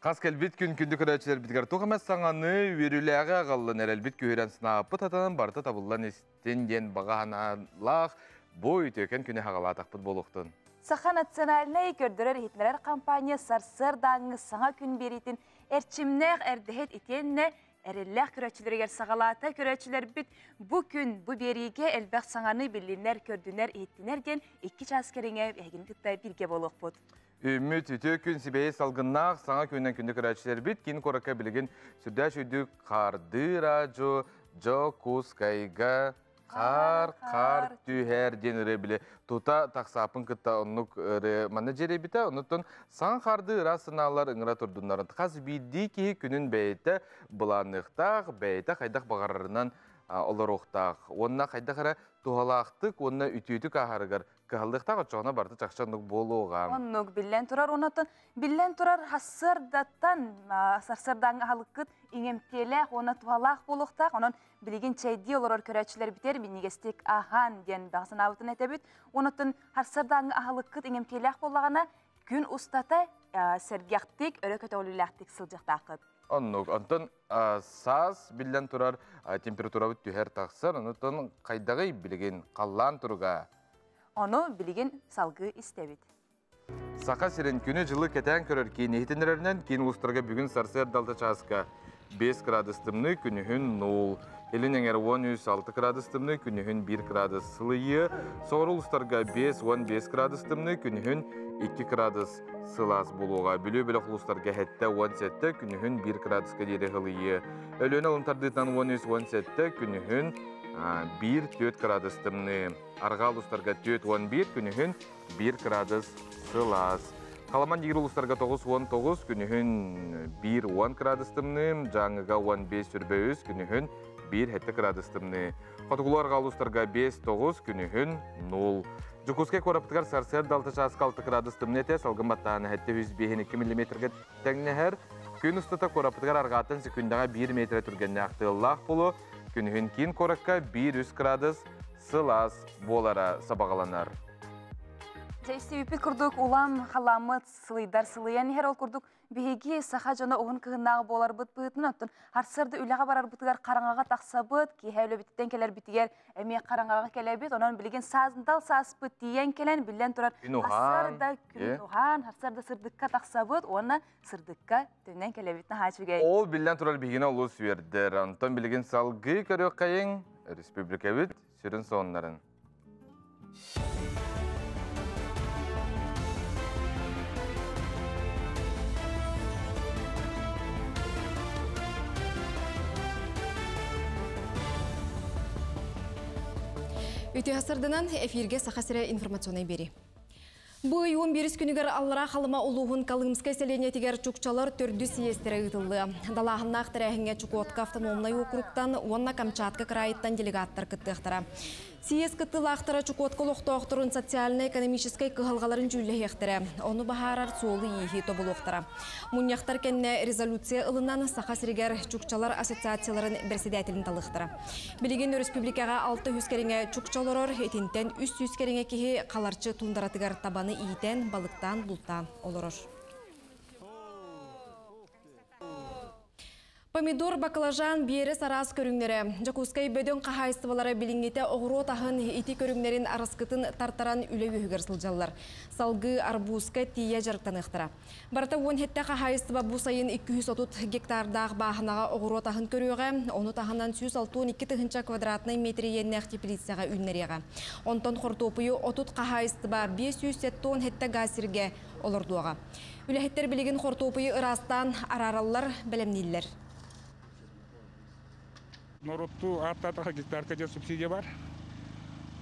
Хас кэлбит күн күндү көрөөччүлэрбитигэр туох эмэ саҥаны, үөрүүлээҕи аҕаллан эрэлбит күһүрэн санааппыт атанан барыта табыллан истин диэн баҕа санаалаах бу үтүөкэн күнү хаҕалаатахпыт буолуохтун. Саха национальнай көрдөрөр-иһитиннэрэр компания сарсыардааҥҥы саҥа күн биэриитин эрчимнээх эрдэһит итиэннэ эрэллээх көрөөччүлэригэр саҕалаата. Көрөөччүлэрбит бу күн бу биэриигэ элбэх саҥаны биллиннэр, көрдүнэр, иһиттинэр диэн 2 чаас кэриҥэ эһигини кытта бииргэ буолуохпут. Үүммүт үтүө күн сибэйи салгыннаах саҥа күнүнэн күндү көрөөччүлэрбит киин куоракка билигин сүрдээх үрдүк хаардыы радио Дьокуускайга хаар хаар түһэр диэн ырыа били тута тахсааппын кытта оннук ырыа манна дьиэрэйбитэ оннуттан саҥа хаардыы ыраас санаалар ыҥыра турдуннарын хас биирдии киһи күнүн бэйэтэ былаанныахтаах бэйэтэ хайдах баҕарарынан олоруохтаах уонна хайдах эрэ туһалаахтык уонна үтүөтүк ааһарыгар кыһаллыахтаах оччоҕуна барыта чахчы оннук буолуоҕа. Оннук биллэн турар онотон биллэн турар сарсыардаттан сарсыардааҥҥы аһылыккыт иҥэмтиэлээх уонна туһалаах буолуохтаах. Онон билигин чэйдии олорор көрөөччүлэрбитигэр минньигэстик аһаан диэн баҕа санаабытын этэбит. Онотон сарсыардааҥҥы аһылыккыт иҥэмтиэлээх буоллаҕына күн устата сэргэхтик, өрө көтөҕүлүүлээхтик сылдьыахтааххыт. Оннук. Онтон саас биллэн турар температурабыт түһэр тахсар. Онтон хайдаҕый билигин халлаан туруга? Ону билигин салгыы истэбит. Саха сирин күнү-дьылы кэтээн көрөр киин иһитиннэрэринэн киин улуустарга бүгүн сарсыарда алта чааска 5 градус тымныы, күнүһүн 0. Илин эҥэр 13-6 градус тымныы, күнүһүн 1 градус сылыйыы. Соҕуруу улуустарга 5-15 градус тымныы, күнүһүн 2 градус сылаас буолуоҕа. Бүлүү бөлөх улуустарга 7-17, күнүһүн 1 градуска диэри ылыйыы. Өлүөнэ алын тардыытынан 13-17, күнүһүн 1-4 градус тымныы. Арҕаа улуустарга 4-11, күнүһүн 1 градус сылаас. Халаман диир улуустарга 9-19, күнүһүн 1-10 градус тымныы, Дьааҥыга 15-23, күнүһүн 1-7 градус тымныы. Хотугулуу арҕаа улуустарга 5-9, күнүһүн 0. Дьокуускай куораппытыгар сарсыарда 6 чааска 6 градус тымныы этэ, салгын баттааһына 705 миллиметргэ тэҥнэһэр. Күн устата куораппытыгар арҕааттан секундаҕа 1 метр түргэннээх тыаллаах буолуо. Күнүһүн киин куоракка 1-3 градус сылаас буолара сабаҕаланар. Дьэ, истибиппит курдук улам халаммыт сылыйдар сылыйан иһэр. Ол курдук биһиги саха дьоно уһун кыһыннааҕы буоларбыт быһыытынан оттон сарсыарда үлэҕэ барарбытыгар хараҥаҕа тахсабыт, киэһэ үлэбититтэн кэлэрбитигэр эмиэ хараҥаҕа кэлэбит. Онон билигин саасдал сааспыт тиийэн кэлэн, биллэн турар, сарсыарда күн уһаан, сарсыарда сырдыкка тахсабыт уонна сырдыкка төннөн кэлэбит. Наһаа үчүгэй. Ол биллэн турар биһигини олус үөрдэр. Онтон билигин салгыы көрүөххэйиҥ республикабыт сүрүн сонуннарын. Үтүө сарданан эфирге Саха сирэ информационный бери. Бу ый 11 күнүгэр Аллараа Халыма улууһун Колымскай сэлиэнньэтигэр чукчалар төрдүс съезтэрэ ыытыллыа. Далааһыннаах тэрээһиҥҥэ Чукотка автономнай уокуруктан уонна Камчатка кыраайыттан делегаттар кыттыахтара. Съезд кыттыылаахтара Чукотка олохтоохторун социально-экономическай кыһалҕаларын дьүүллэһиэхтэрэ, ону баһаарар суолу-ииһи тобулуохтара. Мунньахтар кэннэ резолюция ылынан Саха сиригэр Чукчалар ассоциацияларын бэрэссэдээтэлин талыахтара. Билигин өрөспүүбүлүкэҕэ 600 кэриҥэ чукча олорор, итинтэн 300 кэриҥэ киһи Халарчы туундаратыгар табаны иитэн, балыктаан, бултаан олорор. Помидор, баклажан, биэрэс араас көрүҥнэрэ. Дьокуускай бөдөҥ хаһаайыстыбалара билиҥҥитэ оҕуруот аһын ити көрүҥнэрин араскытын тартаран үлэ үөһүгэр сылдьаллар. Салгыы арбузка тиийэ дьарыктаныахтара. Барыта 17 хаһаайыстыба бу сайын 230 гектардаах бааһынаҕа оҕуруот аһын көрүөҕэ, ону таһынан 162 тыһыынча квадратнай метр иэннээх теплицаҕа үүннэриэҕэ. Онтон хортуопуйу 30 хаһаайыстыба 577 га сиргэ олордуоҕа. Үлэһиттэр билигин хортуопуйу ыраастаан араараллар, бэлэмнииллэр. Норуоттуу ааттаатаха гектарка диэн субсидия бар.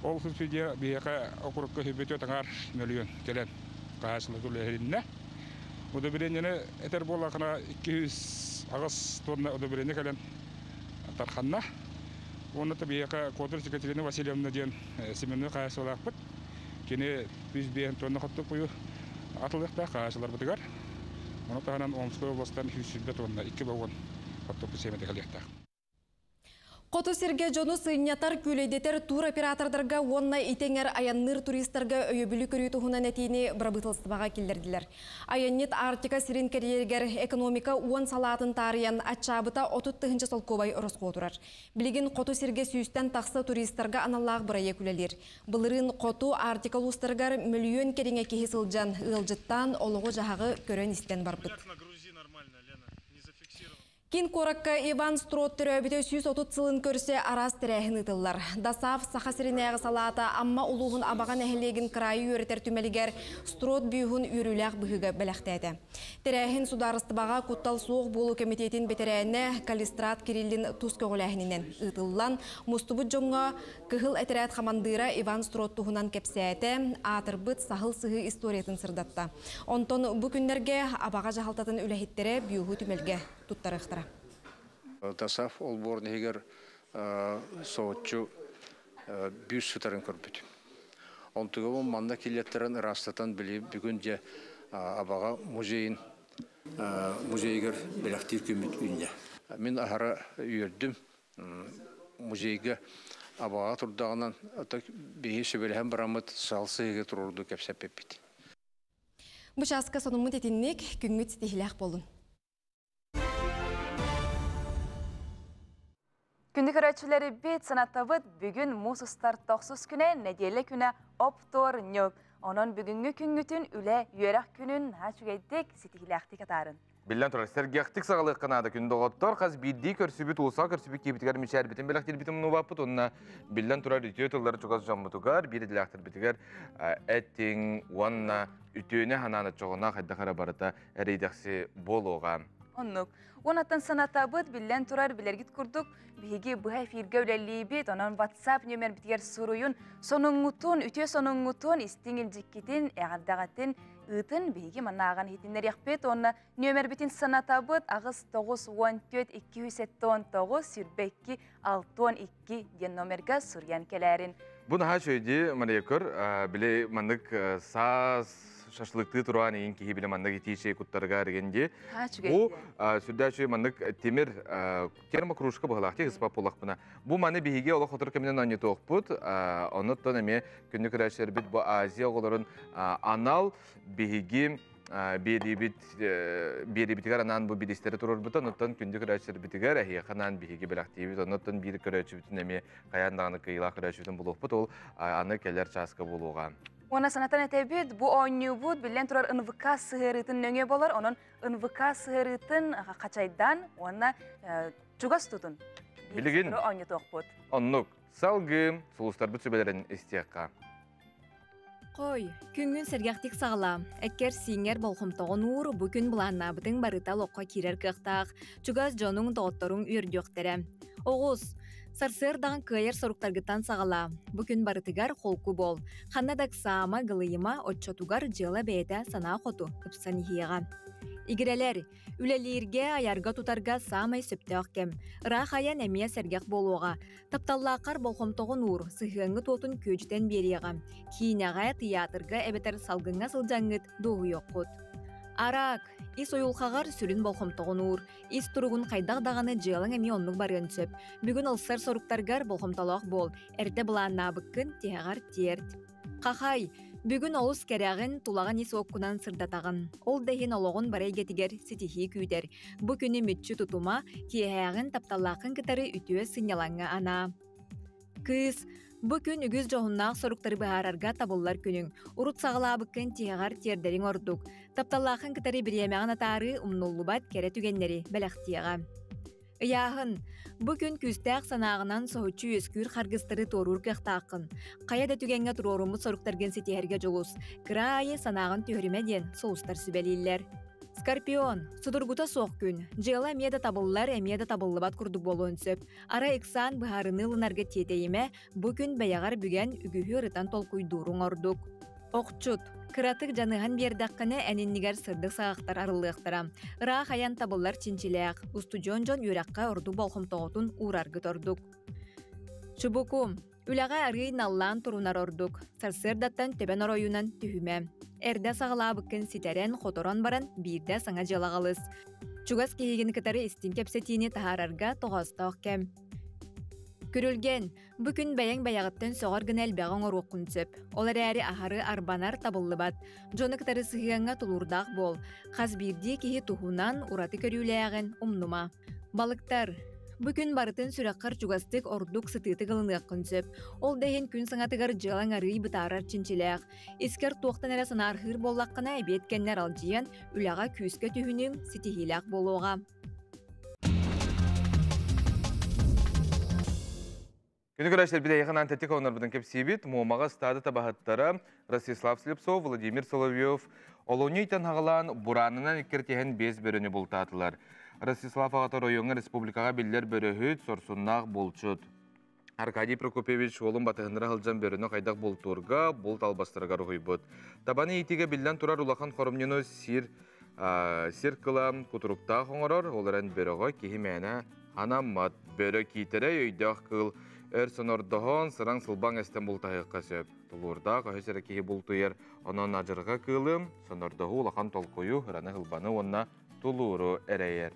Ол субсидия биһиэхэ окурукка хүбүтүө таҥар мөлүйүөн кэлэн хаһаайыстыбаларга үлэһилиннэ. Удобрениены этэр буоллахына 208 тонна удобрение кэлэн тарханна. Уонна да биһиэхэ Кодорс Екатерина Васильевна диэн семенной хаһаайыстыбалаахпыт. Кини 105 тонна хортуоппуйу атылыахтаах хаһаайыстыбаларбытыгар. Ону таһынан Омскай областан 120 тонна 2 вагон хортуоппуй сиэмэтэ кэлиэхтээх. Хоту сиргэ дьону сынньатар, күүлэйдэтэр тур-оператордарга уонна ити эҥэр айанныыр туристарга өйөбүлү көрүү туһунан этиини бырабыыталыстыбаҕа киллэрдилэр. Айанньыт Арктика сирин кэрийэригэр экономика уон салаатын таарыйан аччаабыта 30 тыһыынча солкуобай ороскуотурар. Билигин хоту сиргэ сүүстэн тахса туристарга аналлаах бырайыак үлэлиир. Былырыын хоту Арктика улуустарыгар мөлүйүөн кэриҥэ киһи сылдьан, ыалдьыттаан, олоҕу-дьаһаҕы көрөн-истэн барбыт. Киин куоракка Иван Строд төрөөбүтэ 130 сылын көрсө араас тэрээһин ыытыллар. ДОСААФ Саха сиринээҕи салаата Амма улууһун Абаҕа нэһилиэгин кыраайы үөрэтэр түмэлигэр Строд бюһун үөрүүлээх быһыыга бэлэхтээтэ. Тэрээһин судаарыстыбаҕа куттал суох буолуу кэмитиэтин бэтэрээнэ Калистрат Кириллин тус көҕүлээһининэн ыытыллан, мустубут дьоҥҥо Кыһыл этэрээт хамандыыра Иван Строд туһунан кэпсээтэ, аатырбыт Саһыл Сыһыы историятын сырдатта. Онтон бу күннэргэ Абаҕа дьаһалтатын үлэһиттэрэ бюһу түмэлгэ туттарыахтара. ДОСААФ олбуорун иһигэр соһуччу бүүс сытарын көрбүтүм. Онтугабын манна киллэттэрэн ыраастатан били бүгүн дьэ Абаҕа музейын музейыгар бэлэхтиир күммүт үүннэ. Мин аһара үөрдүм. Музейга Абаҕа турдаҕынан биһи сүбэлэһэн бараммыт сал сыһыыга туруорду кэпсэппиппит. Бу чааска сонуммут итинник, күҥҥүт ситиһиилээх буоллун. Күндү көрөөччүлэрбит, санатабыт, бүгүн муус устар тохсус күнэ, нэдиэлэ күнэ оптуорунньук. Онон бүгүҥҥү күҥҥүтүн үлэ, үөрэх күнүн наһаа үчүгэйдик, ситиһиилээхтик атаарын. Биллэн турар, сэргэхтик саҕалыахха наада күн доҕоттор, хас биирдии көрсүбүт, уулусаҕа көрсүбүт киһибитигэр мичээрбитин бэлэхтиирбитин умнубаппыт уонна биллэн турар үтүө тыллары чугас дьоммутугар, биир идэлээхтэрбитигэр этиҥ уонна үтүөнү санаан оччоҕуна хайдах эрэ барыта эрэйдэхси буолуоҕа. Оннук. Уонаттан санатабыт, биллэн турар, билэргит курдук, биһиги быһа эфиргэ үлэлиибит, онон WhatsApp нөмербитигэр суруйун, сонуҥҥутун, үтүө сонуҥҥутун, истиҥ илдьиккитин, эҕэрдэҕитин ыытын биһиги манааҕын иһитиннэриэхпит уонна нөмербитин санатабыт аҕыс тоҕус уон түөрт 279 22 62 диэн номерга суруйан кэлээрин. Бу наһаа үчүгэй Мария көр, били маннык саас шашлыктыы туран иин киһи били маннык итии чэй куттарыгар деген дии. Бу сүрдээх үчүгэй маннык тимир термокружка быһылаах дии ыспап буоллахпына. Бу маны биһиги олох хотор кэминэн оонньотуохпут. Оннуттан эмиэ күннү көрөөччүлэрбит бу Азия оҕолорун анал биһиги биэриибит биэриибитигэр анаан бу бириистэри туруорбута. Оннуттан күндү көрөөччүлэрбитигэр эһиэхэ анаан биһиги бэлэхтиибит. Оннуттан биир көрөөччүбүтүн эмиэ хайаан даҕаны кыайыылаах көрөөччүбүтүн булуохпут. Ол аны кэлэр чааска буолуоҕа. Уонна санатан этэбит, бу оонньуубут биллэн турар НВК сыһыарыытын нөҥүө болар, онон НВК сыһыарыытын хачайдан уонна чугас тутун. Билигин оонньотуохпут. Оннук. Салгыы сулустарбыт сүбэлэрин истиэххэ. Хой, күҥҥүн сэргэхтик саҕалаа. Эккэр-сииҥҥэр болҕомтоҕун уур, бу күн былааннаабытыҥ барыта олоххо киирэр кыахтаах. Чугас дьонуҥ, доҕотторуҥ үөрдүөхтэрэ. Оҕус, сарсыардаҕын кыайар соруктаргыттан саҕалаа. Бу күн барытыгар холку буол. Ханна да ыксаама, гылыйыма, оччотугар дьыала бэйэтэ санаа хоту ыпсан иһиэҕэ. Игирэлэр, үлэлииргэ, айарга-тутарга саамай сөптөөх кэм. Ыраах айан эмиэ сэргэх буолуоҕа. Тапталлааххар болҕомтоҕун уур, сыһыаҥҥыт уотун күөдьүтэн биэриэҕэ. Киинэҕэ, тыйаатырга эбэтэр салгыҥҥа сылдьаҥҥыт дуоһуйуоххут. Араак, ис уйулҕаҕар сүрүн болҕомтоҕун уур. Ис туругун хайдах даҕаны дьыалаҥ эмиэ оннук барыан сөп. Бүгүн ылсар соруктаргар болҕомтолоох буол, эрдэ былааннаабыккын тиһэҕэр тиэрт. Хахай, бүгүн олус кэрэҕин, тулаҕын ис уоккунан сырдатаҕын. Ол да иһин олоҕун бары эйгэтигэр ситиһии күүтэр. Бу күнү мүччү тутума, киэһээҕин тапталлааххын кытары үтүө сынньалаҥҥа анаа. Кыыс, бу күн үгүс дьоһуннаах соруктары быһаарарга табыллар күнүҥ. Урут саҕалаабыккын тиһэҕэр тиэрдэриҥ ордук. Тапталлааххын кытары бириэмэҕин атаарыы умнуллубат кэрэ түгэннэри бэлэхтиэҕэ. Ыйааһын. Бу күн күүстээх санааҕынан соһуччу үөскүүр харгыстары туоруур кыахтааххын. Хайа да түгэҥҥэ туруоруммут соруктаргын ситиһэргэ дьулус. Кыра аайы санааҕын түһэримэ диэн сулустар сүбэлииллэр. Скорпион. Судургута суох күн. Дьыала эмиэ да табыллар, эмиэ да табыллыбат курдук буолуон сөп. Арай ыксаан быһаарыныы ылынарга тиэтэйимэ, бу күн бэйэҕэр бүгэн үгүһү ырытан толкуйдууруҥ ордук. Охчут. Кыратык дьаныһан биэрдэххинэ эн иннигэр сырдык саҕахтар арыллыахтара. Ыраах айан табыллар чинчилээх, устудьуон дьон үөрэххэ ордук болҕомтоҕутун уураргыт ордук. Чубуку. Үлэҕэ арыый наллаан турунар ордук. Сарсыардаттан төбөн оройунан түһүмэ. Эрдэ саҕалаабыккын ситэрэн, хоторон баран биирдэ саҥа дьыалаҕа ылыс. Чугас киһигин кытары истиҥ кэпсэтиини таһаарарга тоҕоостоох кэм. Күрүлгэн, бу күн бэйэҥ бэйэҕиттэн сөҕөр гына элбэҕи оҥоруоххун сөп. Ол эрээри аһары арбанар табыллыбат. Дьону кытары сыһыаҥҥа тулуурдаах буол. Хас биирдии киһи туһунан ураты көрүүлээҕин умнума. Балыктар, бу күн барытын сүрэххэр чугастык ордук сытыытык ылыныаххын сөп. Ол да иһин күн саҥатыгар дьыалаҥ арыый бытаарар чинчилээх. Искэр туохтан эрэ санаарҕыыр буоллаххына, эбиэт кэннэ аралдьыйан, үлэҕэ күүскэ түһүнүҥ, ситиһиилээх буолуоҕа. Күнү көрөөччүлэр бидэйэхин тэтик онорбутун кэпсиибит. Муомаҕа ыстаады табаһыттара Ростислав Слепцов, Владимир Соловьев олунньу ыйтан хаҕалаан бураанынан иккиртиһэн биэс бөрөнү бултаатылар. Ростислав аҕата оройуоҥҥа республикаҕа биллэр бөрөһүт, сорсуннаах булчут. Аркадий Прокопьевич уолун батыһыннара сылдьан бөрөнү хайдах бултуурга, булт албастарыгар уһуйбут. Табаны иитиигэ биллэн турар улахан хоромньуну сир сир кыла кутуруктаах оҥорор, ол эрэн бөрөҕө киһи мээнэ анаммат. Бөрө киитэрэй өйдөөх кыыл өр сонордоһон, сыраҥ-сылбаҥ эстэн бултаһыахха сөп. Тулуурдаах өһөс эрэ киһи бултуйар, онон адьырҕа кыылым сонордоһуу улахан толкуйу, ыраны-һылбаны уонна тулууру эрэйэр.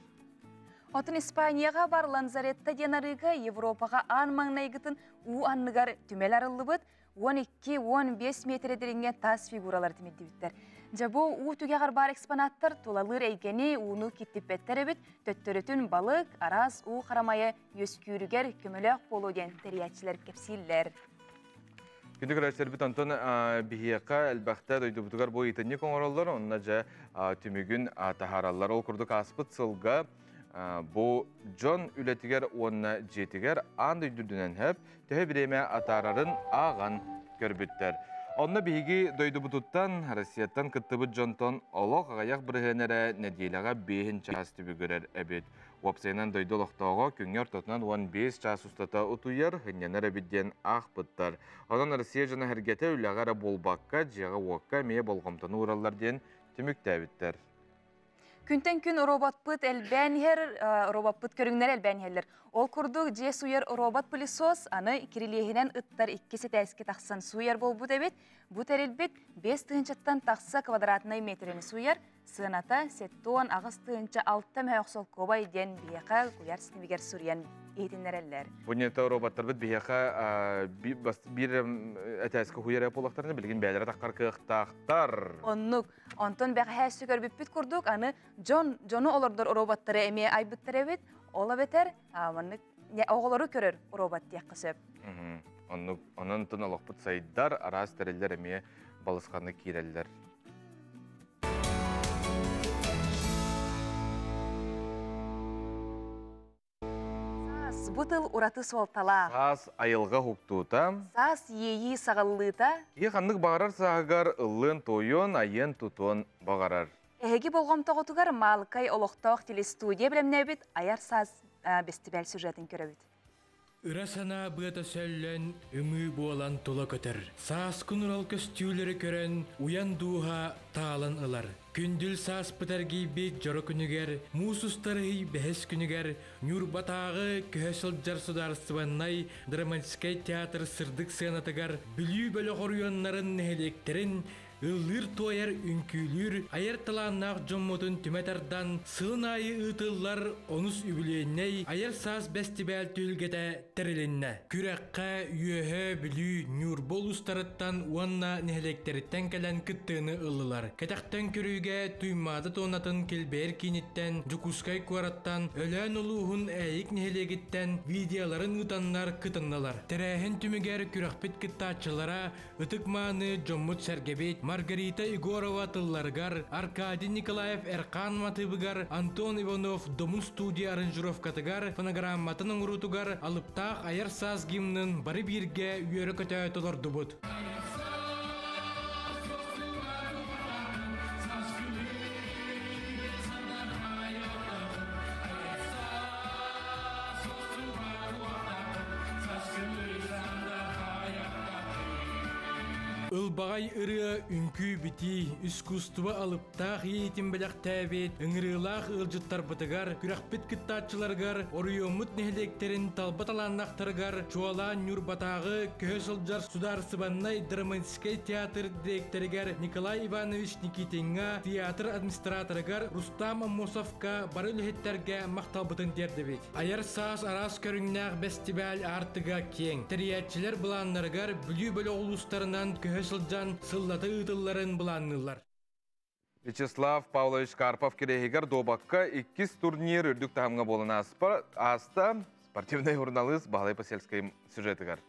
Отун Испанияҕа бар Ланзаретта диэн арыыга Европаҕа аан маҥнайгытын уу анныгар түмэл арыллыбыт 12-15 метр дириҥҥэ таас фигуралар тимирдибиттэр. Дьэ бу уу түгэҕэр баар экспонаттар тулалыыр эйгэни ууну киттиппэттэр эбит, төттөрүтүн балык, араас уу харамайа үөскүүрүгэр көмөлөөх буолуо диэн тэрийээччилэр кэпсииллэр. Күндү көрөөччүлэрбит онтон биһиэхэ элбэхтэ дойдубутугар бу ыйытынньык оҥороллор, онно дьэ түмүгүн таһаараллар. Ол курдук ааспыт сылга бу дьон үлэтигэр уонна дьиэтигэр аан дойду үрдүнэн хөп төһө бириэмэ атаарарын ааҕан көрбүттэр. Онно биһиги дойдубутуттан, Россияттан кыттыбыт дьонтон олох аҕыйах бырыһыан эрэ нэдиэлэҕэ биэһин чаас түбүгүрэр эбит. Уопсайынан дойду олохтооҕо күҥҥэ ортотунан 15 чаас устата утуйар, сынньанар эбит диэн аахпыттар. Онон Россия дьоно эргэтэ үлэҕэ эрэ буолбакка, дьиэҕэ-уокка эмиэ болҕомтону уураллар диэн түмүктээбиттэр. Күнтэн күн роботпыт элбээн иһэр, робоппут көрүҥнэр элбээн иһэллэр. Ол курдук дьиэ сууйар робот-пылесос аны кирилиэһинэн ыттар икки сэтээски тахсан сууйар буолбут эбит. Бу тэрилбит 5 тыһыынчаттан тахса квадратнай метрини сууйар, сыаната 78 тыһыынча 6 мөһөх солкуобай диэн биһиэхэ куйаар ситимигэр суруйан иһитиннэрэллэр. Бу ньыта роботтарбыт биһиэхэ биир этээскэ хуйар буоллахтарына билигин бэйэлэрэ таххар кыахтаахтар. Оннук. Онтон бэҕэһээ көрбүппүт курдук, аны дьон дьону олордор роботтары эмиэ айбыттар эбит. Ол эбэтэр маннык оҕолору көрөр робот диэххэ сөп. Оннук, онон тун олохпут сайдар, араас тэриллэр эмиэ балысханы киирэллэр. Саас бу тыл ураты суолталаах. Саас айылҕа уһуктуута. Саас иэйии саҕыллыыта. Киһи ханнык баҕарар сааһыгар ыллыан туойуон, айыан тутуон баҕарар. Эһиги болҕомтоҕутугар Маалыкай олохтоох телестудия бэлэмнээбит Айар саас бэстибээл сюжетын көрөбүт. Ыра санаа быата сөллөн, ымыы буолан тула көтөр. Сааскы нурал көстүүлэри көрөн, уйан дууһа таалан ылар. Күндүл сааспыт эргийбит дьоро күнүгэр, муус устар ый бэһис күнүгэр, Ньурбатааҕы көһө сылдьар судаарыстыбаннай драматическай театр сырдык сыанатыгар Бүлүү бөлөх оройуоннарын нэһилиэктэрин ыллыыр-туойар, үҥкүүлүүр, айар талааннаах дьоммутун түмэ тардан, сылын аайы ыытыллар онус үбүлүөйнэй Айар саас бэстибээл түһүлгэтэ тэрилиннэ. Күрэххэ Үөһээ Бүлүү, Ньурба улуустарыттан уонна нэһилиэктэриттэн кэлэн кыттыыны ыллылар. Кэтэхтэн көрүүгэ Туймаада туонатын килбэйэр кииниттэн, Дьокуускай куораттан, Өлөөн улууһун Ээйик нэһилиэгиттэн видеоларын ыытаннар кытыннылар. Тэрээһин түмүгэр күрэхпит кыттааччылара ытык-мааны дьоммут-сэргэбит Маргарита Егорова тылларыгар, Аркадий Николаев Эрхаан матыыбыгар, Антон Иванов Домун студия аранжировкатыгар, фонограмматын оҥоруутугар алыптаах Айар саас гимнын бары бииргэ үөрэ-көтө толордубут. Ылбаҕай ырыа, үҥкүү битии, искусство алыптаах иэйиитин бэлэхтээбит ыҥырыылаах ыалдьыттарбытыгар, күрэхпит кыттааччыларыгар, оройуоммут нэһилиэктэрин талба талааннаахтарыгар, чуолаан Ньурбатааҕы көһө сылдьар судаарыстыбаннай драматическай театр дириэктэригэр Николай Иванович Никитиҥҥа, театр администраторыгар Рустам Аммосовка, бары үлэһиттэргэ махталбытын тиэрдэбит. Айар саас араас көрүҥнээх бэстибээл аартыга киэҥ. Тэрийээччилэр былааннарыгар Бүлүү бөлөх улуустарынан көһө сылдьан сыллата ыытылларын былаанныыллар. Вячеслав Павлович Карпов кирэһигэр дуобакка иккис турнир үрдүк таһымҥа буолан ааста. Спортивный журналист Баһылай Посельскай сюжетыгар.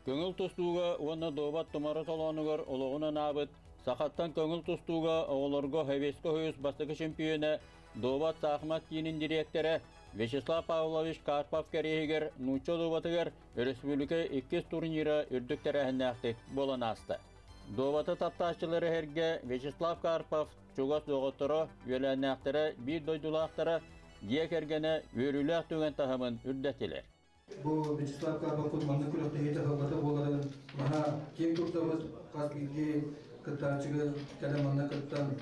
Көҥүл тустууга уонна дуобат тумара толоонугар олоҕун анаабыт сахаттан көҥүл тустууга оҕолорго Хэвеско Союз бастакы чемпиона дуобат саахымат киинин дириэктэрэ Вячеслав Павлович Карпов кэриэһигэр нуучча дуобатыгар өрөспүүбүлүкэ иккис турнира үрдүк тэрээһиннээхтик буолан ааста. Дуобаты таптааччылары эргэ Вячеслав Карпов чугас доҕотторо, үөлээннээхтэрэ, биир дойдулаахтара, дьиэ кэргэнэ үөрүүлээх түгэн таһымын үрдэттилэр. Бу Вячеслав Карповпут маннык күрэхтэһиитэ сыллата буоларын наһаа киэҥ туттабыт. Хас биирдии кыттааччыга кэлэн манна кыттан,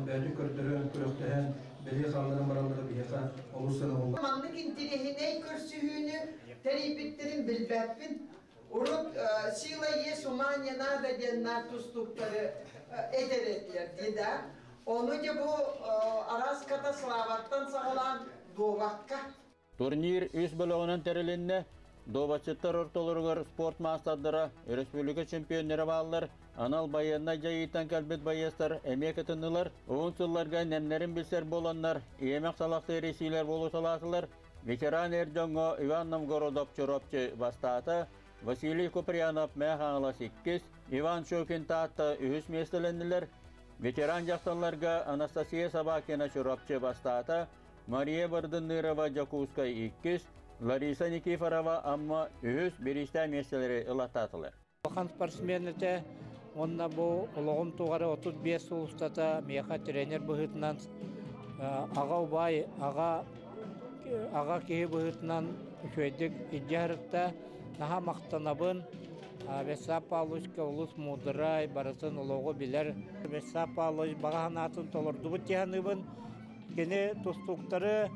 бэйэтин көрдөрөн, күрэхтэһэн, бэлиэ хаалларан бараллара биһиэхэ олус сыаналанар. Маннык интириэһинэй көрсүһүүнү тэрийбиттэрин билбэппин. Урут сила есть, ума не надо диэн наар тустууктары этэр этилэр дии да. Ону дьэ бу араас катаславаттан саҕалаан дуобакка Турнир үс бөлөҕүнэн тэрилиннэ. Дуобатчыттар ортолоругар спорт маастардара, өрөспүүбүлүкэ чемпионнара бааллар. Анал байыаннай дьайыыттан кэлбит байыастар эмиэ кытыннылар. Уһун сылларга нэмнэрин билсэр буоланнар, иэмэх салахтыы эрийсиилэр буолуталаатылар. Ветеран эр дьоҥҥо Иван Новгородов Чурапчы бастаата, Василий Куприянов Мэҥэ Хаҥалас иккис, Иван Щукин Таатта үһүс миэстэлэннилэр. Ветеран дьахталларга Анастасия Собакина Чурапчы бастаата, Мария Бардыннырова Дьокуускай иккис, Лариса Никифорова Амма үһүс бириистээх миэстэлэри ылаттаатылар. Улахан спортсмен этэ уонна бу олоҕум тухары 35 сыл устата миэхэ тренер быһыытынан аҕа убай, аҕа аҕа киһи быһыытынан үчүгэйдик илдьэ сырытта. Наһаа махтанабын. Вячеслав Павловичка олус муударай, барытын олоҕу билэр. Вячеслав Павлович баҕа санаатын толордубут дии саныыбын. Кини тустууктары,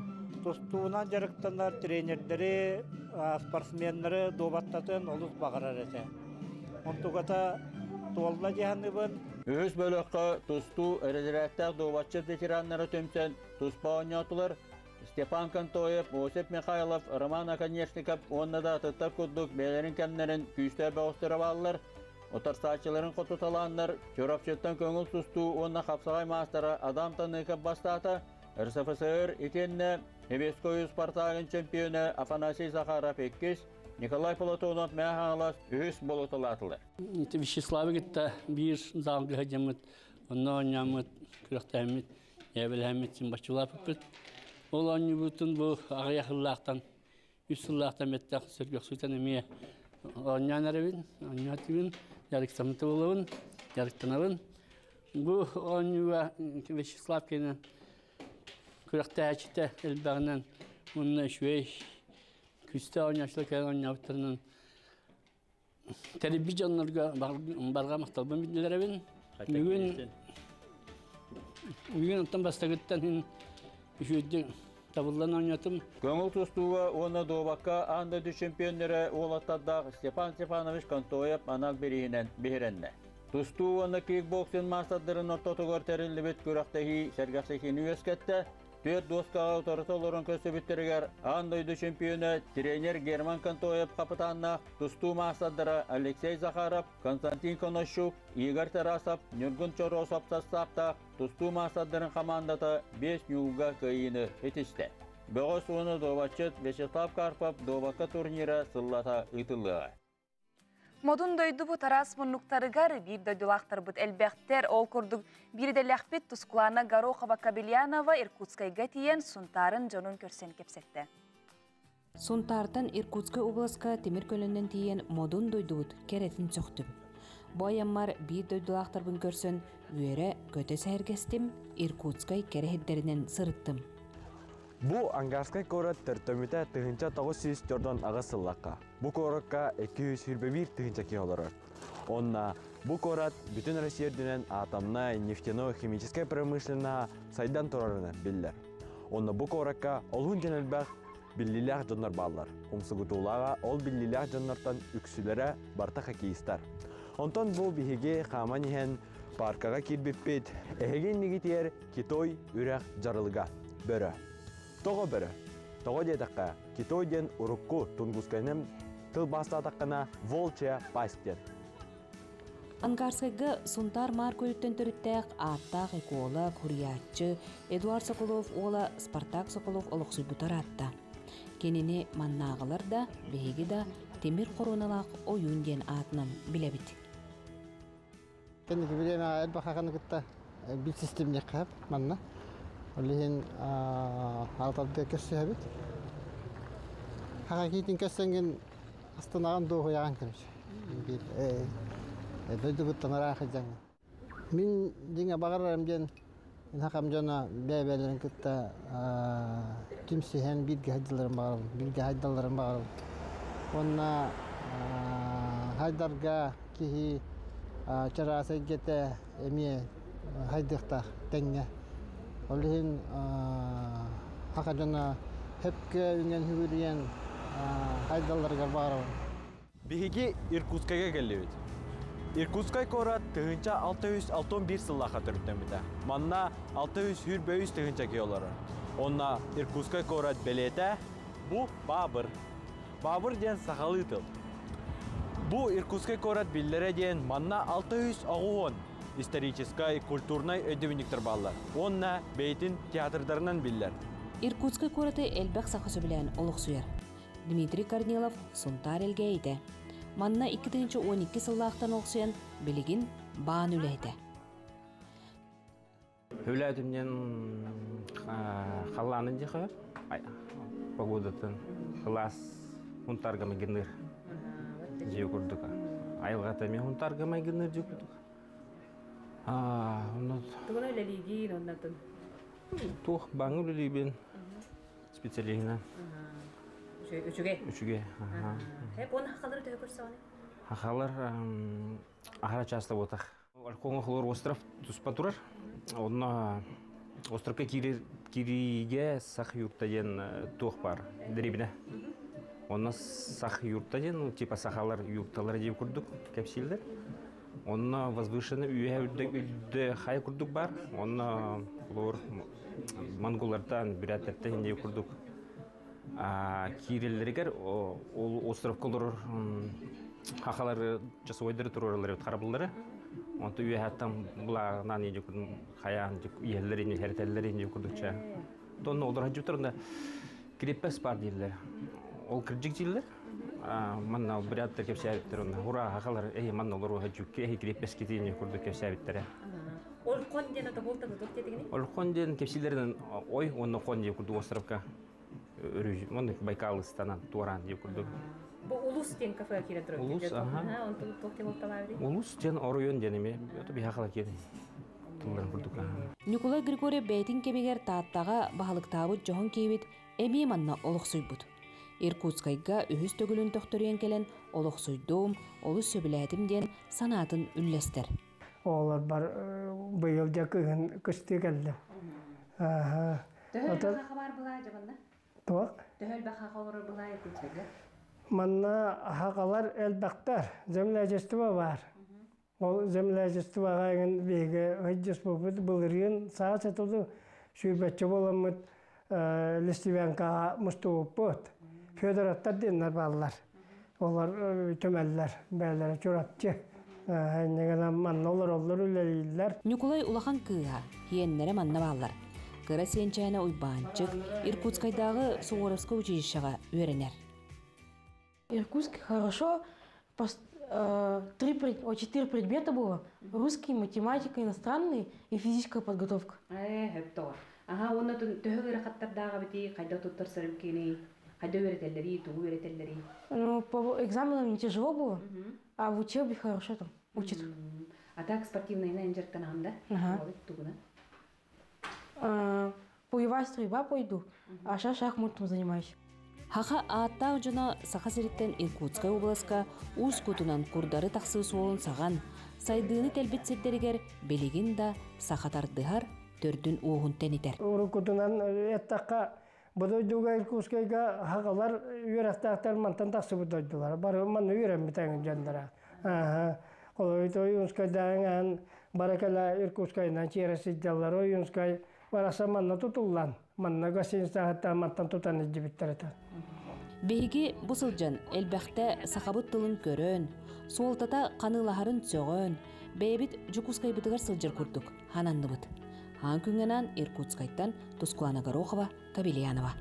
тустуунан дьарыктанар тренердэри, спортсменнары дуобаттатын олус баҕарар этэ. Онтуката туолла дии саныыбын. Үһүс бөлөххө тустуу эрэзэрээттээх дуобатчыт ветераннара түмсэн туспа оонньоотулар. Степан Контоев, Осип Михайлов, Роман Оконешников уонна да атыттар курдук бэйэлэрин кэмнэрин күүстээх бөҕөстөрө бааллар. Утарсааччыларын хотуталааннар Чурапчыттан көҥүл тустуу уонна хапсаҕай маастара Адам Таныков бастаата. РСФСР итиэннэ Хебескою Спартагын чемпиона Афанасий Захаров иккис, Николай Платонов Мэҥэ Хаҥалас үһүс буолуталаатылар. Вячеславы кытта биир залга сылдьаммыт, онно оонньооммут, күрэхтэһэммит, эбэлэһэммит симбаччылааппыт. Ол оонньуубутун бу аҕыйах сыллаахтан үс сыллаахтан бэттэх сөргөхсүтэн эмиэ оонньоон эрэбин, оонньоотубун, дьарыктаммыт буолабын, дьарыктанабын. Бу оонньууга Вячеслав кэнэн күрэхтэһээччитэ элбэҕинэн уонна үчүгэй күүстээх оонньооччулар кэлэн оонньообуттарынан тэрийбит дьоннорго барҕа махталбын биллэрэбин. Бүгүн бүгүн оттон бастакыттан үчүгэйдик табыллан оонньоотум. Көҥүл тустууга уонна дуобакка аан дойду чемпионнара уолаттардаах Степан Степанович Контоев анал бирииһинэн биһирэннэ. Тустуу уонна кикбоксинг маастардарын ортотугар тэриллибит күрэхтэһии сэргэхситиини үөскэттэ. Түөрт дуоскаҕа утарыта олорон көрсүбүттэригэр аан дойду чемпиона тренер Герман Контоев хапытааннаах тустуу маастардара Алексей Захаров, Константин Конощук, Игорь Тарасов, Ньургун Чоросов састааптаах тустуу маастардарын хамаандата 5 ньуулга кыайыыны ситистэ. Бөҕөс уонна дуобатчыт Вячеслав Карпов дуобакка турнира сыллата ыытыллыаҕа. Модун дойдубут араас муннуктарыгар биир дойдулаахтарбыт элбэхтэр. Ол курдук биир идэлээхпит Тускулаана Горохова-Кабельянова Иркутскайга тиийэн Сунтаарын дьонун көрсөн кэпсэттэ. Сунтаартан Иркутскай обласка тимир көлөнөн тиийэн модун дойдубут кэрэтин сөхтүм. Бу айаммар биир дойдулаахтарбын көрсөн үөрэ көтө сэһэргэстим, Иркутскай кэрэ сирдэринэн сырыттым. Бу Ангарскай куорат төртөмүтэ 1998 сыллаахха. Бу куоракка 221 тыһыынча киһи олорор. Онна бу корат бүтүн Россия үрдүнэн атомнай, нефтяной, химическай промышленноһа сайдан турарынан биллэр. Онно бу коракка олуһун дьон элбэх биллиилээх дьоннор бааллар. Умсугутуулааҕа ол биллиилээх дьоннортон үксүлэрэ барыта хоккеистар. Онтон бу биһиги хааман иһэн паркаҕа киирбиппит, эһиги иннигитигэр Китой үрэх дьарылыга, бөрө. Тоҕо бөрө? Тоҕо диэтэххэ, Китой диэн урукку Тунгускайынан тылбаастаатаххына волчья пасть диэн. Ангарскайга Сунтаар Маар көлүттэн төрүттээх ааттаах эколог, хуруйааччы Эдуард Соколов уола Спартак Соколов олохсуйбута ыраатта. Кинини маннааҕылар да, биһиги да тимир хоруоналаах ойуун диэн аатынан билэбит. Кэнники бириэмэҕэ элбэх хаханы кытта билсистимниэххэ манна. Ол иһин алтарга көрсүһэбит. Хаха киитин көрсөҥгүн астынаҕын дуоһуйаҕын короче. Биир дойдубуттан ыраах дьаҥ. Мин дьиҥэ баҕарарым диэн хахам дьоно бэйэ-бэйэлэрин кытта түмсүһэн бииргэ сылдьалларын баҕарабын, бииргэ хайдалларын баҕарабын. Уонна хайдарга киһи чараас эйгэтэ эмиэ хайдыахтаах тэҥҥэ. Ол иһин хаха дьоно хөпкө үҥэн сүгүрүйэн хайдалларыгар баҕарабын. Биһиги Иркутскайга кэллибит. Иркутскай куорат 1661 сыллаахха төрүттэммитэ. Манна 623 тыһыынча киһи олорор. Онно Иркутскай куорат бэлиэтэ бу Баабыр. Баабыр диэн сахалыы тыл. Бу Иркутскай куорат биллэрэ диэн манна 660 историческай, культурнай өйдөбүнньүктэр бааллар. Уонна бэйэтин театрдарынан биллэр. Иркутскай куораты элбэх саха сөбүлээн олохсуйар. Дмитрий Корнилов Сунтаар Элгээйитэ. Манна 2012 сыллаахтан олохсуйан билигин баан үлэһитэ. Үлээтимнен халлаанын дьиха погодатын кылаас хунтарга майгынныр дьиэ курдук. Айылҕата эмиэ хунтарга майгынныр дьиэ курдук. Тугун үлэлиигин оннатын? Туох баҥы үлэлиибин специалиһынан. Үчүгэй. Үчүгэй. Хеп он хахалары төһө көрсөҕүн? Хахалар ахара часто буотах. Ольхоҥо холор остров туспа турар. Онно островка кириигэ сах юрта диэн туох бар дрибинэ. Онно сах юрта диэн, типа сахалар юрталара диэн курдук кэпсииллэр. Онно возвышенный үөһэ үрдэ хай курдук бар. Онно холор монголлартан, бүрээттэртэн инде курдук киирэллэригэр ол островка олорор хахалары часовойдары туруораллар эбит харабыллары. Онто үөһэттэн булааҕынан иди хайаан иһэллэр иһэртэллэр инди курдукча. Тонно олор хаджуттар креппес бар дииллэр. Ол кырдьык дииллэр. Манна буряттар кэпсээбиттэр онно. Ура хахалар эһи манна олору хаджукки эһи креппес китиини курдук кэпсээбиттэрэ. Олхон диэн ата болта туох диэтигини? Олхон диэн кэпсиилэринэн ой онно хон диэн курдук островка өрүс маннык Байкал ыстанан туораан диэн курдук. Бу Улус диэн кафе киирэн турар. Улус, аха. Онтон туох диэн болталаабыт? Улус диэн оройуон диэн эмиэ биһахала киирэн тылларын курдук. Ньукулай Григорьев бэйэтин кэмигэр Тааттаҕа баһылыктаабыт дьоһун киһибит эмиэ манна олохсуйбут. Иркутскайга үһүс төгүлүн төхтөрүйэн кэлэн олохсуйдум, олус сөбүлээтим диэн санаатын үллэстэр. Оҕолор бар быйыл дьэ кыһын кыстыы кэллим. Төһө элбэх хабар былаа дьабанна? Туох? Төһө элбэх хахалар былаа Иркутскайга? Манна хахалар элбэхтэр. Землячество бар. Ол землячествоҕа эҥин биһиги ыйдьыспыппыт былырыын саас этилди сүүрбэччэ буоламмыт Листивянкаҕа мустубуппут. Федоровтар диэннэр бааллар. Олор түмэллэр, бэйэлэрэ Чурапчы. Иннигинэн манна олороллор, үлэлииллэр. Ньукулай улахан кыыһа, һиэннэрэ манна бааллар. Кыра сиэнчээнэ Уйбаанчык Иркутскайдааҕы Суворовскай училищеҕа үөрэнэр. Иркутск хорошо, три, четыре предмета было. Русский, математика, иностранный и физическая подготовка. Хөптөҕөр. Аха, уонна төһө ыарахаттардааҕа бити хайда туттар сарымкини, хайда үөрэтэллэри, тугу үөрэтэллэри? Ну, по экзаменам не тяжело было, а в учебе хорошо там учат. А так спортивныйна дьарыктанаҕын да? Ага. Тугуна? Боевая стрельба пойду, а сейчас шахматом занимаюсь. Һаха ааттаах дьоно Саха сириттэн Иркутскай обласка уус кутунан курдары тахсыы суолун саҕан, сайдыыны тэлбит сирдэригэр билигин да саха тардыһар, төрдүн ууһун тэнитэр. Уруккутунан эттэххэ, бу дойдуга Иркутскайга хахалар үөрэхтээхтэр мантан тахсыбыт дойдулара. Бары манна үөрэммит дьоннора. Холобур, Ойуунскайдааҕын бара кэлэ Иркутскайынан чиэрэ сылдьаллар. Ойуунскай барахсан манна тутуллан, манна гостиницаҕыттан мантан тутан илдьибиттэр этэ. Биһиги бу сылдьан элбэхтэ сахабыт тылын көрөн, суолтата ханыылаһарын сөҕөн, бэйэбит Дьокуускайбытыгар сылдьар курдук хананныбыт. Хаан күҥҥэнэн Иркутскайтан Тускулана Горохова, Кабельянова.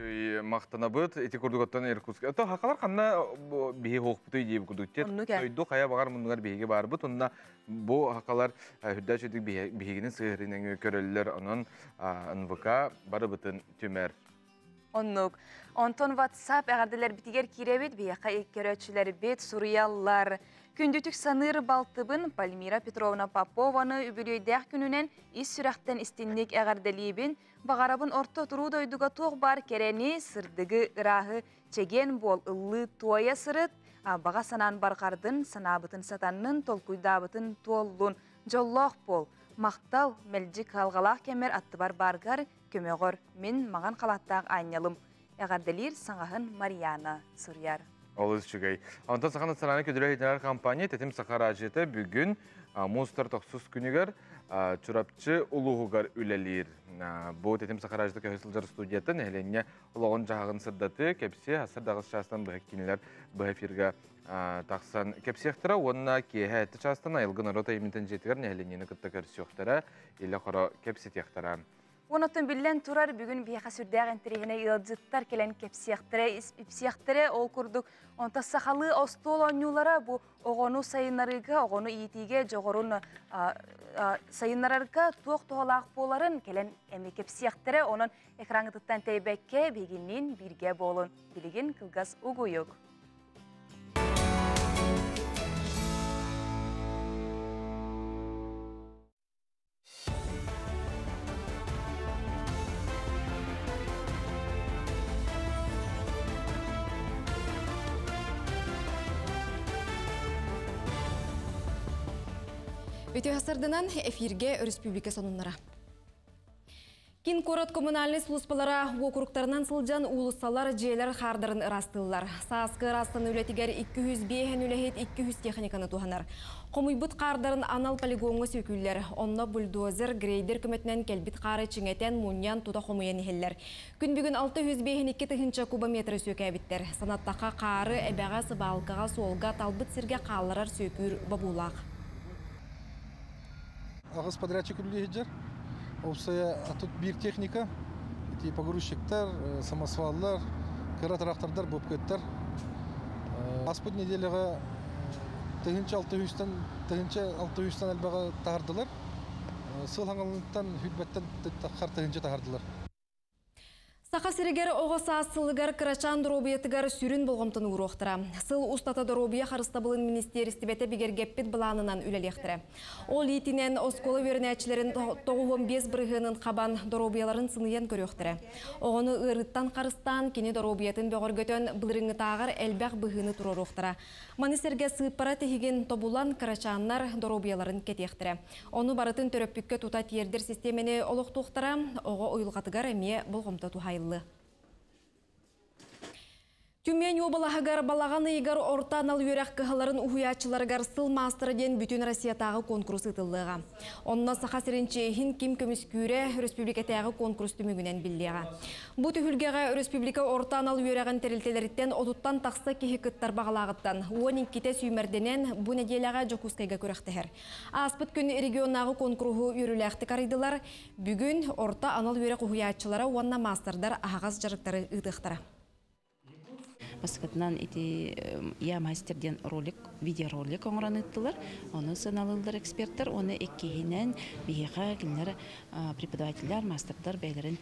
Үчүгэй махтанабыт. Ити курдук оттон Иркутск. Ото хакалар ханна биһи хоохпутуй диэбит курдук. Дойду хайа баҕар муннугар биһиги баарбыт. Онно бу хакалар үрдэ үчүгдүк биһигини сыһырын көрөллөр. Онон НВК барыбытын түмэр. Оннук. Онтон WhatsApp эҕэрдэлэрбитигэр киирэбит, биһиэхэ көрөөччүлэрбит суруйаллар. Күндүтүк саныыр балтыбын Пальмира Петровна Попованы үбүлүөйдээх күнүнэн ис сүрэхтэн истинник эҕэрдэлиибин. Баҕарабын орто туруу дойдуга туох баар кэрэни, сырдыгы, ырааһы, чэгиэн буол, ыллыы туойа сырыт, баҕа санаан барҕардын, санаабытын сатаннын, толкуйдаабытын туоллун, дьоллоох буол. Махтал, мэлдьи кыһалҕалаах кэммэр аттыбар бааргар көмөҕөр мин маҕан халааттаах аанньалым эҕэрдэлиир саҥаһын Марьяна суруйар. Олус үчүгэй. Онтон Саха национальнай көдүрэ иһитиннэрэр компания Тэтим Саха араадьыйата бүгүн муус устар тохсус күнүгэр Чурапчы улууһугар үлэлиир. Бу Тэтим Саха араадьыйата көһө сылдьар студията нэһилиэнньэ олоҕун-дьаһаҕын сырдатыы, кэпсиэ, сардаҕыс чаастан быһа кинилэр быһа эфиргэ тахсан кэпсиэхтэрэ уонна киэһэ эттэ чаастан Айылгы норуот айымньытын дьиэтигэр нэһилиэнньэни кытта көрсүөхтэрэ, илэ-хоро кэпсэтиэхтэрэ. Онотон биллэн турар, бүгүн биһиэхэ сүрдээх интэриэһинэй ыалдьыттар кэлэн кэпсиэхтэрэ, ипсиэхтэрэ. Ол курдук, онто сахалыы остуол оонньуулара бу оҕону сайыннарыыга, оҕону иитиигэ, дьоҕурун сайыннарарга туох туһалаах буоларын кэлэн эми кэпсиэхтэрэ. Онон экраҥытыттан тэйбэккэ, биһигинниин бииргэ буолун. Билигин кылгас угуйук. Үтүө сардынан эфирге өрөспүүбүлүкэ сонуннара. Кин куорат коммунальный службалара уокуруктарынан сылдьан уулуссалар, дьиэлэр хаардарын ырастыыллар. Сааскы ыраастаныы үлэтигэр 205 үлэһит 200 техниканы туһанар. Хомуйбут хаардарын анал полигоҥҥа сүөкүүллэр. Онно бульдозер, грейдер көмөтүнэн кэлбит хаары чиҥэтэн, мунньан, тута хомуйан иһэллэр. Күн бүгүн 652 тыһыынча кубометры сүөкээбиттэр. Санаттахха хаары эбэҕэ, сыбаалкаҕа, суолга, талбыт сиргэ хаалларар сүөкүүр бобуулаах. Аҕыс подрядчик үлэлии сылдьар. Уопсайа тут биир техника, ити погрузчиктар, самосваллар, кыра трактордар, бобкеттар. Ааспыт неделяҕа 1600-тан 1600-тан элбэҕи таһардылар. Сыл хаҥалыттан хүлбэттэн таххар тыһыынча таһардылар. Саха сиригэр оҕо саас сылыгар кырачаан доруобуйатыгар сүрүн болҕомтону ууруохтара. Сыл устата доруобуйа харыстабылын министиэристибэтэ бигэргэппит былаанынан үлэлиэхтэрэ. Ол иитинэн оскуола үөрэнээччилэрин 95 бырыһыанын хабан доруобуйаларын сыныйан көрүөхтэрэ. Оҕону ыарыыттан харыстаан, кини доруобуйатын бөҕөргөтөн былырыыҥҥытааҕар элбэх быһыыны туруоруохтара. Маны сэргэ сыыппара тиһигин тобулан кырачааннар доруобуйаларын кэтиэхтэрэ. Ону барытын төрөппүккэ тута тиэрдэр систиэмэни олохтуохтара, оҕо уйулҕатыгар эмиэ болҕомто туһайыллы. Тюмень уобалаһыгар балаҕан ыйыгар орто анал үөрэх кыһаларын уһуйааччыларыгар сыл маастара диэн бүтүн Россиятааҕы конкурс ыытыллыаҕа. Онно Саха сирин чиэһин ким көмүскүүрэ өрөспүүбүлүкэтээҕи конкурс түмүгүнэн биллиэҕэ. Бу түһүлгэҕэ өрөспүүбүлүкэ орто анал үөрэҕин тэрилтэлэриттэн отуттан тахса киһи кыттар баҕалааҕыттан 12-тэ сүүмэрдэнэн бу нэдиэлэҕэ Дьокуускайга күрэхтэһэр. Ааспыт күн регионнааҕы конкуруһу үөрүүлээхтик арыйдылар. Бүгүн орто анал үөрэх уһуйааччылара уонна маастардар аһаҕас дьарыктары ыытыахтара. Бастакытынан ити Я мастер диэн ролик, видеоролик оҥорон ыыттылар. Ону сыаналыыллар эксперттэр. Уонна иккиһинэн биһиэхэ кинилэр преподавателлэр, мастердар бэйэлэрин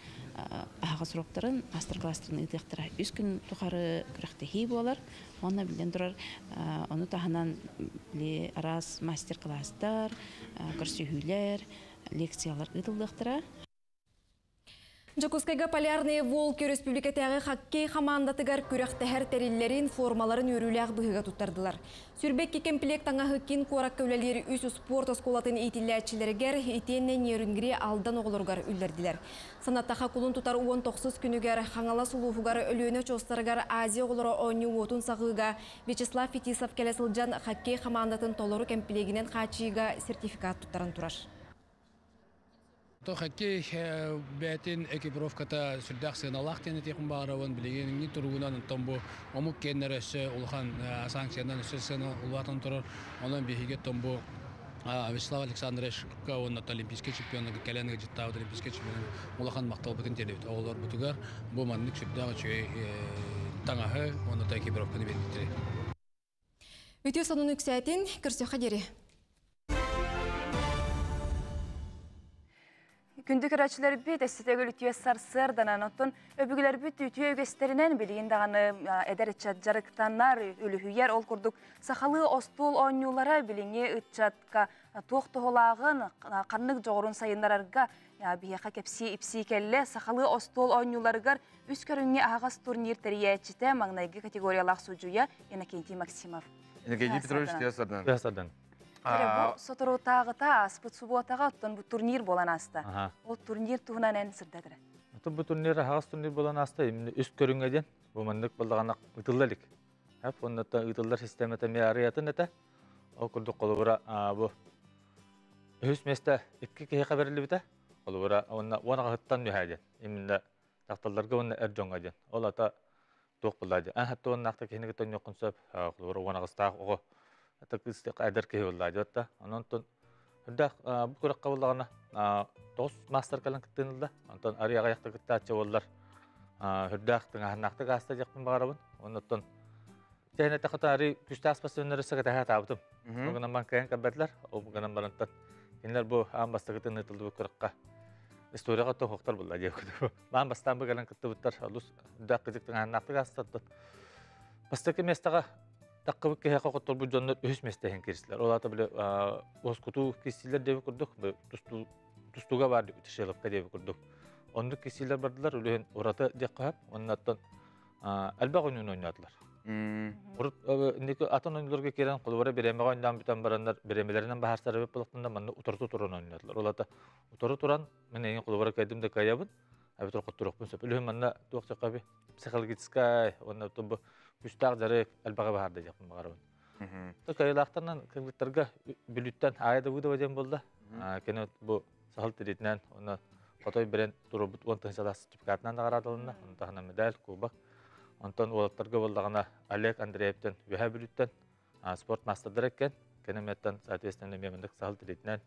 аһаҕас уроктарын, мастер-класстарын ыытыахтара. Үс күн тухары күрэхтэһии буолар. Уонна биллэн турар, ону таһынан били араас мастер-класстар, көрсүһүүлэр, лекциялар ыытыллыахтара. Жокускайга Полярные волки республикатағы хоккей командатыгар күрәхтәһәр терилләрин формаларын өрүләк быһыга туттардылар. Сүрбекки комплект таңа хыккин корак көвләләре үс спорт осколатын итилләчиләргәр итеннән ерүнгри алдан оғлоргар үлләрдиләр. Санаттаха кулун тутар 19 күнүгәр хаңала сулуфугар өлүөнө чостаргар Азия оғлоро оню отун сағыга Вячеслав Фетисов келесылжан хоккей командатын толору комплегинен хачыга сертификат туттаран турар. То хоккей бәтин экипировката сүрдәк сыналах тени текун багарабын билеген туругунан томбу омук кеннер өссө улахан санкциянан өссө сына улатан турар. Онон биһиге томбу Вячеслав Александрович онна олимпийский чемпионы келен життабыт олимпийский чемпионы улахан мактал бутын телебит. Оголор бутугар бу маннык сүрдәк чөй таңаһы онна экипировканы бербиттери. Үтө сонун үксәтин көрсө хадери. Күндү көрәчілер бит әсетегіл үтіе сарсырданан оттон өбігілер бит үтіе өгестерінен білген дағаны әдер ытчат жарықтаннар үліхүйер ол күрдік сақалы остул ойнулара біліңе ытчатка тоқ тоғылағын қаннық жоғырын сайындарарға бияқа кепси ипси келле сақалы остул ойнуларыгар үс көріңе ағас турнир тәриячіте маңнайғы категориялақ суджуя Иннокентий Максимов. Иннокентий Петрович Тиясардан. Тиясардан. Бу соторутаагыта аспыт субуотага оттон бу турнир болан аста. Ол турнир туһунан эн сырдадыр. Отон бу турнир хагас турнир болан аста. Именно үс көрүнгө ден. Бу мандык боллагана ытыллалик. Хап оннотон ытыллар системата миариятын эте. Ол курдук колубура бу үс месте икки кеhe каберлибите. Колубура онна уана хыттан нүхәден. Именно такталларга онна эр жоңга ден. Ол ата туох буллади. Ан хатта онна акта кехине тон йокун сөп. Колубура уана гыстаак ого Атакыстык әдер кеһи булла дьотта. Онон тон хүндә бу күрәк кабыллагана тос мастер калан кыттынылда. Онтон арияга якта кыттаачы боллар. Хүндә тыңаһнакты гаста жакпын багарабын. Оннотон Тәһнә тахата ари күстә аспасы өннәрсә тәһә табытым. Бүгін аман кәйен кәбәтләр, о бүгін амбарантан. Кинләр бу ам бастыгы тынытылды бу күрәккә. Историяга то хоктар булла дип көтү. Ман бастан бу калан кытты буттар. Алус хүндә кызык тыңаһнакты гаста. Бастыкы местага таққыбык кеһе қоқоттор бу дьоннор үһүс местеһин кирсилер. Ол ата биле оскуту киссилер деби курдук, тустуга бар тишелепка деби курдук. Ондук киссилер бардылар, үлүһүн ураты дек кахап, оннаттан әлбәк ойнун ойнадылар. Урут инники атын ойнуларга келен кулубара биремеге ойндан бүтән бараннар биремелеринен баһарсар беп булыктында манны утурту туран ойнадылар. Ол ата утуру туран мен эң кулубара кайдым да каябын, абитор коттурукпун сөп. Үлүһүн манна туак чакаби психологическай, онна бу күстәк жарык әлбәгә баһарды жакын багарабын. Кайылактарынан кыргыттарга бүлүттен аяда выдава ден болду. Кене бу сахал тиритинен, оны хотой берен турубут он тынчала сертификатынан да карадылына, онтахана медаль, кубок. Онтон уолаттарга болдагана Олег Андреевтен үһә бүлүттен спорт мастердер экен. Кене меттен соответственно мемендик сахал тиритинен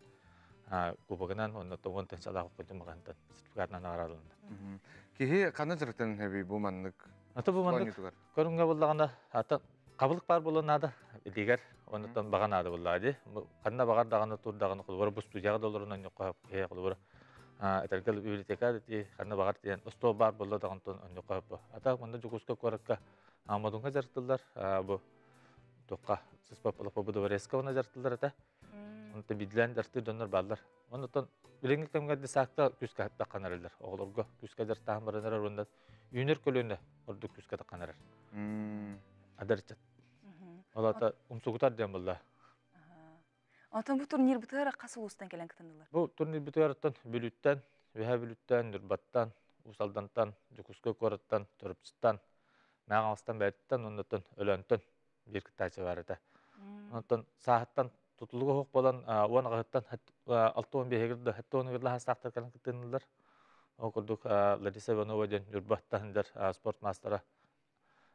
кубогынан онно он тынчала койдум багантан сертификатынан карадылына. Кихи каны жарыктан хеби бу маннык. Ата бу маннык көрүнгө болдагана ата кабылык бар болонада дигер оннотон баганада боллади. Канна багар даганы тур даганы кулбара бу студияга долорунан жокко хе кулбара. Этергел библиотека ди канна багар диен осто бар болла даган тон жокко. Ата мында жукуска коракка амадунга жартылар бу токка сыспап болоп бу дворецка она жартылар ата. Онто бидлен жарты донор баллар. Оннотон билинги кемге сакта күскә такканарылар. Оглорго күскә жартаан баранар онда үйнер көлөнө орду күскә такканарар. Адарчат. Олата умсугутар дем булда. Онтон бу турнир бутыгар касы улустан келен кытындылар. Бу турнир бутыгарыттан бүлүттен, үһә бүлүттен, Нурбаттан, Усалдантан, Жукуска кораттан, Турупчыттан, Маңалстан бәйттен, оннотон Өлөнтөн бир кытачы бар эте. Онтон сааттан тутулугу хук болан уан агыттан алты он бехегирде хатты он гырла хастактар келен кытындылар. О курдук Лариса Иванова ден Нурбаттан спорт мастера.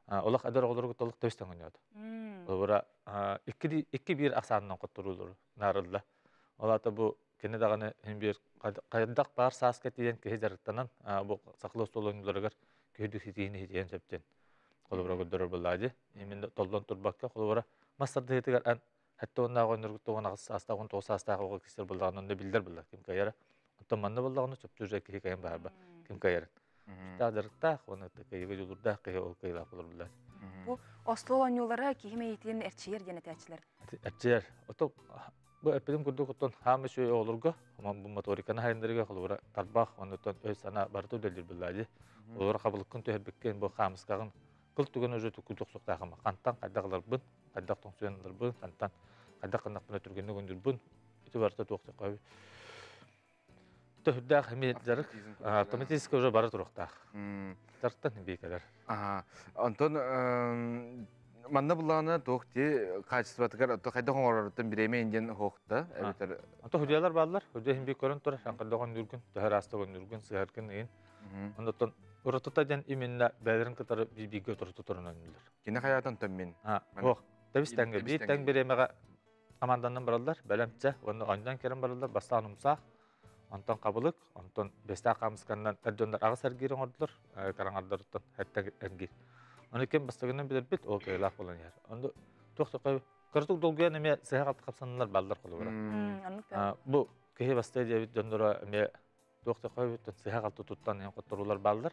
Олақ әдер оғылырғы толық төстен ойнады. Олбара икки бир ақсанынан қоттырулар нарылла. Олата бу кені дағаны хим бир қайдақ бар саас кетиен кеһи жарыктанан бу сақлы стол ойнуларыгар көйдүк хитиини хитиен сөптен. Колубара көддөрөр буллади. Именно толдон турбакка колубара мастарды хитигер ан хатта онна ойнургу тогон агыс астагын тоос астагы ого кисер буллаган онда билдер булла ким каяра. Онтон манна буллаганы сөптүр же кеһи кайын барба ким каяра. Тағдырықта, оны кайыгы жулурда, кайы ол кайылақ болur булlar. Бу остол ойнулары кихиме итин эрчиер диэн этээчилер. Эрчиер. Ото Бу эппитим курдук оттон хаама үчүгэй оҕолорго, бу моториканы хайындарыга холобура тарбах, оннуттан өй санаа барыта үлэлиир буллаadi. Олор хабылыккын түһэрбиккин бу хаамыскаҕын кыл түгэн уже түккү тохсуктаахыма. Хантан хайдах ыларбын, хайдах тоҥсуйан ыларбын, хантан хайдах гыннахпына түргэнник өнүрбүн, ити барыта туох төкөбү. Төһүрдээх эмиэ дьарык автоматически уже бара туруохтаах. Тартан бийкэлэр. Онтон манна буллаҕына туох ти качествотыгар хайдах оҥороруттан бириэмэ индиэн хоохта эбэтэр Онто худьялар бааллар. Худья иһин бии көрөн турар. Шанкардоҕон нүргүн, төһөр аастаҕын нүргүн, сыһаргын ыйын. Онтон уратыта диэн именно бэйэлэрин кытары бииргэ утары туран ойнуллар. Кини хайаатан томмин. Ох, тэбис тэҥҥэ биир тэҥ бириэмэҕэ команданан бараллар, бэлэмчэ уонна оонньоон кэлэн бараллар, бастаан умсаах, онтон хабылык, онтон бэстээх хаамысканнан эр дьоннор аҕыс эргиир оҥордулар, караҥардарыттан хэттэ эргиир. Ону ким бастакынан билэрбит, ол кыайыылаах буолан иһэр. Онно туох такой кыратык долгуйан эмиэ сыһа хапсаннар баллар холобура. Бу киһи бастыа диэбит дьонноро эмиэ туох такой сыһа-халты туттан хотторуулар бааллар.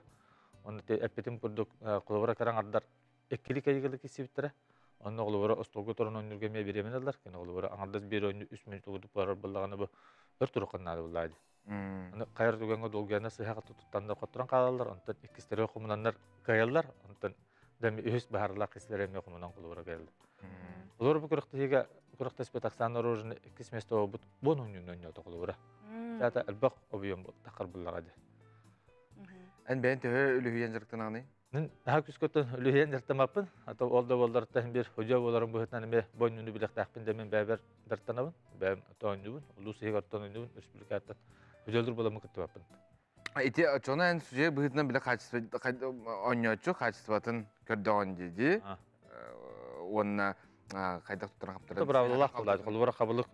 Онно эппитим курдук холобура караҥардар иккили кэйгэлик киссибиттэрэ. Онно холобура остуолга туран ойнуурга эмиэ бириэмэни ылар. Кини холобура аҥардас биир ойну 3 мүнүүт курдук барар буоллаҕына бу өр турукка наада буоллаа дии. Аны хайар түгэҥҥэ долгуйаннар сыһа-халты туттаннар хотторон хаалаллар, онтон иккистэри хомунаннар кыайаллар, онтон дами үһүс баһарылаах кисилэр эмиэ хомунан холобура кыайаллар. Олор бу күрэхтэһиигэ күрэхтэспит Оксана Рожина иккис место буолбут буон ойнуун ойноото холобура. Тата элбэх объем таххар буллаҕа дии. Эн бэйэн төһө үлүһүйэн дьарыктанаҕыный? Мин наһаа күскөттөн үлүһүйэн дьарыктаммаппын. Ата ол да буолларыттан биир худьа буоларым быһыытынан эмиэ бу ойнууну билиэхтээхпин да мин бэйэбэр дьарыктанабын. Бэйэм оонньуубун, улуус иһигэр оттон оонньуубун, республикаттан худьалыыр буоламмын кыттыбаппын. Ити оччоҕуна эн судьуйа быһыытынан билэ качество оонньооччу качествотын көрдөҕүн дии уонна хайдах туттаран хаптарын. Быраабылалаах буоллаат. Холобура хабылык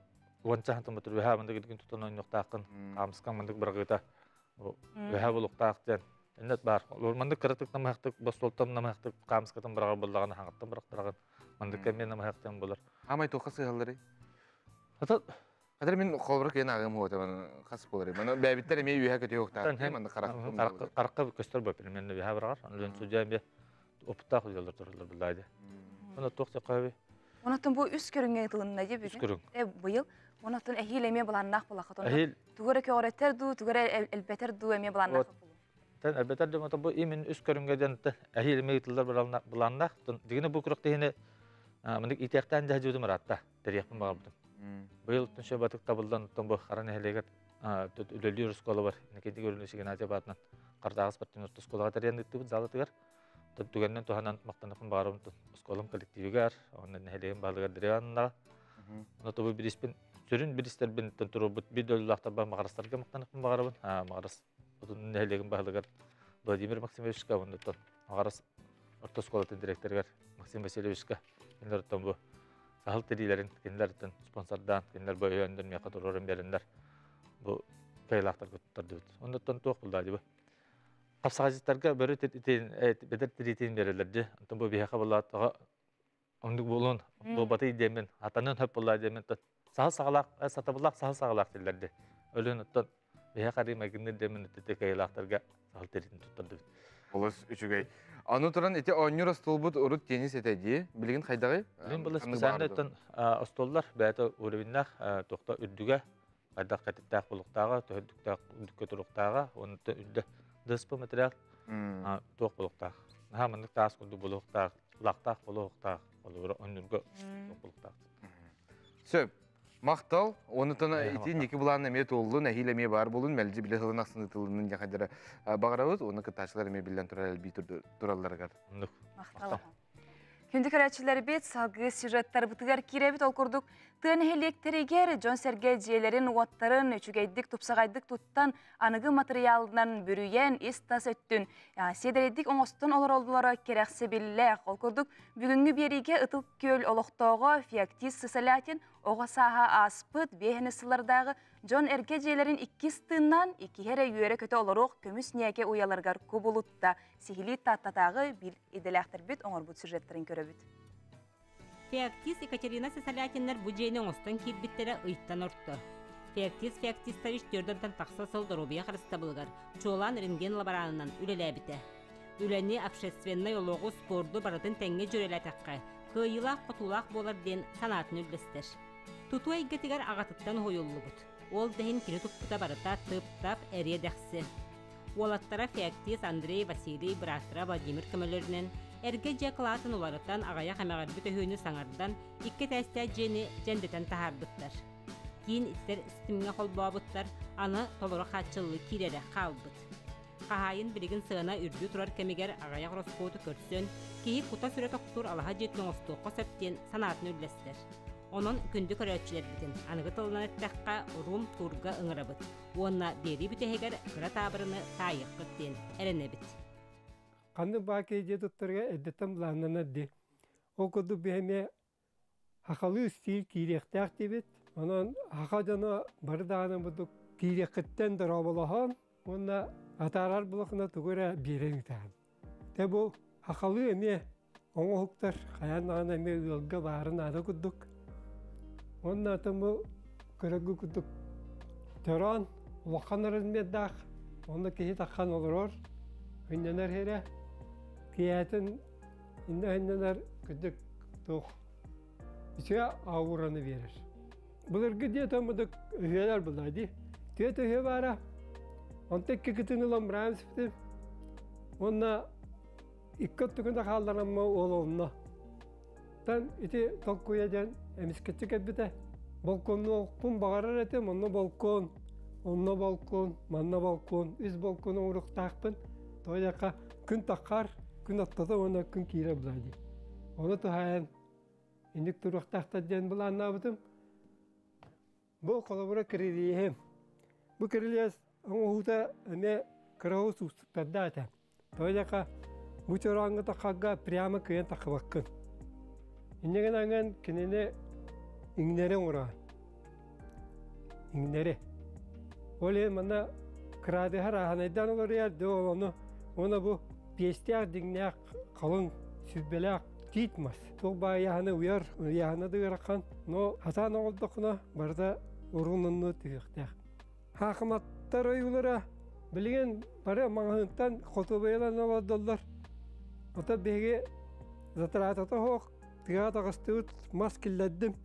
уонча хантан үһэ мындык илгин тутан оонньуохтааххын, хаамыскаҥ мындык бырагыыта үһэ булуктаах диэн Эннет баар. Маннык кыратык намыһахтык, бостуолтан намыһахтык хаамыскатын быраҕар буоллаҕына хаҥаттан бырахтараҕын. Маннык кэмҥэ намыһахтан булар. Аамай туохха сыһалларый? Ата Хатыр мин холобура киэн ааҕым хуота хас буоларый? Маны бэйбиттэр эмиэ үөһэ көтүө уктаах. Манны харах харахха көстөр бу примерно үөһэ быраҕар. Аны судья эмиэ опыттаах судьялар тураллар буллаады. Оны туох сөкөбү? Онотон бу үс көрүҥҥэ ытылынна дии бүгүн. Үс көрүҥ. Быйыл онотон эһиил эмиэ былааннаах булахыт. Эһиил тугу эрэ көҕүрэтэр дуу, тугу эрэ элбэтэр дуу эмиэ былааннаах булу. Тэн элбэтэр дуу бу имин үс көрүҥҥэ диэн эһиил эмиэ ыытыллар былааннаах. Дигини бу күрэхтэһиини мындык иитиэхтээн дьаһдьыбытым ыраатта. Тэриэхпин баҕарбытым. Быйыл түншө батык табыллан оттон бу Хара нэһилиэгэр үлэлиир оскуола бар. Никитик Өрүнүс Игнатьев аатынан Хардааҕы спортивнай оскуолаҕа тэрийэн ыыттыбыт залатыгар. Түгэнинэн туһанан махтаныахпын баҕарабын оскуолам коллективигар, уонна нэһилиэгим баһылыгар Деревяннаҕа. Онно тобу бириспин сүрүн биристэрбин туруорбут биир дойдулаахтарбар Маҕарастарга махтаныахпын баҕарабын. Маҕарас нэһилиэгим баһылыгар Владимир Максимовичка, оннуттан Маҕарас орто оскуолатын директорыгар Максим Васильевичка кинилэр бу саһыл тириилэрин кинилэртэн спонсордаан, кинилэр бу өйөөндөр миэхэ туруоран биэрэннэр бу кыайыылаахтарга туттардыбыт. Оннуттан туох буллаа дии бу. Хапсаҕайдьыттарга бөрө бэдэр тириитин биэрэллэр дии. Онтон бу биһиэхэ буоллаатаҕа оннук буолуон буолбатый диэммин, атанын хөп буоллаа диэммин саһыл саҕалаах, сатабыллаах саһыл саҕалаах дииллэр дии. Өлүн оттон биһиэхэ арыы майгынныыр диэммин ити кыайыылаахтарга саһыл тириитин туттардыбыт. Олус үчүгэй. Аны туран ити оонньуур остуолбут урут теннис этэ дии. Билигин хайдаҕый? Билигин была специально оттон остуоллар бэйэтэ уровеннаах туохта үрдүгэ хайдах кэтиттээх булуктааҕа, төһөрдүктээх үрдүккэ туруктааҕа, уонна үрдэ ДСП материал туох булуктаах. Наһаа маннык таас курдук булуохтаах, лахтаах булуохтаах, олугура оннурга булуктаах. Сөп. Махтал. Онутан ити ники булаан эмиэ туоллун, эһиил эмиэ баар болун, мэлдьи биле сылын ахсын ытылынын дьахадара баҕарабыт, уонна кыттааччылар эмиэ биллэн турар элбии туралларыгар. Махтал. Күндү көрөөччүлэрбит, салгыы сюжеттарбытыгар киирэбит. Ол курдук, тыа нэһилиэктэригэр дьон-сэргэ дьиэлэрин, уоттарын үчүгэйдик, тупсаҕайдык туттан, аныгы матырыйаалынан бүрүйэн, ис-тас өттүн сиэдэрэйдик оҥостон олороллоро кэрэхсэбиллээх. Ол курдук, бүгүҥҥү биэриигэ Ытык Күөл олохтооҕо Феоктист Сысолятин оҕо сааһа ааспыт биэһини сыллардааҕы дьон эргэ дьиэлэрин иккис тыыннаан, иккиһэ эрэ үөрэ-көтө олоруох көмүс ньээкэ уйаларыгар кубулутта. Сиһилии Тааттатааҕы биир идэлээхтэрбит оҥорбут сюжеттарын көрөбүт. Феоктист Екатерина Сысолятиннар бу дьиэни оҥостон киирбиттэрэ ыйтан орто. Феоктист Феоктистович төрдөнтөн тахса сыл доруобуйа харыстабылыгар чуолаан рентген лаборанынан үлэлээбитэ. Үлэни, общественнай олоҕу, спорду барытын тэҥҥэ дьүөрэлээтэххэ, кыайыылаах-хотуулаах буолар диэн санаатын үллэстэр. Тутуу эйгэтигэр аҕатыттан уһуйуллубут. Ол да иһин кини туппута барыта тып-тап, эриэ-дэхси. Уолаттара Феоктист Андрей, Василий, бырааттара Владимир көмөлөрүнэн эргэ дьиэ кылаатын уларытан, аҕыйах эмэҕирбит өһүөнү саҥардан, икки этээстээх дьиэни дьэндэтэн таһаарбыттар. Киин ититэр ситимҥэ холбообуттар, аны толору хааччыллыы киирэрэ хаалбыт. Хаһаайын билигин сыана үрдүү турар кэмигэр аҕыйах ороскуоту көрсөн, киһи кута-сүрэ тохтуур алаһа дьиэтин оҥостуохха сөп диэн санаатын үллэстэр. Онон күндү көрөөччүлэрбитин аныгы тылынан эттэххэ, рум-турга ыҥырабыт уонна биэрии бүтэһигэр кыра таабырыны таайыаххыт диэн эрэнэбит. Ханнык баакый дьиэ туттарга эрдэттэн былааннанар дии. Ол курдук биһи эмиэ Хахалыы истиил киириэхтээх диэбит. Онон хаха дьоно бары даҕаны бурдук киириэххиттэн дорооболоһон уонна атаарар булахына тугу эрэ биэрэн ыытаҕын. Тэ бу хахалыы эмиэ оҥоһуктар хайаан даҕаны эмиэ ыалга баарын наада курдук. Уонна атын бу көрөргө курдук төрөөн улахан размердаах онно киһи таххан олорор, ынньанар эрэ киэһэтин Иннэ-иннэнэр кырдьык туох үчүгэй аураны биэрэр. Былыргы диэтэн мудук өһүөлэр булаа дии. Түөт өһүө баара. Онто икки кытын ылан быраан испитим. Уонна икки оттугун хаалларамма уол онно. Тан ити толкуйа диэн эмискэччи кэлбитэ. Балконнуохпун баҕарар этим, онно балкон, онно балкон, манна балкон, үс балкон оҥоруохтаахпын. Тоҕо күн таххар, күн аттата уонна күн киирэр булаа дии. Ону туһаайан инник туруохтаахтар диэн былааннаабытым. Бу холобура кирилиэһим. Бу кирилиэс оҥоһуута эмиэ кыраҕы уустуктардаах этэ. Тоҕо диэххэ, бу чорооҥҥо таххарга прямо кыайан таххыбаккын. Инньэ гынан кинини иҥнэри оҥороон. Иҥнэри. Ол иһин манна кыраадыһар ааһанайдаан олоруйар дьэ ол ону уонна бу пиэстээх дьиҥнээх халыҥ сүрбэлээх тиит мас. Туох баайаһаны уйар, ыйааһына да ыарахан, но хатаан оҥордоххуна барыта урун-онну түһүөхтээх. Хаахыматтар ойуулара билигин бары маҕаһыынтан хотуобайалан олордоллор. Ото биһиги затратата суох тыаҕа таҕыстыбыт, мас киллэрдим.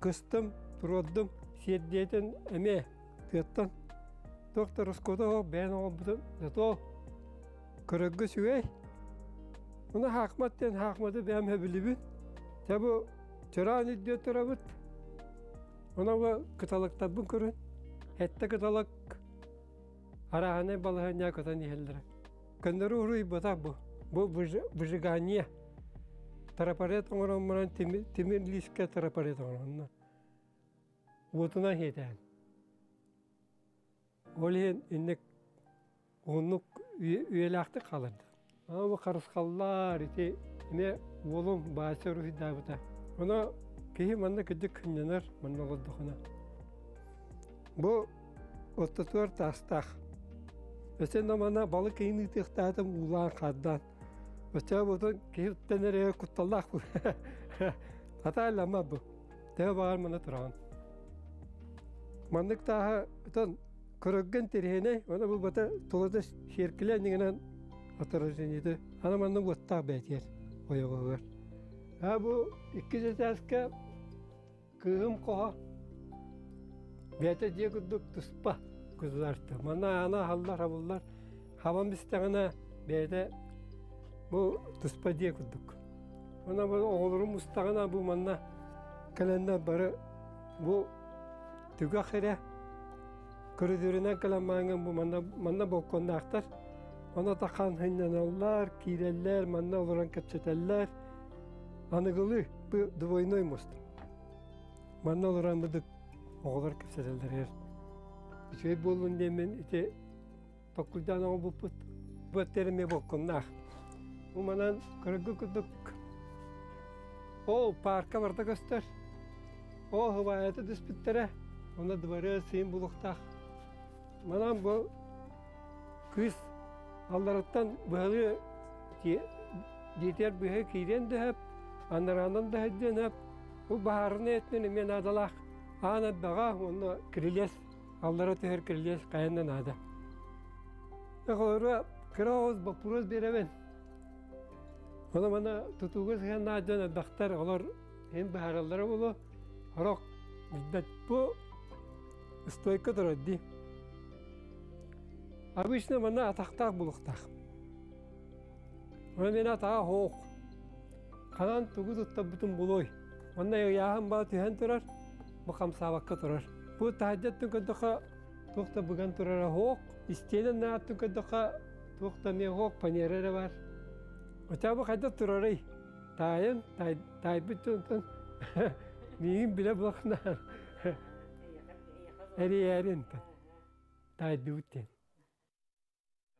Кыстым, туруордум, сиэрдийэтин эмиэ тыаттан туох да ороскуота суох бэйэн оҥорбутум. Зато көрөргө үчүгэй. Ону хаахмат диэн хаахматы бэйэм сөбүлүүбүн. Дьэ бу чыраан үрдүө турабыт. Ону бу кыталыктарбын көрөн, сэттэ кыталык арааһынай балаһыанньаҕа көтөн иһэллэрэ. Көннөрү уруйбатах бу. Бу выжигание. Трафарет оҥорон баран тимир лиискэ трафарет оҥоронно. Уотунан хиэтээн. Ол иһин инник уһуннук үйэлээхтик хааларда. Ама бу харысхаллар ити эмиэ уолум Баася уруһуйдаабыта. Ону киһи манна кырдьык кынньанар, манна олордохуна. Бу ортотугар таастаах. Өссө манна балык ыйын ыытыахтаатым уулаан хаардаан. Оччоҕо бутун киһи уттан эрэ кутталлаах бу. Хатааллама бу. Төһө баҕар маны тураҕын. Маннык тааһа отон көрөргө интэриэһинэй, уонна бу бата тулата сиэркилэ иннигинэн отражениеты. Аны манна уоттаах бээтиэр ойоҕоһугар. А бу иккис этээскэ Кыыһым хоһо бэйэтэ дьиэ курдук туспа государство. Манна аана аһаллар, хабыллар. Хабан бистэҕинэ бэйэтэ бу туспа дьиэ курдук. Уонна бу оҕолорум мустаҕына бу манна кэлэннэр бары бу түгэх эрэ көрүдүөрүнэн кэлэн мааҥҥын бу манна манна балконнаахтар. Онно тахан сынньаналлар, киирэллэр, манна олорон кэпсэтэллэр. Аныгылыы бу двойной мост. Манна олорон быдык оҕолор кэпсэтэллэригэр үчүгэй буоллун диэммин ити толкуйдаан оҥорбуппут. Бу эттэр эмиэ балконнаах. Бу манан көрөргө курдук ол паарка барыта көстөр. Ол хыбаайата түспүттэрэ. Онно дворец сыйын булуохтаах. Манан бу кыыс аллараттан быһалыы дьиэтигэр быһа киириэн да сөп, анараанан да сылдьыан сөп. Бу баһаарынай өттүнэн эмиэ наадалаах. Аан элбэҕэ уонна кирилиэс, аллара түһэр кирилиэс хайан да наада. Оҕолорго кыра оҕус боппуруос биэрэбин. Ону маны тутууга сыһыаннаах дьон элбэхтэр, олор иһин быһаараллара буолуо. Сорох Билбэт бу стойка турар дии. Обычно манна атахтаах булуктаах. Онон мин атаҕа хоох. Ханан тугу туттарбытын булуой. Онно ыйааһын баа түһэн турар, бу хамсаабакка турар. Бу таһырдьаттан көрдөххө туох да быган турара хоох. Истиэнэ нааттан көрдөххө туох да эмиэ хоох, панера эрэ бар. Оччоҕо бу хайдах турарый? Таайан, таайбыт дьонтон миигин билэ булахнаан эрийээрин таайдыбыт диэн.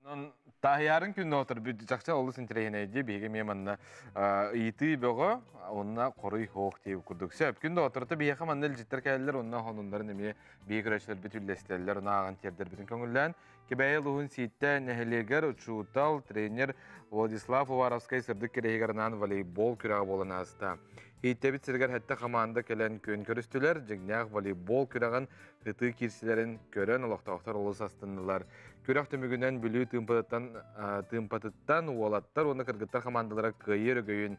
Онон тааһыйаарын күн отор чахчы олус интэриэһинэйди биһиги эмиэ манна ыйытыы бөҕө онно хоруй хоох диэбит курдук. Сөп күн доҕотторото биһиэхэ манна илдьиттэр кэлэллэр онно хонуннарын эмиэ биһиги көрөөччүлэрбит үллэстэллэр ону ааҕан тиэрдэрбитин көҥүллээн Кэбээйи улууһун Сииттэ нэһилиэгэр учуутал, тренер Владислав Уваровскай сырдык кэрэһигэр анаан волейбол күрэҕэ буолан ааста. Ииттэбит сиригэр сэттэ хамаанда кэлэн күөн көрүстүлэр. Дьиҥнээх волейбол күрэҕин ытыы киирсилэрин көрөн олохтоохтор олус астыннылар. Күрэх түмүгүнэн Бүлүү Тыымпатыттан, Тыымпатыттан уолаттар уонна кыргыттар хамаандалара кыайыы өрөгөйүн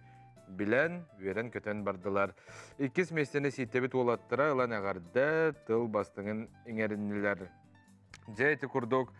билэн, үөрэн-көтөн бардылар. Иккис миэстэни Сииттэбит уолаттара ылан эҕэрдэ тыл бастыҥын иҥэриннилэр. Дьэ ити курдук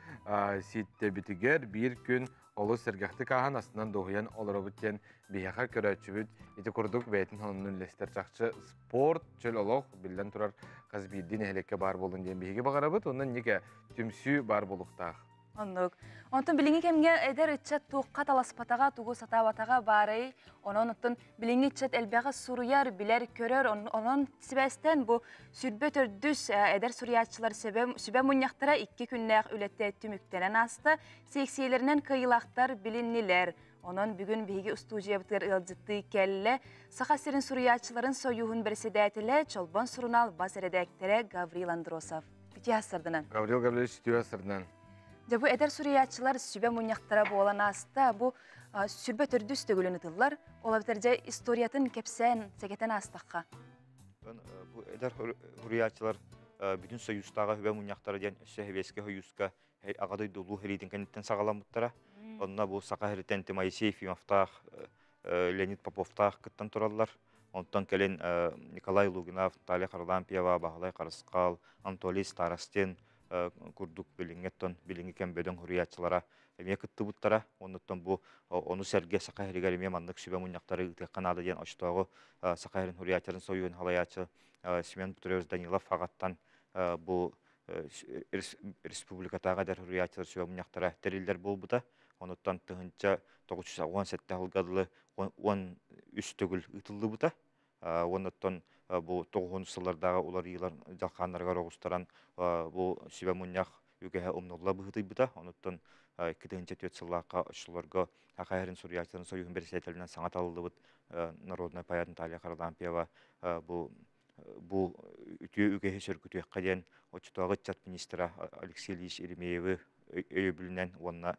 Сииттэбитигэр биир күн олус сэргэхтик ааһан астынан дуоһуйан олоробут диэн биһиэхэ көрөөччүбүт ити курдук бэйэтин сонунун үллэстэр чахчы спорт чөл олох биллэн турар хас биирдии нэһилиэккэ баар буолун диэн биһиги баҕарабыт уонна инники түмсүү баар буолуохтаах. Оннук. Онтон билиҥҥи кэмҥэ эдэр ыччат туохха таласпатаҕа, тугу сатаабатаҕа баарай. Онон оттон билиҥҥи ыччат элбэҕи суруйар, билэр, көрөр. Онон сибээстээн бу сүрбэ төрдүс эдэр суруйааччылар сүбэ мунньахтара икки күннээх үлэтэ түмүктэнэн ааста. Сиэксийэлэринэн кыайыылаахтар билиннилэр. Онон бүгүн биһиги устуудьуйабытыгар ыалдьыттыы кэллэ Саха сирин суруйааччыларын сойууһун бэрэссэдээтэлэ, Чолбон сурунаал бас эрэдээктэрэ Гаврил Андросов. Үтүө сарданан. Гаврил Гаврилович үтүө сарданан. Дьэ бу эдэр суруйааччылар сүбэ мунньахтара буолан ааста. Бу сүрбэ төрдүс төгүлүн ытыллар. Ол эбэтэр дьэ историятын кэпсээн, сэгэтэн аастахха. Бу эдэр суруйааччылар бүтүн союзтааҕы сүбэ мунньахтара диэн өссө Сэбиэскэй Союзка Аҕа дойду улуу сэриитин кэнниттэн саҕаламмыттара. Онно бу Саха сириттэн Моисей Ефимовтаах, Леонид Поповтаах кыттан тураллар. Онтон кэлин Николай Лугинов, Наталья Харлампьева, Баһылай Харысхал, Анатолий Старостин курдук билиҥҥи оттон билиҥҥи кэм бөдөҥ суруйааччылара эмиэ кыттыбыттара. Оннуттан бу ону сэргэ Саха сиригэр эмиэ маннык сүбэ мунньахтары ыытыахха наада диэн оччотооҕу Саха сирин суруйааччыларын сойууһун салайааччы Семен Петрович Данилов аҕаттан бу республикатааҕы эдэр суруйааччылар сүбэ мунньахтара тэриллэр буолбута. Онуттан 1917 сылга дылы 13 төгүл ыытыллыбыта. Уоннаттан бу тоҕуһун сыллардааҕы уларыйыылар дьалхааннарыгар оҕустаран бу сүбэ мунньах үгэһэ умнулла быһыытыйбыта. Онуттан 2004 сыллаахха оччолорго Саха сирин суруйааччыларын союһун председателинэн саҥа талыллыбыт народнай поэт Наталья Харлампьева бу бу үтүө үгэһи сөргүтүөххэ диэн оччотооҕу ыччат министра Алексей Ильич Еремеевы өйөбүлүнэн уонна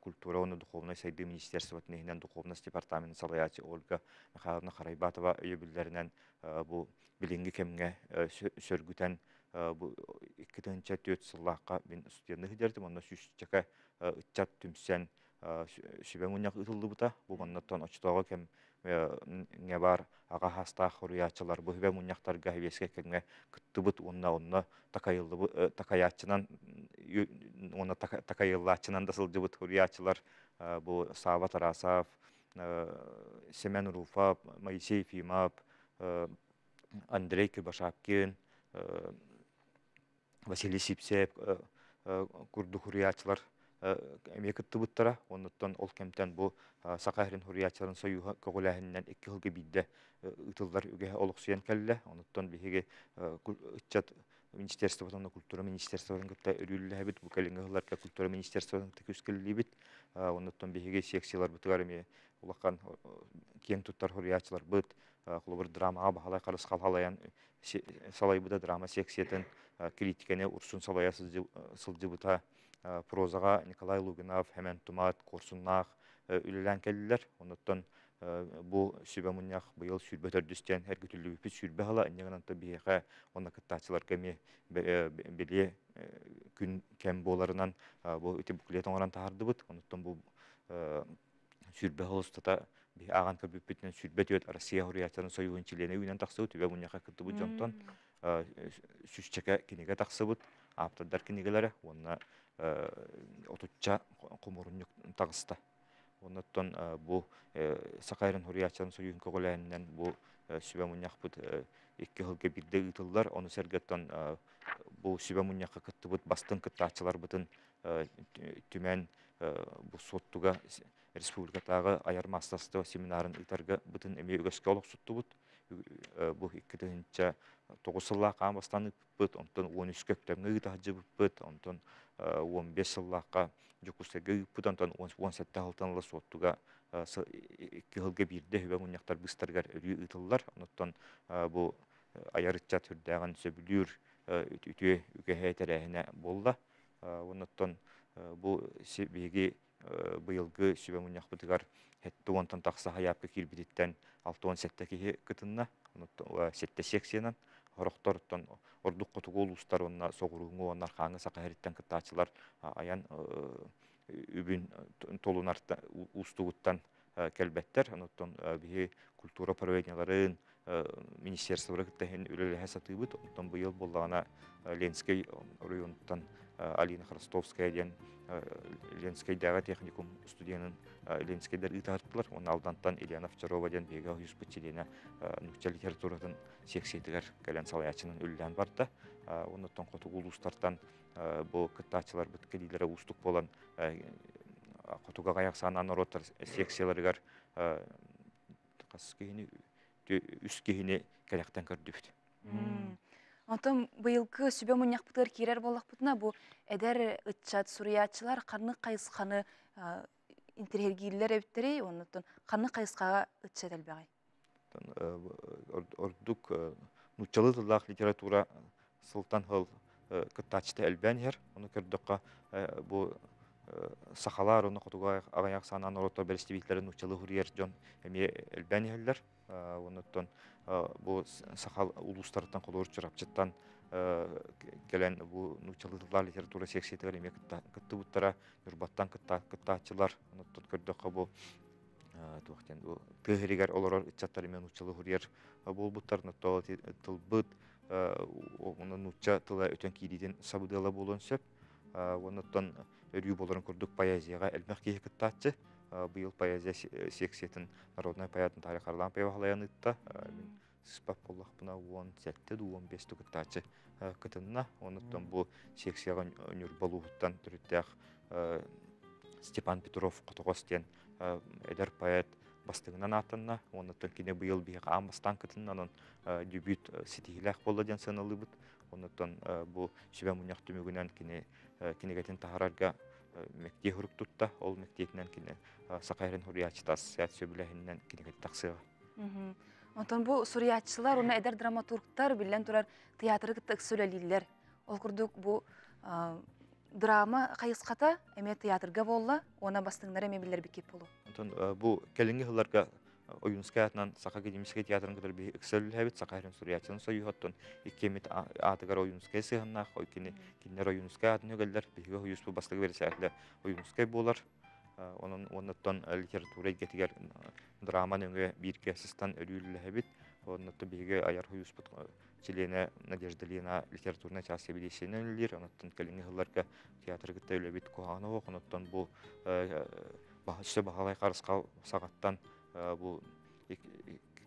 культура уонна духовнай сайдыы министерствотын иһинэн духовность департаменын салайааччы Ольга Михайловна Харайбатова өйөбүллэринэн бу билиҥҥи кэмҥэ сөргүтэн бу 2004 сыллаахха мин студенны сылдьардым онно сүүсчэкэ ыччат түмсэн сүбэ мунньах ыытыллыбыта. Бу маннаттан оччотооҕу кэм ҥэ баар аҕа саастаах суруйааччылар бу сүбэ мунньахтарга сэбиэскэй кэмҥэ кыттыбыт уонна онно такайыллыбыт такайааччынан уонна такайыллааччынан да сылдьыбыт суруйааччылар бу Сава Тарасов, Семен Руфов, Моисей Ефимов, Андрей Кибашапкин, Василий Сипсеев курдук суруйааччылар эмиэ кыттыбыттара. Оннуттан ол кэмтэн бу Саха сирин суруйааччыларын сойууһа көҕүлээһининэн икки сылга биирдэ ыытыллар үгэһэ олохсуйан кэллэ. Онуттан биһиги ыччат министерствотын уонна культура министерствотын кытта өрүүллэһэбит. Бу кэлиҥҥи сылларга культура министерствотын кытта күскэллиибит. Оннуттан биһиги секцияларбытыгар эмиэ улахан киэҥ туттар суруйааччыларбыт, холобур драмаҕа Баһылай Харысхал салайан салайбыта драма секциятын критиканы Урсун салайа сылдьыбыта прозаҕа Николай Лугинов, Хэмэн Тумат, Куорсуннаах үлэлээн кэллилэр. Онуттан бу сүбэ мунньах быйыл 24 диэн эргитиллибиппит 20 сыла инньэ гынан биһиэхэ уонна кыттааччыларга эмиэ бэлиэ күн кэм буоларынан бу ити буклет оҥорон таһаардыбыт. Онуттан бу 20 сыл устата Биһи ааҕан көрбүппүтүнэн 24 Россия Суруйааччыларын сойууһун чилиэнэ үүнэн тахсыбыт, үбэ мунньахха кыттыбыт дьонтон сүүсчэкэ кинигэ тахсыбыт, ааптардар кинигэлэрэ уонна отучча хомуурунньук таҕыста. Оннуттан бу Саха эрин суруйааччыларын сойууһун көҕүлээһининэн бу сүбэ мунньахпыт икки сылга биирдэ ыытыллар. Ону сэргэттэн бу сүбэ мунньахха кыттыбыт бастыҥ кыттааччыларбытын түмэн бу Суоттуга республикатааҕы айар маастарство семинарын ыытарга бытын эмиэ үгэскэ олохсуттубут. Бу 2009 сыллаах аан бастаан ыыппыппыт, онтон 13 Өктөмҥө ыыта сылдьыбыппыт, онтон 15 сыллаахха Дьокуускайга ыыппыт, онтон 17 сылтан ыла Суоттуга икки сылга биирдэ сүбэ мунньахтар быыстарыгар өрүү ыытыллар. Онуттан бу айар ыччат сүрдээҕин сөбүлүүр үтүө үгэһэ тэрээһинэ буолла. Онуттан бу биһиги быйылгы сүбэ мунньахпытыгар 70-тан тахса хайаапка киирбититтэн 67 киһи кытынна. Сэттэ секциянан сорохтортон ордук хотугу улуустар уонна соҕурууҥу уонна архааҥы Саха сириттэн кыттааччылар айан үбүн толунар уустугуттан кэлбэттэр. Онуттан биһи культура управлениеларын министерстволары кытта иһин үлэлэһэ сатыыбыт. Онтон быйыл буоллаҕына Ленскэй оройуонуттан Алина Хростовская диэн Ленскэйдээҕи техникум студенын Ленскэйдэр ыытаһыттылар. Уонна Алдантан Ильяна Овчарова диэн биһиги оһуйуспут чилиэнэ нуучча литературатын секциятыгар кэлэн салайааччынан үлэлээн барда. Оннуттан хотугу улуустартан бу кыттааччыларбыт кэлиилэрэ уустук буолан хотуга аҕыйах саанан норуоттар секцияларыгар хас киһини үс киһини кэлэхтэн көрдүбүт. Онтон быйылгы сүбэ мунньахпытыгар киирэр буоллахпытына, бу эдэр ыччат суруйааччылар ханнык хайысханы интэриэһиргииллэр эбиттэрий, оннуттан ханнык хайысхаҕа ыччат элбэҕий? Ордук нууччалыы тыллаах литература сылтан сыл кыттааччыта элбээн иһэр. Ону көрдөххө, бу сахалар уонна хотугу аҕыйах саанан норуоттар бэрэстэбиитэллэрин нууччалыы суруйар дьон эмиэ элбээн иһэллэр. Онуттан бу саха улуустарыттан холобур Чурапчыттан кэлэн бу нууччалыы тыллаах литература секциятыгар эмиэ кыттыбыттара, Ньурбаттан кыттааччылар. Онуттан көрдөххө бу туох диэн бу тыа сиригэр олорор ыччаттар эмиэ нууччалыы суруйар буолбуттар. Тылбыт уонна нуучча тыла өтөн киириитин сабыдыала буолуон сөп. Уонна өрүү буоларын курдук поэзияҕа элбэх киһи кыттааччы. Быйыл поэзия секциятын народнай поэт Наталья Харлампьева халайан ыытта. Мин сыспат буоллахпына 17 дуу 15 дуу кыттааччы кытынна. Онуттан бу секцияҕа Ньурба улууһуттан төрүттээх Степан Петров Хотоҕос диэн эдэр поэт бастыҥынан ааттанна. Оннуттан кини быйыл биһиэхэ аан бастаан кытынна. Онон дебют ситиһиилээх буолла диэн сыаналыыбыт. Оннуттан бу сүбэ мунньах түмүгүнэн кини кинигэтин таһаарарга мэктиэ сурук тутта. Ол мэктиэтинэн кини Саха сирин суруйааччыта ассоциация сөбүлэһининэн кинигэтэ тахсыаҕа. Онтон бу суруйааччылар уонна эдэр драматургтар биллэн турар театры кытта ыкса үлэлииллэр. Ол курдук бу драма хайысхата эмиэ театрга буолла уонна бастыҥнара эмиэ биллэрбиккит буолуо. Онтон бу кэлиҥҥи сылларга Ойуунскай аатынан Саха академическай театрын кытары биһи ыкса үлэлэһэбит, Саха сирин суруйааччыларын союһуттан иккиэммит аатыгар Ойуунскай сыһыаннаах, кини кинилэр Ойуунскай аатын үгэллэр, биһиги Ойууспут бастакы бэрэссэдээтэлэ Ойуунскай буолар. Онон уоннаттан литература эйгэтигэр драма нөҥүө бииргэ сыстан өрүү үлэлэһэбит. Оннуттан биһиги айар хойууспут чилиэнэ Надежда Ильина литературнай чаас сэбиэдиссэйинэн үлэлиир. Онуттан кэлиҥҥи сылларга театры кытта үлэбит куһаҕана суох. Онуттан бу өссө Баһылай Харысхал саҕаттан бу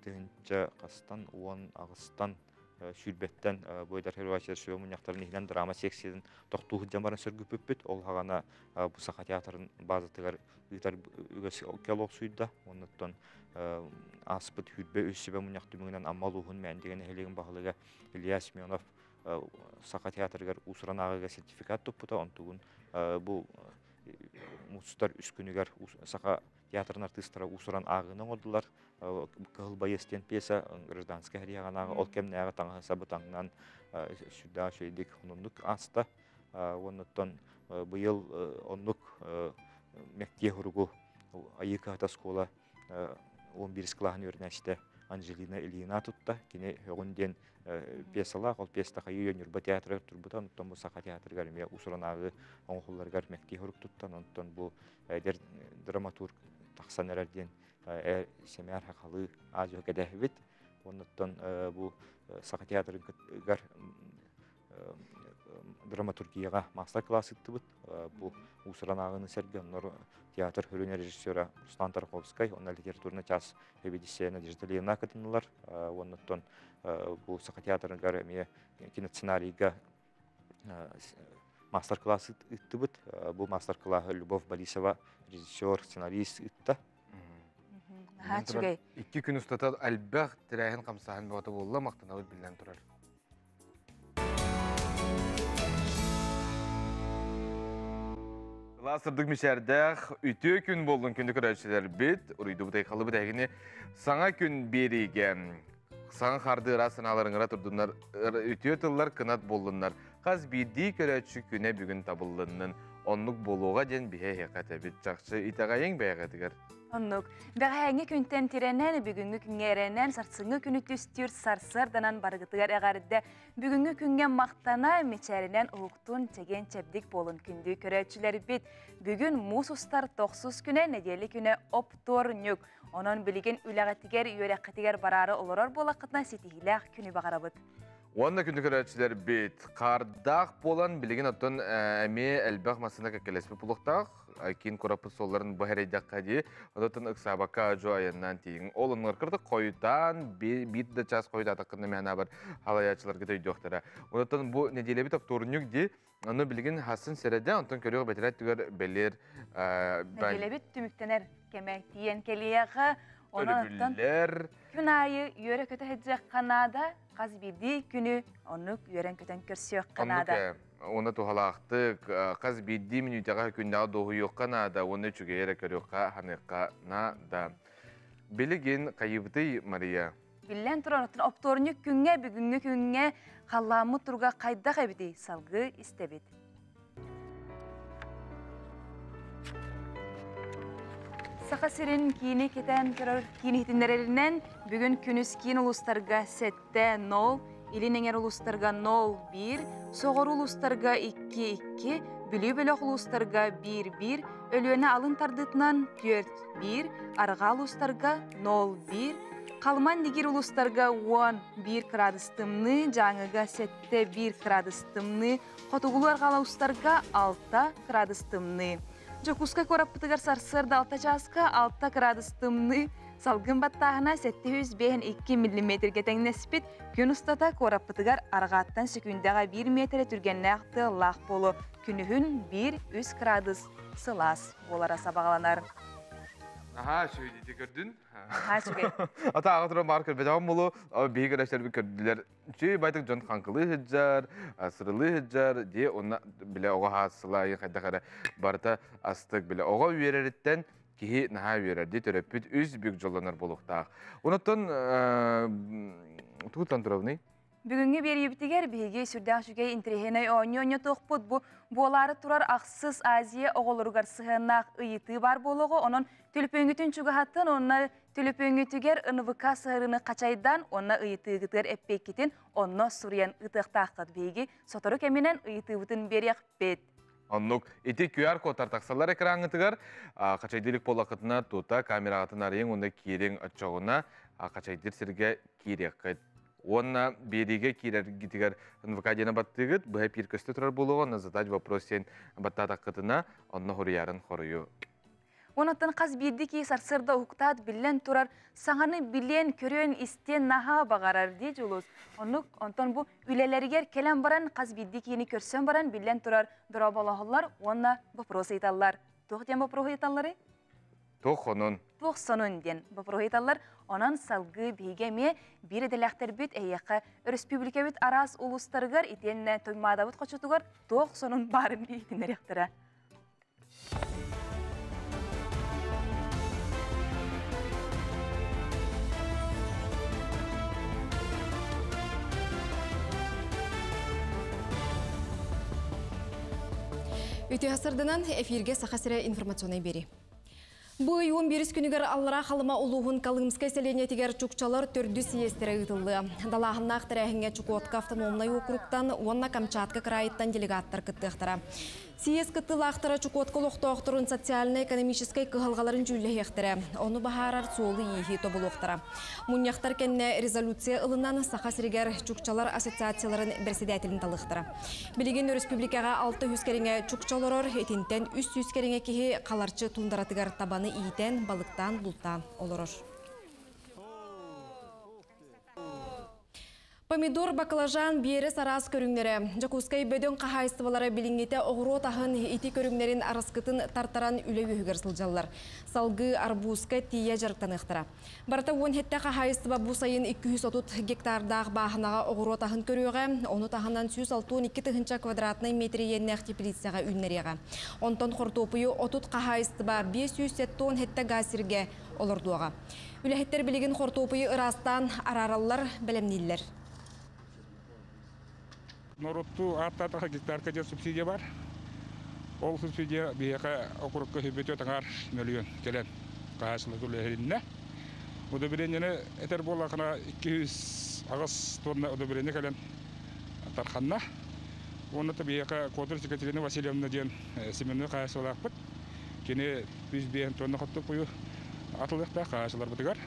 тыһыынча хастан уон аҕыстан сүүрбэттэн бу эдэр Хервачер сүбэ мунньахтарын иһинэн драма секциятын тохтуу сылдьан баран сөргүппүппүт. Ол хаҕана бу Саха театрын базатыгар ыытар үгэс олохсуйда. Оннуттан ааспыт сүүрбэ үс сүбэ мунньах түмүгүнэн Амма улууһун Мээндигэ нэһилиэгин баһылыга Илья Семенов Саха театрыгар уус-уран ааҕыыга сертификат туппута. Онтугун бу мустар үс күнүгэр Саха театрын артыыстара уус-уран ааҕыыны оҥордулар. Кыһыл байыас диэн пьеса гражданскай харыйаҕанааҕы ол кэмнээҕи таҥаһы сабы таҥнан сүрдээх үчүгэйдик оннук ааста. Уоннуттан быйыл оннук мэктиэ суругу Айыы кыһата оскуола 11 кылааһын үөрэнээччитэ Анжелина Ильина тутта. Кини Һөҕүн диэн пьесалаах, ол пьеса Хайыы Ньурба театрыгар турбута, онтон бу Саха театрыгар эмиэ уус-уран оҥоһулларыгар мэктиэ сурук туттан, онтон бу эдэр драматург тахсан эрэр диэн Сэмээр хахалы азия кэдэһибит. Оннуттан бу Саха театрыгар драматургияга мастер-класс ыттыбыт. Бу уусуран ааҕыны сэргэ оннор театр хөрүн режиссера Руслан Тарковскай, онно литературный час эбидиссия Надежда Ильина кытыннылар. Оннуттан бу Саха театрыгар эмиэ киносценарийга мастер-класс ыттыбыт. Бу мастер-классы Любовь Борисова, режиссер, сценарист ытта. Икки күн устата элбэх тэрээһин хамсааһын бөҕөтө буолла, махтанабыт биллэн турар. Сылаас сырдык мичээрдээх үтүө күн буоллун күндү көрөөччүлэрбит, уруйдубут айхалыбыт эһигини саҥа күн биэриигэ саҥа харды ыраас санааларыҥыра турдуннар, үтүө тыллар кынат буоллуннар. Хас биирдии көрөөччү күнэ бүгүн табыллыннын. Оннук буолуоҕа диэн биһэ эһиэхэ этэбит. Чахчы итэҕэйиҥ бэйэҕитигэр. Оннук. Бэҕэһээҥҥи күнтэн тирэнэн, бүгүҥҥү күҥҥэ эрэнэн, сарсыҥҥы күнү түстүүр сарсыарданан барыгытыгар эҕэрдэ. Бүгүҥҥү күҥҥэ махтана, мичээринэн уһуктун, чэгиэн чэбдик буолун күндү көрөөччүлэрбит. Бүгүн муус устар тохсус күнэ, нэдиэлэ күнэ оптуорньук. Онон билигин үлэҕитигэр, үөрэххитигэр бараары олорор буолаххытына ситиһиилээх күнү баҕарабыт. Уонна күндү көрөөччүлэрбит, хаардаах буолан билигин оттон эмиэ элбэх массыына кэккэлэспит булуохтаах. Киин кураппыт суолларын бу эрэйдэххэ дии. Онтон ыксаабакка дьо айаннаан тиийиҥ. Ол оннугар кырдык хойутаан, биир да час хойутаатаххына мээнэ бар халайааччыларга өйдүөхтэрэ. Онтон бу нэдиэлэбит оптуорунньук дии. Ону билигин хасын сэрэдэ, онтон көрүөх бэтэрээт түгэр бэлиэр Нэдиэлэбит түмүктэнэр кэмэ тиийэн кэлиэҕэ. Онон өрөбүллэр. Күн аайы үөрэ-көтө сылдьыахха наада, хас биирдии күнү оннук үөрэн-көтөн көрсүөххэ наада. Уонна туһалаахтык, хас биирдии мүнүүтэҕэ күннэҕэ дуоһуйуохха наада, уонна үчүгэйи эрэ көрүөххэ, ханыахха наада. Билигин хайыбытый, Мария? Биллэн турар, оттон оптуорунньук күҥҥэ, бүгүҥҥү күҥҥэ халлааммыт туруга хайдах эбитий? Салгыы истэбит. Саха сирин киини кэтээн көрөр киин иһитиннэрэринэн, бүгүн күнүс киин улуустарга 7-0, илин эҥэр улуустарга 0-1, соҕуруу улуустарга 2-2, Бүлүү бөлөх улуустарга 1-1, Өлүөнэ алын тардыытынан 4-1, арҕаа улуустарга 0-1, Халыман Дигир улуустарга 11 градус тымныы, Дьааҥыга 7-1 градус тымныы, Хотугулуу арҕаа улуустарга 6 градус тымныы. Дьокуускай куораппытыгар сарсыарда 6 чааска 6 градус тымныы, салгын баттааһына 752 миллиметргэ тэҥнэспит. Күн устата куораппытыгар арҕааттан сөкүүндэҕэ 1 миэтэрэ түргэннээх тыаллаах буолуо. Күнүһүн 1-3 градус сылаас буолара сабаҕаланар. Аха, үчүгэй көрдүн. Аха, үчүгэй. Ата аҕа туран баар көрбөтөҕүм болу, биһи көрөчтөрбүт көрдүлэр. Үчүгэй байтык дьон хаҥкылыы сылдьар, сырылыы сылдьар, дии онно билэ оҕо хаасылайы хайдах эрэ барыта астык билэ. Оҕо үөрэриттэн киһи наһаа үөрэр дии төрөппүт үс бүк дьоллонор буолуохтаах. Онуттан тугуттан турабыный? Бүгүҥҥү биэриибитигэр биһиги сүрдээх үчүгэй интэриэһинэй оонньуу оонньотуохпут. Бу буолаары турар ахсыс Азия оҕолоругар сыһыаннаах ыйытыы баар буолуоҕа. Онон түлүпүөҥҥүтүн чугаһаттан уонна түлүпүөҥҥүтүгэр НВК сыһыарыыны хачайдан уонна ыйытыыгытыгар эппиэккитин онно суруйан ыытыахтааххыт. Биһиги сотору кэминэн ыйытыыбытын биэриэхпит. Оннук ити QR-кодтар тахсаллар экраҥҥытыгар хачайдыыр буоллаххытына тута камераҕытын арыйыҥ уонна киириҥ оччоҕуна хачайдыыр сиргэ киириэххит. Уонна биэриигэ киирэргитигэр НВК диэни баттыыгыт, быһа эпир көстө турар буолуоҕа, онно задать вопрос диэн баттаатаххытына, онно хоруйарын хоруйу. Онуттан хас биирдии киһи сарсыарда уһуктаат биллэн турар саҥаны билиэн, көрүөн, истиэн наһаа баҕарар дии Дьулус. Оннук онтон бу үлэлэригэр кэлэн баран хас биирдии киһини көрсөн баран биллэн турар дорооболоһоллор уонна вопрос ыйыталлар. Туох диэн вопрос ыйыталларый? Туох сонун? Туох сонун диэн вопрос ыйыталлар. Онон салгыы биһиги эмиэ биир идэлээхтэрбит эһиэхэ өрөспүүбүлүкэбит араас улуустарыгар итиэннэ Туймаадабыт хочотугар туох сонун баарын иһитиннэриэхтэрэ. Үтүө сарданан эфирге Саха сирэ информационный бери. Бу ый 11 күнүгэр Аллара Халыма улууһун Колымскай сэлиэнньэтигэр чукчалар төрдүс съезтэрэ ыытыллыа. Далааһыннаах тэрээһиҥҥэ Чукотка автономнай уокуруктан уонна Камчатка кыраайыттан делегаттар кыттыахтара. Съезд кыттыылаахтара Чукотка олохтоохторун социальнай-экономическай кыһалҕаларын дьүүллэһиэхтэрэ, ону быһаарар суолу-ииһи тобулуохтара. Мунньахтар кэннэ резолюция ылынан Саха сиригэр чукчалар ассоциацияларын бэрэссэдээтэлин талыахтара. Билигин өрөспүүбүлүкэҕэ 600 кэриҥэ чукча олорор, итинтэн 300 кэриҥэ киһи Халарчы туундаратыгар табаны иитэн, балыктаан, бултаан олорор. Помидор, баклажан, биэрэс араас көрүҥнэрэ. Дьокуускай бөдөҥ хаһаайыстыбалара билиҥҥитэ оҕуруот аһын ити көрүҥнэрин араскытын тартаран үлэ үөһүгэр сылдьаллар. Салгыы арбузка тиийэ дьарыктаныахтара. Барыта 17 хаһаайыстыба бу сайын 230 гектардаах бааһынаҕа оҕуруот аһын көрүөҕэ, ону таһынан 162 тыһыынча квадратнай метр иэннээх теплицаҕа үүннэриэҕэ. Онтон хортуопуйу 30 хаһаайыстыба 577 га сиргэ олордуоҕа. Үлэһиттэр билигин хортуопуйу ыраастаан араараллар, бэлэмнииллэр. Норуоттуу ааттаатаха гектарка диэн субсидия бар. Ол субсидия биһиэхэ окурукка хүбүтүө таҥар мөлүйүөн кэлэн хаһаайыстыбаларга үлэһилиннэ. Удобрениены этэр буоллахына 208 тонна удобрение кэлэн тарханна. Уонна да биһиэхэ Кодорс Екатерина Васильевна диэн семенной хаһаайыстыбалаахпыт. Кини 105 тонна хортуоппуйу атылыахтаах хаһаайыстыбаларбытыгар.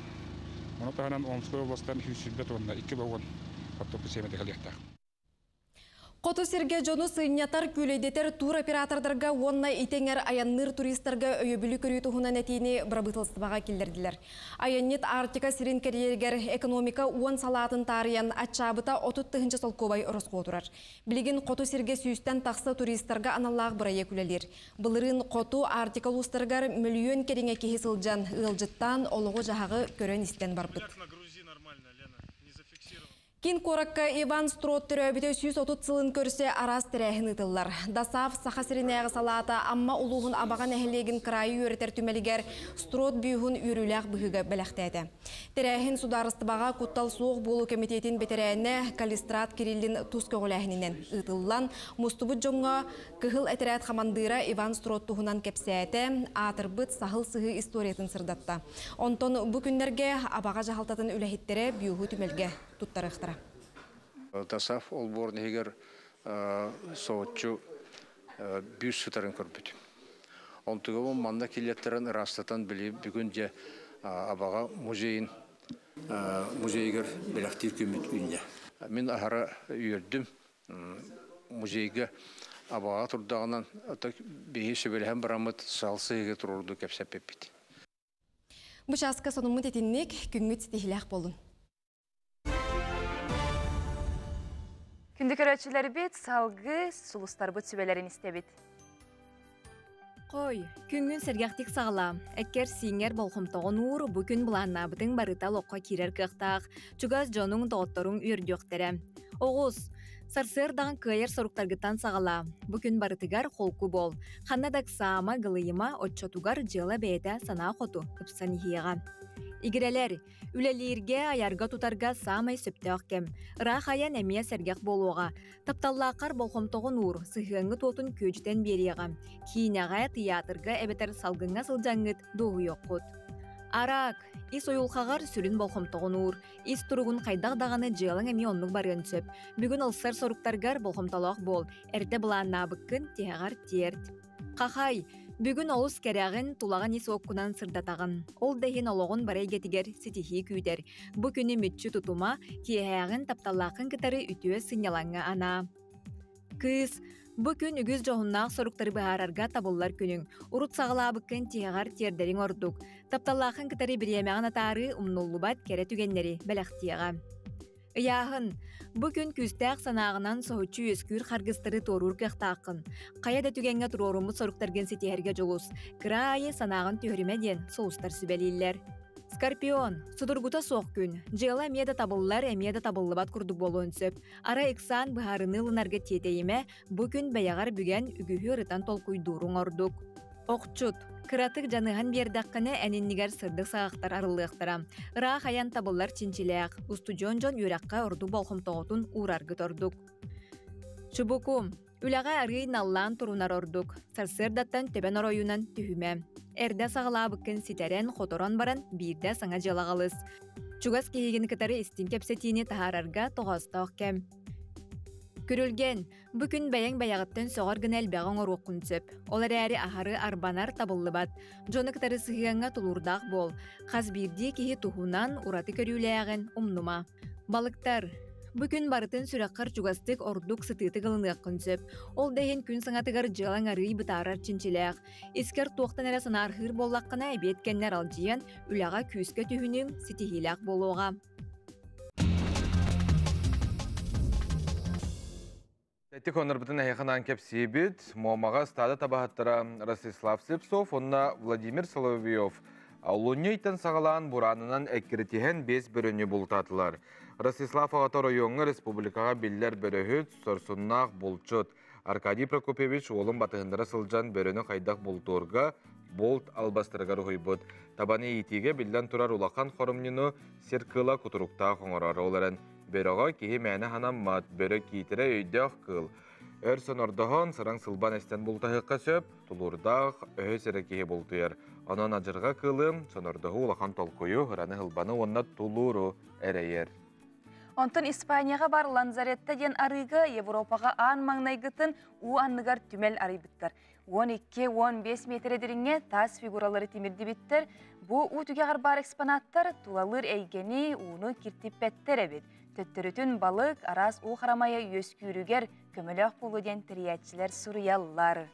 Ону таһынан Омскай областан 120 тонна икки вагон хортуоппуй сиэмэтэ кэлиэхтээх. Хоту сиргэ дьону сынньатар, күүлэйдэтэр тур-оператордарга уонна итиҥэр айанныыр туристарга өйөбүлү көрүү туһунан этиини бырабыыталыстыбаҕа киллэрдилэр. Айанньыт Арктика сирин кэрийэригэр экономика уон салаатын таарыйан аччаабыта 30 тыһыынча солкуобай ороскуотурар. Билигин хоту сиргэ сүүстэн тахса туристарга аналлаах бырайыак үлэлиир. Былырыын хоту Арктика улуустарыгар мөлүйүөн кэриҥэ киһи сылдьан, ыалдьыттаан, олоҕу-дьаһаҕы көрөн-истэн барбыт. Киин куоракка Иван Строд төрөөбүтэ 130 сылын көрсө араас тэрээһин ыытыллар. ДОСААФ Саха сиринээҕи салаата Амма улууһун Абаҕа нэһилиэгин кыраайы үөрэтэр түмэлигэр Строд бюһун үөрүүлээх быһыыга бэлэхтээтэ. Тэрээһин судаарыстыбаҕа куттал суох буолуу кэмитиэтин бэтэрээнэ Калистрат Кириллин тус көҕүлээһининэн ыытыллан, мустубут дьоҥҥо Кыһыл этэрээт хамандыыра Иван Строд туһунан кэпсээтэ, аатырбыт Саһыл Сыһыы историятын сырдатта. Онтон бу күннэргэ Абаҕа дьаһалтатын үлэһиттэрэ бюһу түмэлгэ туттарыахтара. ДОСААФ олбуорун иһигэр соһуччу бүүс сытарын көрбүтүм. Онтугабын манна киллэртэрэн ыраастатан били бүгүн дьэ Абаҕа музейын музейыгар бэлэхтиир күммүт үүннэ. Мин аһара үөрдүм. Музейга Абаҕа турдаҕынан биһи сүбэлэһэн бараммыт сал сыһыыга туруорду кэпсэппиппит. Бу чааска сонуммут итинник, күҥҥүт ситиһилээх буолун. Күндү көрөөччүлэрбит, салгыы сулустарбыт сүбэлэрин истэбит. Хой, күҥҥүн сэргэхтик саҕалаа. Эккэр-сииҥҥэр болҕомтоҕун уур, бу күн былааннаабытыҥ барыта олоххо киирэр кыахтаах. Чугас дьонуҥ, доҕотторуҥ үөрдүөхтэрэ. Оҕус, сарсыардаҕын кыайар соруктаргыттан саҕалаа. Бу күн барытыгар холку буол. Ханна да ыксаама, гылыйыма, оччотугар дьыала бэйэтэ санаа хоту ыпсан иһиэҕэ. Игирэлэр, Үлэлииргэ, айарга-тутарга саамай сөптөөх кэм. Ыраах айан эмиэ сэргэх буолуоҕа. Тапталлааххар болҕомтоҕун уур, сыһыаҥҥыт уотун күөдьүтэн биэриэҕэ. Киинэҕэ, тыйаатырга эбэтэр салгыҥҥа сылдьаҥҥыт дуоһуйуоххут. Араак, ис уйулҕаҕар сүрүн болҕомтоҕун уур. Ис туругун хайдах даҕаны дьыалаҥ эмиэ оннук барыан сөп. Бүгүн ылсар соруктаргар болҕомтолоох буол. Эрдэ былааннаабыккын тиһэҕэр тиэрт. Хахай, бүгүн олус кэрэҕин, тулаҕын ис уоккунан сырдатаҕын. Ол да иһин олоҕун бары эйгэтигэр ситиһии күүтэр. Бу күнү мүччү тутума, киэһээҕин тапталлааххын кытары үтүө сынньалаҥҥа анаа. Кыыс, бу күн үгүс дьоһуннаах соруктары быһаарарга табыллар күнүҥ. Урут саҕалаабыккын тиһэҕэр тиэрдэриҥ ордук. Тапталлааххын кытары бириэмэҕин атаарыы умнуллубат кэрэ түгэннэри бэлэхтиэҕэ. Ыйааһын. Бу күн күүстээх санааҕынан соһуччу үөскүүр харгыстары туоруур кыахтааххын. Хайа да түгэҥҥэ туруоруммут соруктаргын ситиһэргэ дьулус. Кыра аайы санааҕын түһэримэ диэн сулустар сүбэлииллэр. Скорпион. Судургута суох күн. Дьыала эмиэ да табыллар, эмиэ да табыллыбат курдук буолуон сөп. Арай ыксаан быһаарыныы ылынарга тиэтэйимэ, бу күн бэйэҕэр бүгэн үгүһү ырытан толкуйдууруҥ ордук. Охчут, кыратык дьаныһан биэрдэххинэ эн иннигэр сырдык саҕахтар арыллыахтара. Ыраах айан табыллар чинчилээх, устудьуон дьон үөрэххэ ордук болҕомтоҕутун уураргыт ордук. Чубуку, үлэҕэ арыый наллаан турунар ордук. Сарсыардаттан төбөн оройунан түһүмэ. Эрдэ саҕалаабыккын ситэрэн, хоторон баран биирдэ саҥа дьыалаҕа ылыс. Чугас киһигин кытары истиҥ кэпсэтиини таһаарарга тоҕоостоох кэм. Күрүлгэн, бу күн бэйэҥ бэйэҕиттэн сөҕөр гына элбэҕи оҥоруоххун сөп. Ол эрээри аһары арбанар табыллыбат. Дьону кытары сыһыаҥҥа тулуурдаах буол. Хас биирдии киһи туһунан ураты көрүүлээҕин умнума. Балыктар. Бу күн барытын сүрэххэр чугастык ордук сытыытык ылыныаххын сөп. Ол да иһин күн саҥатыгар дьыалаҥ арыый бытаарар чинчилээх. Искэр туохтан эрэ санаархыыр буоллаххына, эбиэт кэннэ аралдьыйан, үлэҕэ күүскэ түһүнүҥ, ситиһиилээх буолуоҕа. Эти конорбутун эһиэхэ кэпсиибит. Муомаҕа ыстаада табаһыттара Ростислав Слепцов уонна Владимир Соловьев олунньу ыйтан саҕалаан бураанынан эккирэтиһэн биэс бөрөнү бултаатылар. Ростислав аҕата оройуоҥҥа республикаҕа биллэр бөрөһүт, сорсуннаах булчут. Аркадий Прокопьевич уолун батыһыннара сылдьан бөрөнү хайдах бултуурга болт албастарыгар уһуйбут. Табаны иитиигэ биллэн турар улахан хоромньуну сир кыыла кутуруктаах оҥорор. Ол эрэн бөрөҕө киһи мээнэ ханаммат, бөрө киитирэ өйдөөх кыыл. Өр сонордоһон, сыраҥ сылбан эстэн бултаһыахха сөп, тулуурдаах, өһөс эрэ киһи бултуйар. Онон адьырҕа кыылы, сонордоһуу улахан толкуйу, ыраны-һылбаны уонна тулууру эрэйэр. Онтон Испанияҕа бар Ланзаретта диэн арыыга Европаҕа аан маҥнайгытын уу анныгар түмэл арыйбыттар. 12-15 метрэ дириҥҥэ таас фигуралары тимирдибиттэр. Бу уу түгэҕэр баар экспонаттар тулалыыр эйгэни, ууну киртиппэттэр эбит. Төттөрүтүн балык, араас уу харамайа үөскүүрүгэр көмөлөөх буолуо диэн тэрийээччилэр суруйаллар.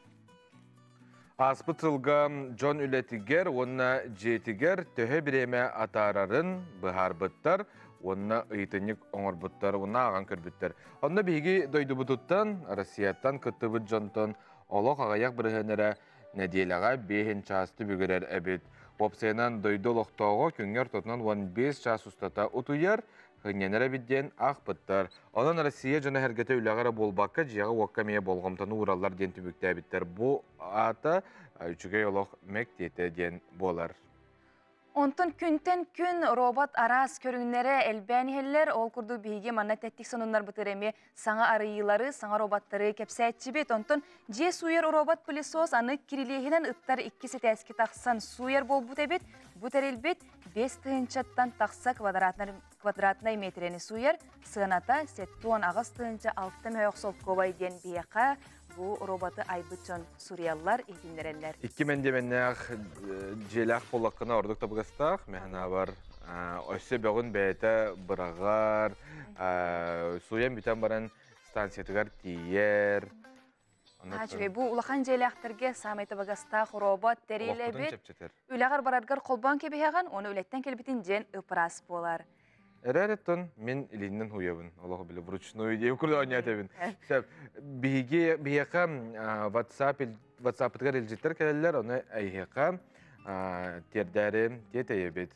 Ааспыт сылга дьон үлэтигэр уонна дьиэтигэр төһө бириэмэ атаарарын быһаарбыттар уонна ыйытынньык оҥорбуттар уонна ааҕан көрбүттэр. Онно биһиги дойдубутуттан, Россияттан кыттыбыт дьонтон олох аҕыйах бырыһыан эрэ нэдиэлэҕэ биэһин чаас түбүгүрэр эбит. Уопсайынан дойду олохтооҕо күҥҥэ ортотунан 15 чаас устата утуйар, Ынньанар эбит диэн аахпыттар. Онон Россия дьоно-сэргэтэ үлэҕэ эрэ буолбакка, дьиэҕэ-уокка эмиэ болҕомтону уураллар диэн түмүктээбиттэр. Бу аата үчүгэй олох мэктиэтэ диэн буолар. Онтон күнтэн күн робот араас көрүҥнэрэ элбээн иһэллэр. Ол курдук биһиги манна тэттик сонуннарбытыгар эмиэ саҥа арыйыылары, саҥа роботтары кэпсээччибит. Онтон дьиэ сууйар робот-пылесос аны кирилиэһинэн ыттар иккис этээски тахсан сууйар буолбут эбит. Бу тэрилбит 5 тыһыынчаттан тахса квадратнай метрени сууйар, сыаната 78 тыһыынча 6 мөһөх солкуобай диэн биһиэхэ бу роботы айбыт дьон суруйаллар, иһитиннэрэллэр. Икки мэндиэмэннээх дьиэлээх буоллаххына ордук табыгастаах, мэһэнабар өссө бөҕүн бэйэтэ быраҕар, сууйан бүтэн баран станциятыгар тиийэр. Үчүгэй бу улахан дьиэлээхтэргэ саамай табыгастаах робот тэрилэбит. Үлэҕэр бараргар холбоон кэбиһэҕин, оны үлэттэн кэлбитин дьиэн ып-ыраас буолар. Эрээриттэн мин илииннэн хуйабын, олох били вручную диэн курдук оонньоотебин. Сөп. Биһиги биһиэхэ WhatsApp WhatsApp-ытыгар илдьиттэр кэлэллэр, ону эйиэхэ тиэрдээри тиэтэйэбит.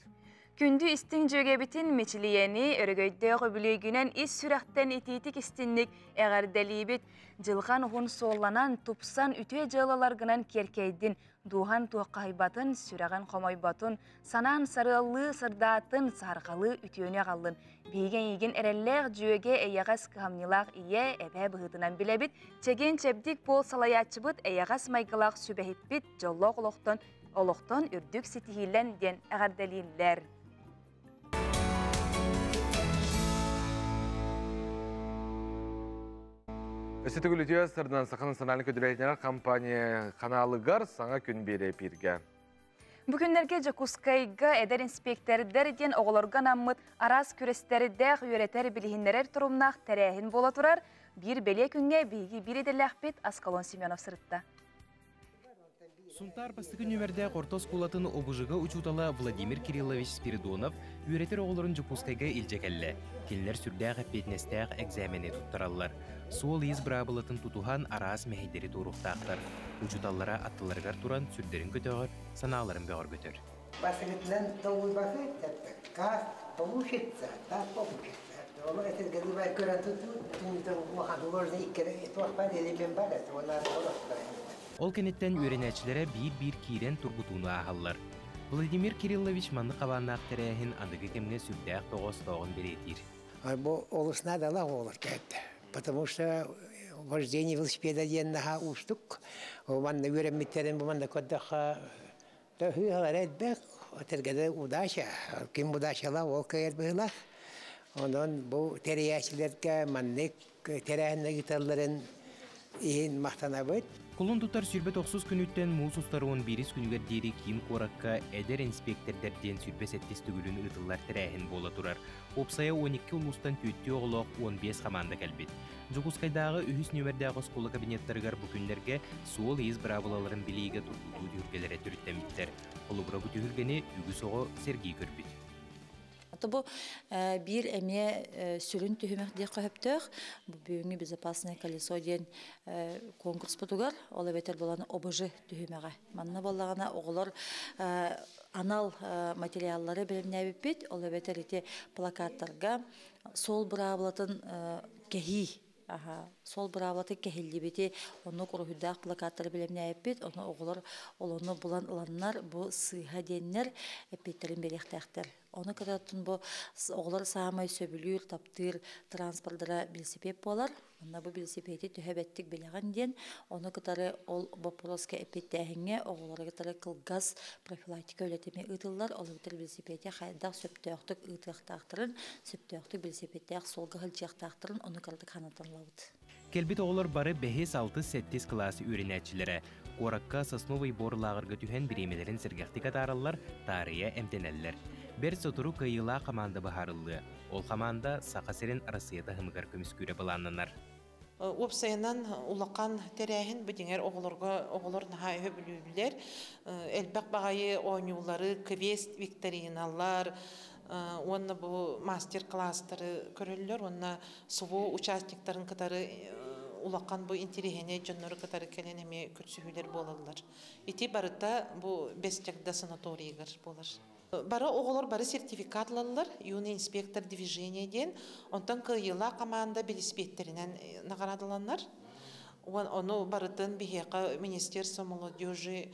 Күндү истиҥ дьүөгэбитин Мичилийэни өрөгөйдөөх үбүлүөйгүнэн ис сүрэхтэн итиитик истинник эҕэрдэлиибит. Дьылҕан уһун суолланан, тупсан үтүө дьыалаларгынан киэркэйдин, дууһан туоххаһыйбатын, сүрэҕин хомойботун, санаан сарыаллыы сырдаатын, саһарҕалыы үтүөнү аҕаллын. Биһиги эйигин эрэллээх дьүөгэ эйэҕэс кыһамньылаах ийэ, эбээ быһыытынан билэбит. Чэгиэн чэбдик буол салайааччыбыт эйэҕэс майгылаах сүбэһиппит дьоллоох олохтон олохтон үрдүк ситиһиилэн диэн эҕэрдэлииллэр. Өссө төгүл үтүө сардан Саха национальнай көдүрэтинэр компания ханаалыгар саҥа күн биэрэ эпииргэ. Бу күннэргэ Дьокуускайга эдэр инспектордар диэн оҕолорго анаммыт араас күрэстэрдээх үөрэтэр билиһиннэрэр торумнаах тэрээһин буола турар. Биир бэлиэ күҥҥэ биһиги биир идэлээхпит Аскалон Семенов сырытта. Сунтаар бастакы нүөмэрдээх орто оскуолатын ОБЖ-га учуутала Владимир Кириллович Спиридонов үөрэтэр оҕолорун Дьокуускайга илдьэ кэллэ. Кинилэр сүрдээх эппиэтинэстээх экзамени туттараллар. Суол-иис быраабылатын тутуһан араас мэһэйдэри туоруохтаахтар. Учууталлара аттыларыгар туран сүрдэрин көтөҕөр, санааларын бөҕөргөтөр. Бастакытынан долгуйбаты, как получится, так получится. Ол этилгени көрөн тутуу, улахан иккere туох бар элемент бар, олар Ол кэнниттэн үөрэнээччилэрэ биир-биир киирэн тургутууну ааһаллар. Владимир Кириллович маннык хабааннаах тэрээһин аныгы кэмҥэ сүрдээх тоҕоостооҕун бэлиэтиир. Бу олус наадалаах олор кэлдэ. Потому что вождение велосипеда диэн наһаа уустук. Манна үөрэммиттерин бу манна көрдөххө төхүү элбэх, отергеде удача. Ким удачала ол кыайар быһыылаах. Онон бу тэрийээччилэргэ маннык тэрээһин ыыталларын иһин махтанабыт. Кулун тутар 29 күнүттэн муус устар 11 күнүгэр диэри киин куоракка эдэр инспектордар диэн 27 төгүлүн ыытыллар тэрээһин буола турар. Уопсайа 12 улуустан түөттүү оҕолоох 15 хамаанда кэлбит. Дьокуускайдааҕы үһүс нүөмэрдээх оскуола кабинеттарыгар бу күннэргэ суол-иис быраабылаларын билиигэ тургутуу түһүлгэлэрэ төрүттэммиттэр. Холобура, бу түһүлгэни үгүс оҕо сэргии көрбүт. Бу биир эмиэ сүрүн түһүмэх диэххэ сөптөөх. Бу бүгүҥҥү «Безопасное колесо» диэн конкурспутугар, ол эбэтэр буолан ОБЖ түһүмэҕэ. Манна буоллаҕына оҕолор анал материаллары бэлэмнээбиппит, ол эбэтэр ити плакаттарга суол быраабылатын кэһии сол быраабылаты кэһиллибити оннук уруһуйдаах плакаттары бэлэмнээбиппит, ону оҕолор олону булан ыланнар бу сыыһа диэннэр эппиэттэрин биэриэхтээхтэр. Ону кытаттын бу оҕолор саамай сөбүлүүр, таптыыр транспордара велосипед буолар. Онно бу велосипеди төһө бэттик билэҕин диэн, ону кытары ол боппуруоска эппиэттээһиҥҥэ оҕолору кытары кылгас профилактика үлэтэ ыытыллар. Ол эбэтэр велосипеди хайдах сөптөөхтүк ыытыахтаахтарын, сөптөөхтүк велосипедтээх суолга сылдьыахтаахтарын ону кыратык ханаталлабыт. Кэлбит оҕолор бары 5, 6, 7 кылаас үөрэнээччилэрэ. Куоракка Сосновый бор лааҕырга түһэн бириэмэлэрин сэргэхтик атаараллар, таарыйа эмтэнэллэр. Бэрт сотору кыайыылаах хамаанда быһаарыллыа. Ол хамаанда Саха сирин Арассыыйа таһымыгар көмүскүүрэ былааннанар. Уопсайынан улахан тэрээһин бу дьиҥэр оҕолорго оҕолор наһаа өһө элбэх баҕайы оонньуулары, квест, викториналар, уонна бу мастер-класстары көрөллөр, уонна СВО участниктарын кытары улахан бу интириэһинэй дьоннору кытары кэлэн эмиэ көрсүһүүлэр буолаллар. Ити барыта бу Бэс Чагда санаторийыгар буолар. Бары оҕолор бары сертификат ылаллар, юный инспектор движения диэн, онтон кыайыылаах команда билиспиэттеринэн наҕараадаланар. Ону барытын биһиэхэ Министерство молодежи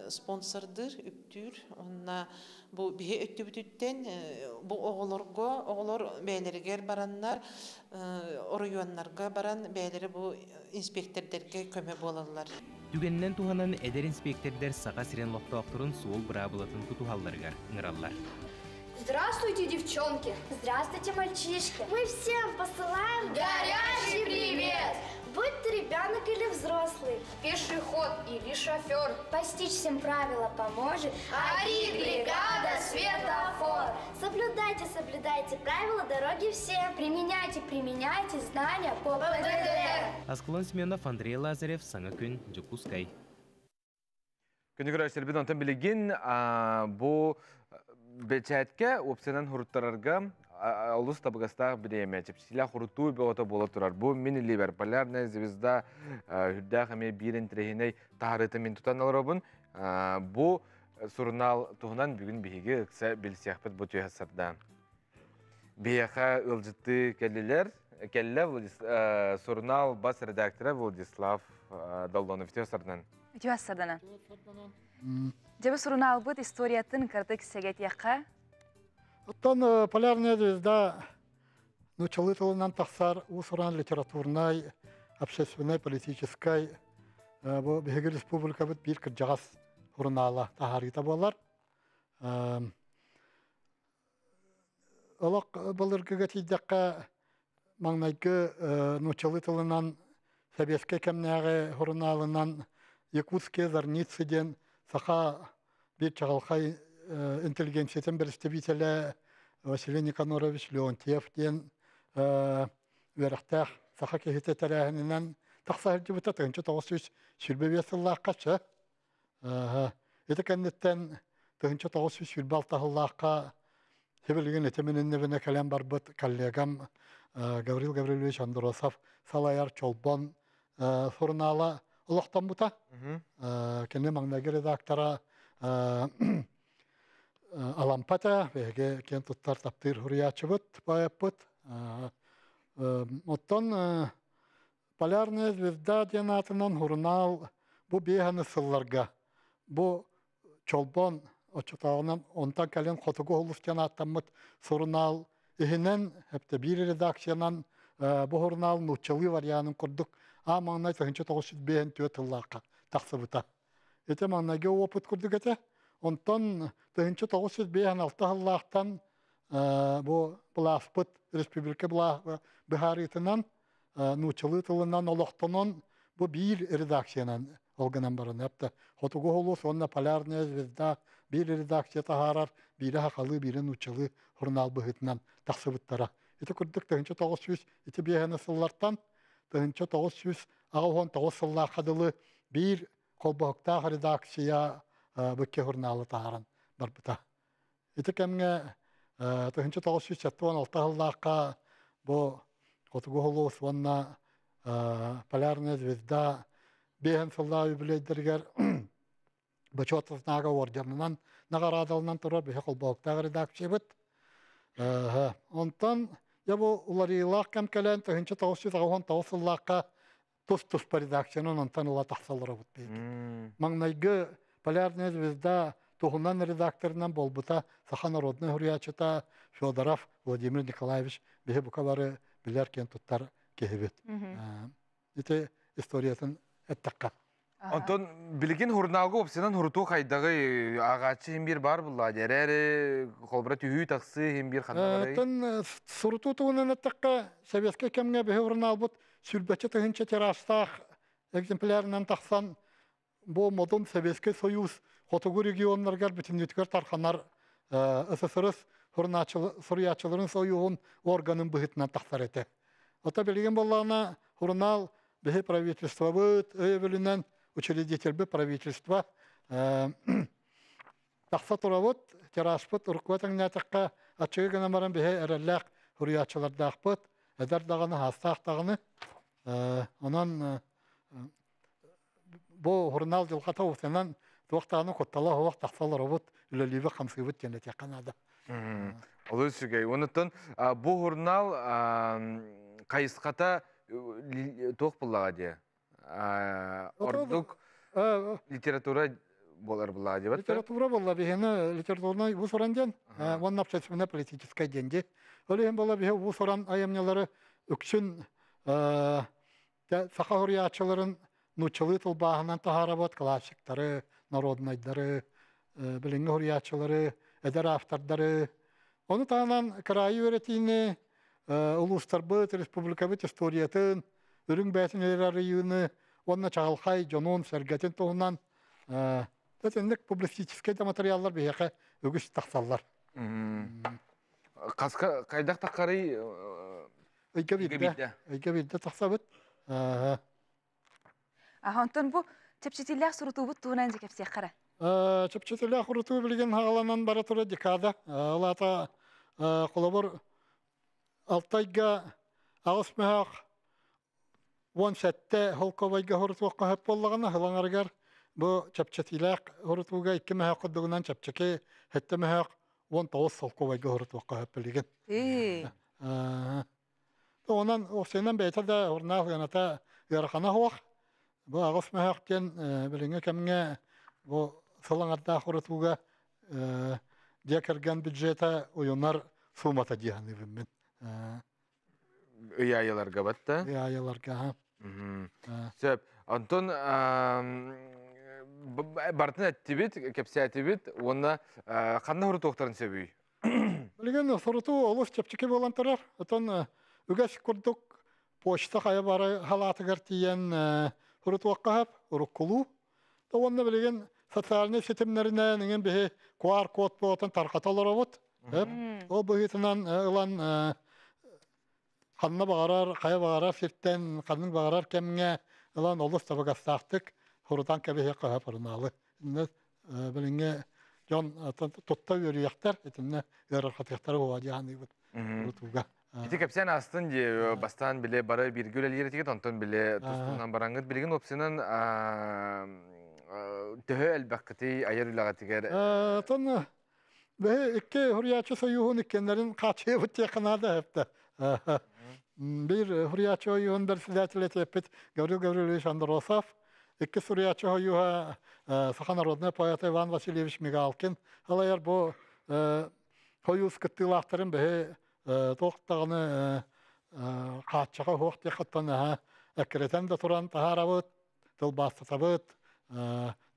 спонсордыыр, үптүүр. Онна бу биһи өттүбүтүттэн бу оҕолорго, оҕолор бэйэлэригэр бараннар, оройуоннарга баран бэйэлэри бу инспектордерге көмө буолаллар. Түгэнинэн туһанан эдэр инспектордар Саха сирин олохтоохторун суол быраабылатын тутуһалларыгар ыҥыраллар. Здравствуйте, девчонки! Здравствуйте, мальчишки! Мы всем посылаем горячий привет! Будь ты ребенок или взрослый, пешеход или шофер, постичь всем правила поможет АРИ бригада Светофор. Соблюдайте, соблюдайте правила дороги все. Применяйте, применяйте знания по ПДД. Аскалон Семенов, Андрей Лазарев, Саҥа күн, Дьокуускай. Күндү көрөөччүлэрбит, онтон билигин бу бэчээткэ уопсайынан суруттарарга олус табыгастаах бириэмэ, чэпчэтиилээх сурутуу бөҕөтө буола турар. Бу мин илиибэр «Полярная звезда» үрдээх эмиэ биир интэриэһинэй таһаарыыта мин тутан олоробун. Бу сурунаал туһунан бүгүн биһиги ыкса билсиэхпит бу түһэ сардаан. Биһиэхэ ыалдьыттыы кэллилэр. Кэллэ сурунаал бас редактора Владислав Доллонов. Үтүө сардан. Үтүө сардана. Дьэ бу сурунаалбыт историятын кыратык сэгэтиэххэ. Оттон «Полярная звезда» нууччалыы тылынан тахсар уус-уран литературнай, общественнай, политическай бу биһиги республикабыт биир кырдьаҕас сурунаала таһаарыыта буолар. Олох былыргыга тиийдэххэ маҥнайгы нууччалыы тылынан советскай кэмнээҕи сурунаалынан «Якутские зарницы» диэн саха биир чаҕылхай интеллигенциятын представителэ Василий Никанорович Леонтьев диэн үөрэхтээх саха киһитэ тэрээһининэн тахса сылдьыбыта 1925 сыллаахха чэ. Ити кэнниттэн 1926 сыллаахха сибилигин этимининнибинэ кэлэн барбыт коллегам Гаврил Гаврилович Андросов салайар Чолбон сурунаала олохтоммута. Кини маҥнайгы редактора Алампата, биһиги киэн туттар таптыыр суруйааччыбыт, поэппыт. Оттон «Полярная звезда» диэн аатынан сурунаал бу биэһаны сылларга бу Чолбон оччотооҕунан онтон кэлин Хотугу сулус диэн ааттаммыт сурунаал иһинэн эптэ биир редакциянан бу сурунаал нууччалыы варианын курдук аа маҥнай 1954 тыллаахха тахсыбыта. Ити маҥнайгы опыт курдук этэ. Онтон 1956 сыллаахтан Бу былааспыт республика быһаарыытынан нууччалыы тылынан олохтонон бу биир редакциянан ол гынан баран эпте Хотугу Улус уонна Полярная звезда биир редакция таһаарар, биирэ хахалыы, биирэ нууччалыы журнал быһыытынан тахсыбыттара. Ити курдук 1900 ити биэһэни сыллартан 1989 сыллаахха дылы биир холбоһуктаах редакция быкке журналы таһааран барбыта. Ити кэмҥэ 1976 сыллаахха бу Хотугу Улус уонна Полярная звезда биэһэн сыллаах юбилейдэригэр Бочуот знага орденынан наҕараадаланан турар биһи холбоһуктаах редакциябыт. Онтон я бу уларыйыылаах кэм кэлэн 1989 сыллаахха тус-туспа редакциянан онтон ыла тахсалларабыт биһиги. Маҥнайгы Полярная звезда туһунан редакторынан буолбута саха народнай суруйааччыта Федоров Владимир Николаевич, биһи бука бары билэр, киэн туттар киһибит. Ити историятын эттэххэ. Онтон билигин журналга опсынан хурутуу хайдагы ааҕааччы хим бир бар булла дерери холбура түһүү тахсы хим бир ханна барай? Тон сурутуу туһунан эттэххэ, советскай кэмҥэ биһи журналбыт сүүрбэччэ тыһыынча тиражтаах экземплярынан тахсан, бу модун Советский Союз хотугу регионнарыгар бүтүннүүтүгэр тарханар СССР суруйааччыларын союһун органын быһыытынан тахсар этэ. Ото билигин буоллаҕына журнал биһи правительствобыт өйөбүлүнэн, учредительбит правительство, тахса турабыт, тиражпыт уруккуга тэҥнээтэххэ аччыгы гынан баран биһи эрэллээх суруйааччылардаахпыт, эдэр даҕаны, хаастаах даҕаны. Онон бу журнал дьылҕата уусанан туох даҕаны куттала суох тахса олоробут, үлэлиибит, хамсыыбыт диэн этиэххэ наада. Олус үчүгэй. Онуттан бу журнал хайысхата туох буллаҕа диэ? Ордук литература болар буллаҕа диэбэт? Литература буолла биһиэнэ литературнай уус-уран диэн, уонна общественно-политическай диэн дии. Ол иһин буолла биһи уус-уран айымньылары үксүн саха суруйааччыларын нууччалыы тылбааһынан таһаарабыт, классиктары, народнайдары, билиҥҥи суруйааччылары, эдэр автордары. Ону таһынан кыраайы үөрэтиини, улуустарбыт, республикабыт историятын, үрүҥ бээтин арыйыыны уонна чаҕылхай дьонун, сэргэтин туһунан итинник публицистическай да материаллар биһиэхэ үгүс тахсаллар. Хаска хайдах таххарый? Ыйга биирдэ. Ыйга биирдэ тахсабыт. Онтон бу чэпчэтиилээх сурутуубут туһунан дьэ кэпсиэххэ. Чэпчэтиилээх сурутуу билигин хаҕаланан бара турар декада. Ол аата холобур Алтайга аҕыс мөһөөх 17 холкобойга хорутуохха сөп буоллаҕына, сылаҥарыгар бу чэпчэтиилээх хорутууга 2 мөһөөх курдугунан чэпчэки 7 мөһөөх 19 холкобойга хорутуохха сөп билигин. Онон охсуйунан бэйэтэ да урнаах ыаната ыарахана суох. Бу аҕыс мөһөөх диэн билиҥҥи кэмҥэ бу сыл аҥардаах урутууга дьиэ кэргэн бюджета уйунар суумата дии саныыбын мин. Ый айыларга батта? Ый айыларга. Сөп. Онтон бартын эттибит, кэпсээтибит уонна ханна урутуохтарын сөбүй? Билигин сурутуу олус чэпчэки буолан турар. Отон үгэс курдук почта хайа бары халаатыгар тиийэн сурутуохха сөп, уруккулуу. Уонна билигин социальнай ситимнэринэн иҥин биһи QR-код буотун тарҕата олоробут. Ол быһыытынан ылан ханна баҕарар, хайа баҕарар сиртэн, ханнык баҕарар кэмҥэ ылан олус табыгастаахтык сурутан кэбиһиэххэ сөп сурунаалы. Билиҥҥи дьон тутта үөрүйэхтэр, итиннэ ыарырҕатыахтара буолуо дии саныыбыт урутууга. Ити кэпсээн астын дии, бастаан биле бары бииргэ үлэлиир этигит, онтон биле тустуунан бараҥҥыт. Билигин опсынан төһө элбэххитий айар үлэҕитигэр? Тон бэһи икки хуруйааччы союһун иккеннэрин хаачыйабыт диэххэ наада эптэ. Биир хуруйааччы ойуун председатель этиэппит Гаврил Гаврильевич Андросов, икки суруйааччы ойууһа саха народный поэта Иван Васильевич Мигалкин алайар. Бу хойуус кыттыылаахтарын бэһи туох даҕаны хааччаха суох диэххиттэн эккирэтэн да туран таһаарабыт, тылбаастатабыт,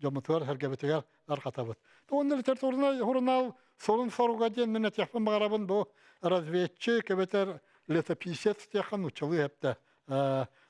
дьоммутугар, сэргэбитигэр тарҕатабыт. Уонна литературнай журнал Сурун соруга диэн мин этиэхпин баҕарабын бу разведчик эбэтэр летописец диэххэ нууччалыы эптэ.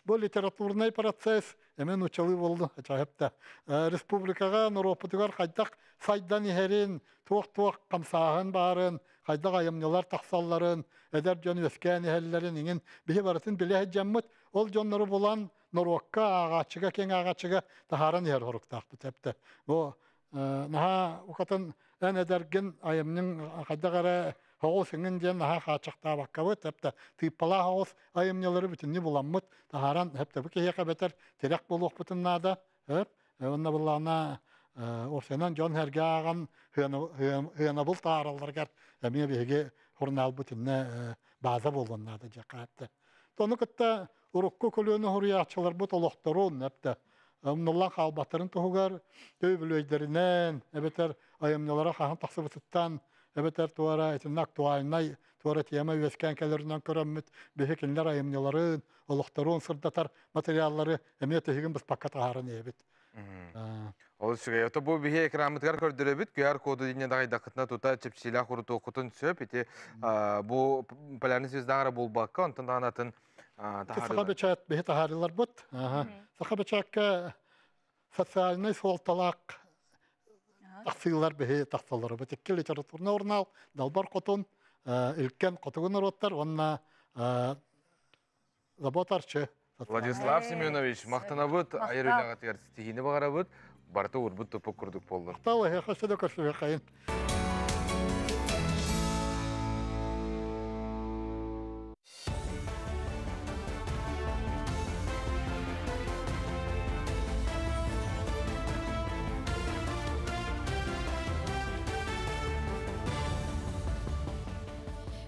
Бу литературнай процесс эмиэ нууччалыы буолду эптэ. Республикаҕа норуоппутугар хайдах сайдан иһэрин, туох-туох хамсааһын баарын, хайдах айымньылар тахсалларын, эдэр дьон үөскээн иһэллэрин иҥин биһи барытын билэ сылдьаммыт, ол дьоннору булан норуокка ааҕааччыга, киэҥ ааҕааччыга таһааран иһэр соруктаахпыт эптэ. Бу наһаа укатын эн эдэргин айымньыҥ хайдах эрэ оҕус иҥин диэн наһаа хааччахтаабаккабыт эптэ тыыппалаах оҕус айымньылары бүтүннүү буламмыт таһааран эптэ бу киһиэхэ эбэтэр тирэх буолуохпутун наада эп уонна былаана орсенан дьон сэргэ ааҕан ыанабыл тааралларыгар эмиэ биһиги журналбыт иннэ база буолуон наада дьиэхэ эптэ тону кытта урукку көлүөнэ суруйааччыларбыт олохторун эптэ умнуллан хаалбаттарын туһугар төбүлүөйдэринэн эбэтэр айымньылара хаһан тахсыбытыттан эбэтэр туора итиннэ актуальнай туора тема үөскээн кэлэринэн көрөммүт биһи кинилэр айымньыларын олохторун сырдатар материаллары эмиэ тиһигин быспакка таһааран иһэбит. Ол үчүгэй. Ото бу биһи экранмытыгар көрдөрөбүт. QR коду дине дагайдакытына тута чепчилээх урутуоххутун сөп. Ити бу полярный звездаҕа булбакка, онтон даҕаны атын Саха бэчээт биһи таһаарыларбыт. Саха бэчээккэ социальнай суолталаах тахсыылар биһи тахсаллар. Бу икки литературный журнал Далбар Хотун, Илкен Хотугу норуоттар уонна Забота Арчы. Владислав Семенович, махтанабыт, айыр үлэҕитигэр ситиһиини баҕарабыт, барыта урбут туппут курдук буоллун. Махтал, эһиэхэ өссө да көрсүһүөххэйин.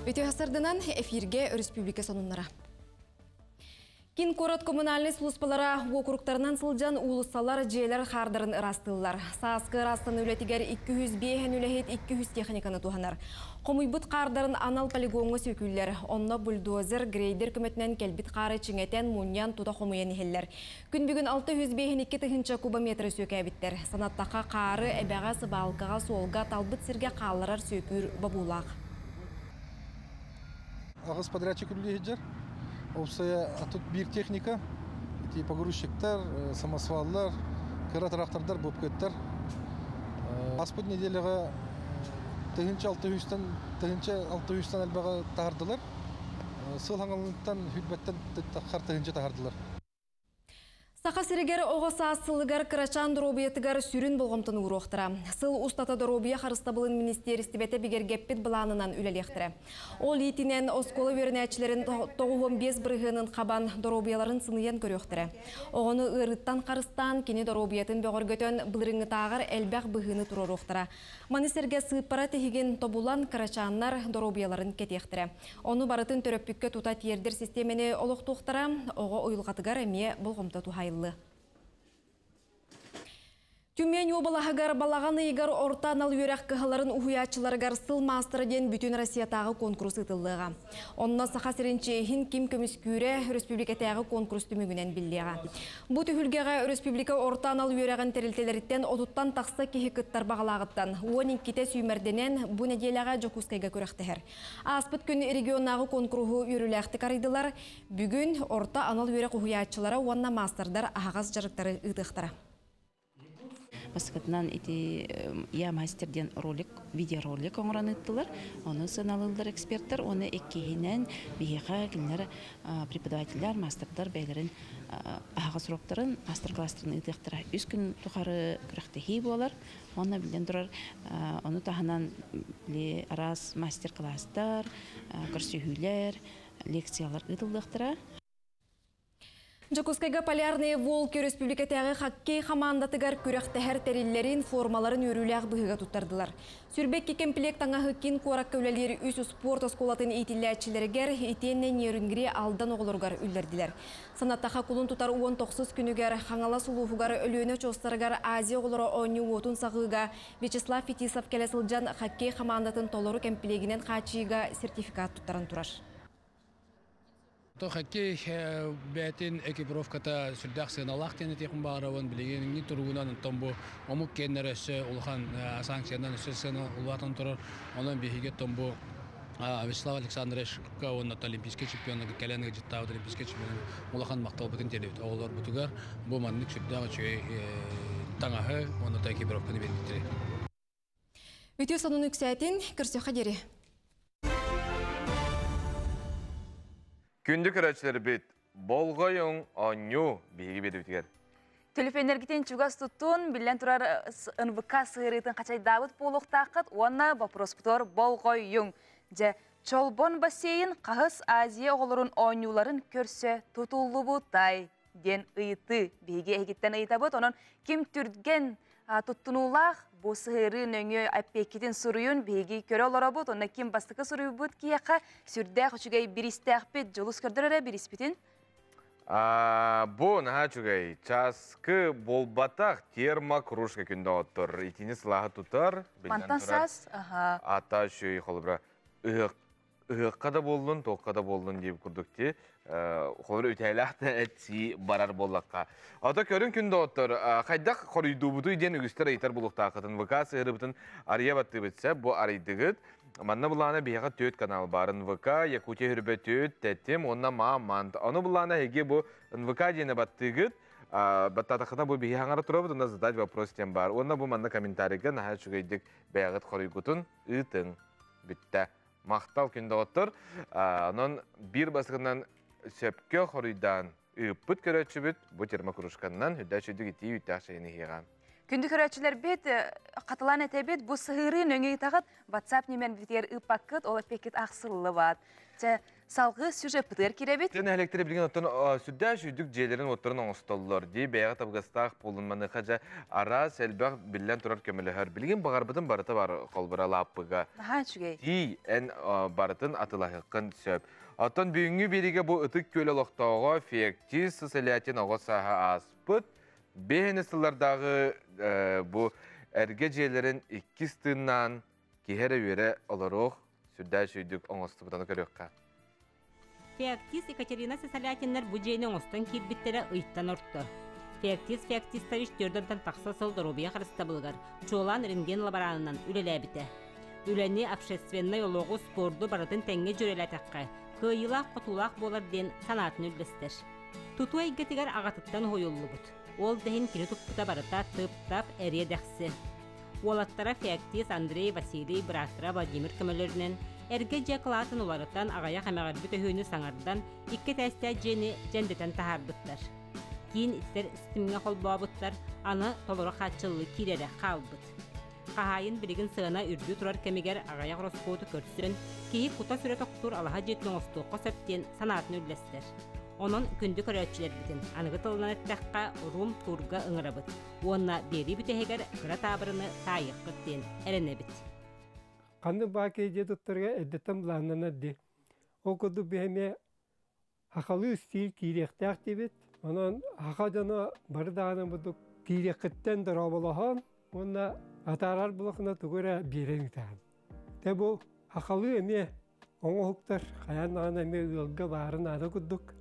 Үтүө сарданан эфирге өрөспүүбүлүкэ сонуннара. Кин куорат коммунальный службалара уокуруктарынан сылдьан уулуссалар, дьиэлэр хаардарын ырастыыллар. Сааскы ыраастаныы үлэтигэр 205 үлэһит 200 техниканы туһанар. Хомуйбут хаардарын анал полигоҥҥа сүөкүүллэр. Онно бульдозер, грейдер көмөтүнэн кэлбит хаары чиҥэтэн, мунньан, тута хомуйан иһэллэр. Күн бүгүн 652 тыһыынча кубометры сүөкээбиттэр. Санаттахха, хаары эбэҕэ, сыбаалкаҕа, суолга, талбыт сиргэ хаалларар сүөкүүр бобуулаах. Аҕыс подрядчик үлэлии сылдьар. Уопсайа тут биир техника, ити погрузчиктар, самосваллар, кыра трактордар, бобкеттар. Ааспыт неделяҕа 1600-тан 1600-тан элбэҕи таһардылар. Сыл хаҥалыттан хүрбэттэн таххар тыһыынча таһардылар. Саха сиригэр оҕо саас сылыгар кырачаан доруобуйатыгар сүрүн болҕомтону ууруохтара. Сыл устата доруобуйа харыстабылын министиэристибэтэ бигэргэппит былаанынан үлэлиэхтэрэ. Ол иитинэн оскуола үөрэнээччилэрин 95 бырыһыанын хабан доруобуйаларын сыныйан көрүөхтэрэ. Оҕону ыарыыттан харыстаан, кини доруобуйатын бөҕөргөтөн былырыыҥҥытааҕар элбэх быһыыны туруоруохтара. Маны сэргэ сыыппара тиһигин тобулан кырачааннар доруобуйаларын кэтиэхтэрэ. Ону барытын төрөппүккэ тута тиэрдэр систиэмэни олохтуохтара, оҕо уйулҕатыгар эмиэ болҕомто туһайыллыа. Тюмень уобалаһыгар балаҕан ыйыгар орто анал үөрэх кыһаларын уһуйааччыларыгар сыл маастара диэн бүтүн Россиятааҕы конкурс ыытыллыаҕа. Онно Саха сирин чиэһин ким көмүскүүрэ өрөспүүбүлүкэтээҕи конкурс түмүгүнэн биллиэҕэ. Бу түһүлгэҕэ өрөспүүбүлүкэ орто анал үөрэҕин тэрилтэлэриттэн отуттан тахса киһи кыттар баҕалааҕыттан уон иккитэ сүүмэрдэнэн бу нэдиэлэҕэ Дьокуускайга күрэхтэһэр. Ааспыт күн регионнааҕы конкуруһу үөрүүлээхтик арыйдылар. Бүгүн орто анал үөрэх уһуйааччылара уонна маастардар аһаҕас дьарыктары ыытыахтара. Бастакытынан ити Я мастер диэн ролик, видеоролик оҥорон ыыттылар. Ону сыаналыыллар эксперттэр. Уонна иккиһинэн биһиэхэ кинилэр преподавателлэр, мастердар бэйэлэрин аһаҕас уроктарын, мастер-класстарын ыытыахтара. Үс күн тухары күрэхтэһии буолар. Уонна биллэн турар, ону таһынан били араас мастер-класстар, көрсүһүүлэр, лекциялар ыытыллыахтара. Дьокуускайга Полярные волки өрөспүүбүлүкэтээҕи хоккей хамаандатыгар күрэхтэһэр тэриллэрин, формаларын үөрүүлээх быһыыга туттардылар. Сүүрбэ икки комплект таҥаһы киин куоракка үлэлиир үс успуорт оскуолатын иитиллээччилэригэр итиэннэ Нерюнгри Алдан оҕолоругар үллэрдилэр. Санаттаха кулун тутар уон тохсус күнүгэр Хаҥалас улууһугар Өлүөнэ очуостарыгар Азия оҕолоро оонньуу уотун саҕыыга Вячеслав Фетисов кэлэ сылдьан хоккей хамаандатын толору кэмпилиэгинэн хааччыйыыга сертификат туттаран турар. То хоккей бэйэтин экипировката сүрдээх сыаналаах диэн этиэхпин баҕарабын. Билигин туругунан оттон бу омук киэннэрэ өссө улахан санкциянан өссө сыана улаатан турар. Онон биһиги оттон бу Вячеслав Александровичка уонна олимпийскай чемпионы кэлэн ыалдьыттаабыт олимпийскай чемпионы улахан махталбытын тиэрдэбит. Оҕолорбутугар бу маннык сүрдээх үчүгэй таҥаһы уонна экипировканы биэрбиттэрэ. Үтүө сонун үксээтин, көрсүөххэ диэри. Күндү көрөөччүлэрбит, болҕойуҥ, оонньуу биһиги биэрбитигэр. Төлөпүөннэргитин чугас туттун, биллэн турар НВК сыһыарыытын хачайдаабыт буолуохтааххыт уонна боппуруоспутугар болҕойуҥ. Дьэ, Чолбон бассейн хаһыс Азия оҕолорун оонньууларын көрсө тутуллубутай диэн ыйытыы биһиги эһигиттэн ыйытабыт. Онон ким түргэн туттунуулаах бу сыһыарыы нөҥүө эппиэккитин суруйун биһиги көрө олоробут. Онно ким бастакы суруйбут киһиэхэ сүрдээх үчүгэй биристээхпит. Дьулус көрдөр эрэ бириспитин. Бу наһаа үчүгэй. Часкы буолбатах термокружка күндэ оттор. Итини сылааһы тутар. Мантан саас. Ата үчүгэй холобура ыһыах ыһыахха да буоллун, туохха да буоллун диэбит курдук ти холобура үтээлээх да этсии барар буоллахха. Ото көрүн күн доҕоттор, хайдах хоруйдуубутуй диэн үгүстэр ыйытар булуктаахытын ВК сыһырыбытын арыйа баттыыбыт сөп, бу арыйдыгыт. Манна булаана биһиэхэ түөрт канал бар. НВК, Якутия хүрбэ түөрт, Тэтим уонна Мамант. Ону булаана эһиги бу НВК диэни баттыыгыт. Баттаатаххына бу биһи хаҥара турабыт, уонна задать вопрос диэн бар. Уонна бу манна комментарийга наһаа үчүгэйдик бэйэҕит хоруйгутун ыытыҥ. Бүттэ. Махтал күн доҕоттор. Онон биир бастакынан сөпкө хоруйдаан ыыппыт көрөөччүбүт бу термокружканнан үрдэ үчүгдүк итии үүттээх чэйин иһиэҕэ. Күндү көрөөччүлэрбит, хатылаан этэбит, бу сыһыырыы нөҥүө ыытаҕыт, WhatsApp нөмербитигэр ыыппаккыт, ол эппиэккит ахсыллыбат. Чэ, салгыы сюжеппытыгар кирэбит. Тэн нэһилиэктэрэ билигин оттон сүрдээх сүүрдүк дьиэлэрин уоттарын оҥостоллор дии бэйэҕэ табыгастаах буолун маныаха дьэ араас элбэх биллэн турар көмөлөһөр. Билигин баҕарбытын барыта бар холбура лааппыга. Наһаа үчүгэй. Тиий эн барытын атылаһыаххын сөп. Оттон бүгүҥҥү биэриигэ бу Ытык Күөл олохтооҕо Фектис Сысолятин оҕо сааһа ааспыт биэһини сыллардааҕы бу эргэ дьиэлэрин иккис тыыннаан киһи эрэ үөрэ олоруох сүрдээх үчүгдүк оҥостубутаны көрүөххэ. Феоктист Екатерина Сысолятиннар бу дьиэни оҥостон киирбиттэрэ ыйтан орто. Феоктист Феоктистович төрдөнтөн тахса сыл доруобуйа харыстабылыгар, чуолаан рентген лаборанынан үлэлээбитэ. Үлэни, общественнай олоҕу, спорду барытын тэҥҥэ дьүөрэлээтэххэ, кыайыылаах-хотуулаах буолар диэн санаатын үллэстэр. Тутуу эйгэтигэр аҕатыттан уһуйуллубут. Ол да иһин кини туппута барыта тып-тап, эриэ-дэхси. Уолаттара Феоктист Андрей, Василий, бырааттара Владимир көмөлөрүнэн эргэ дьиэ кылаатын уларытан, аҕыйах эмэҕирбит өһүөнү саҥардан, икки этээстээх дьиэни дьэндэтэн таһаарбыттар. Киин ититэр ситимҥэ холбообуттар, аны толору хааччыллыы киирэрэ хаалбыт. Хаһаайын билигин сыана үрдүү турар кэмигэр аҕыйах ороскуоту көрсөн, киһи кута-сүрэ тохтуур алаһа дьиэтин оҥостуохха сөп диэн санаатын үллэстэр. Онон күндү көрөөччүлэрбитин аныгы тылынан эттэххэ, рум-турга ыҥырабыт. Уонна биэрии бүтэһигэр кыра таабырыны таайыаххыт диэн эрэнэбит. Ханнык баакый дьиэ туттарга эрдэттэн былааннанар дии. Ол курдук биһи эмиэ хахалыы стиль киириэхтээх диибит. Онон хаха дьоно бары даҕаны бурдук киириэххиттэн дорооболоһон уонна атаарар булахына тугу эрэ биэрэн ыытаҕын. Тэ бу хахалыы эмиэ оҥоһуктар хайаан даҕаны эмиэ ыалга баарын наада курдук.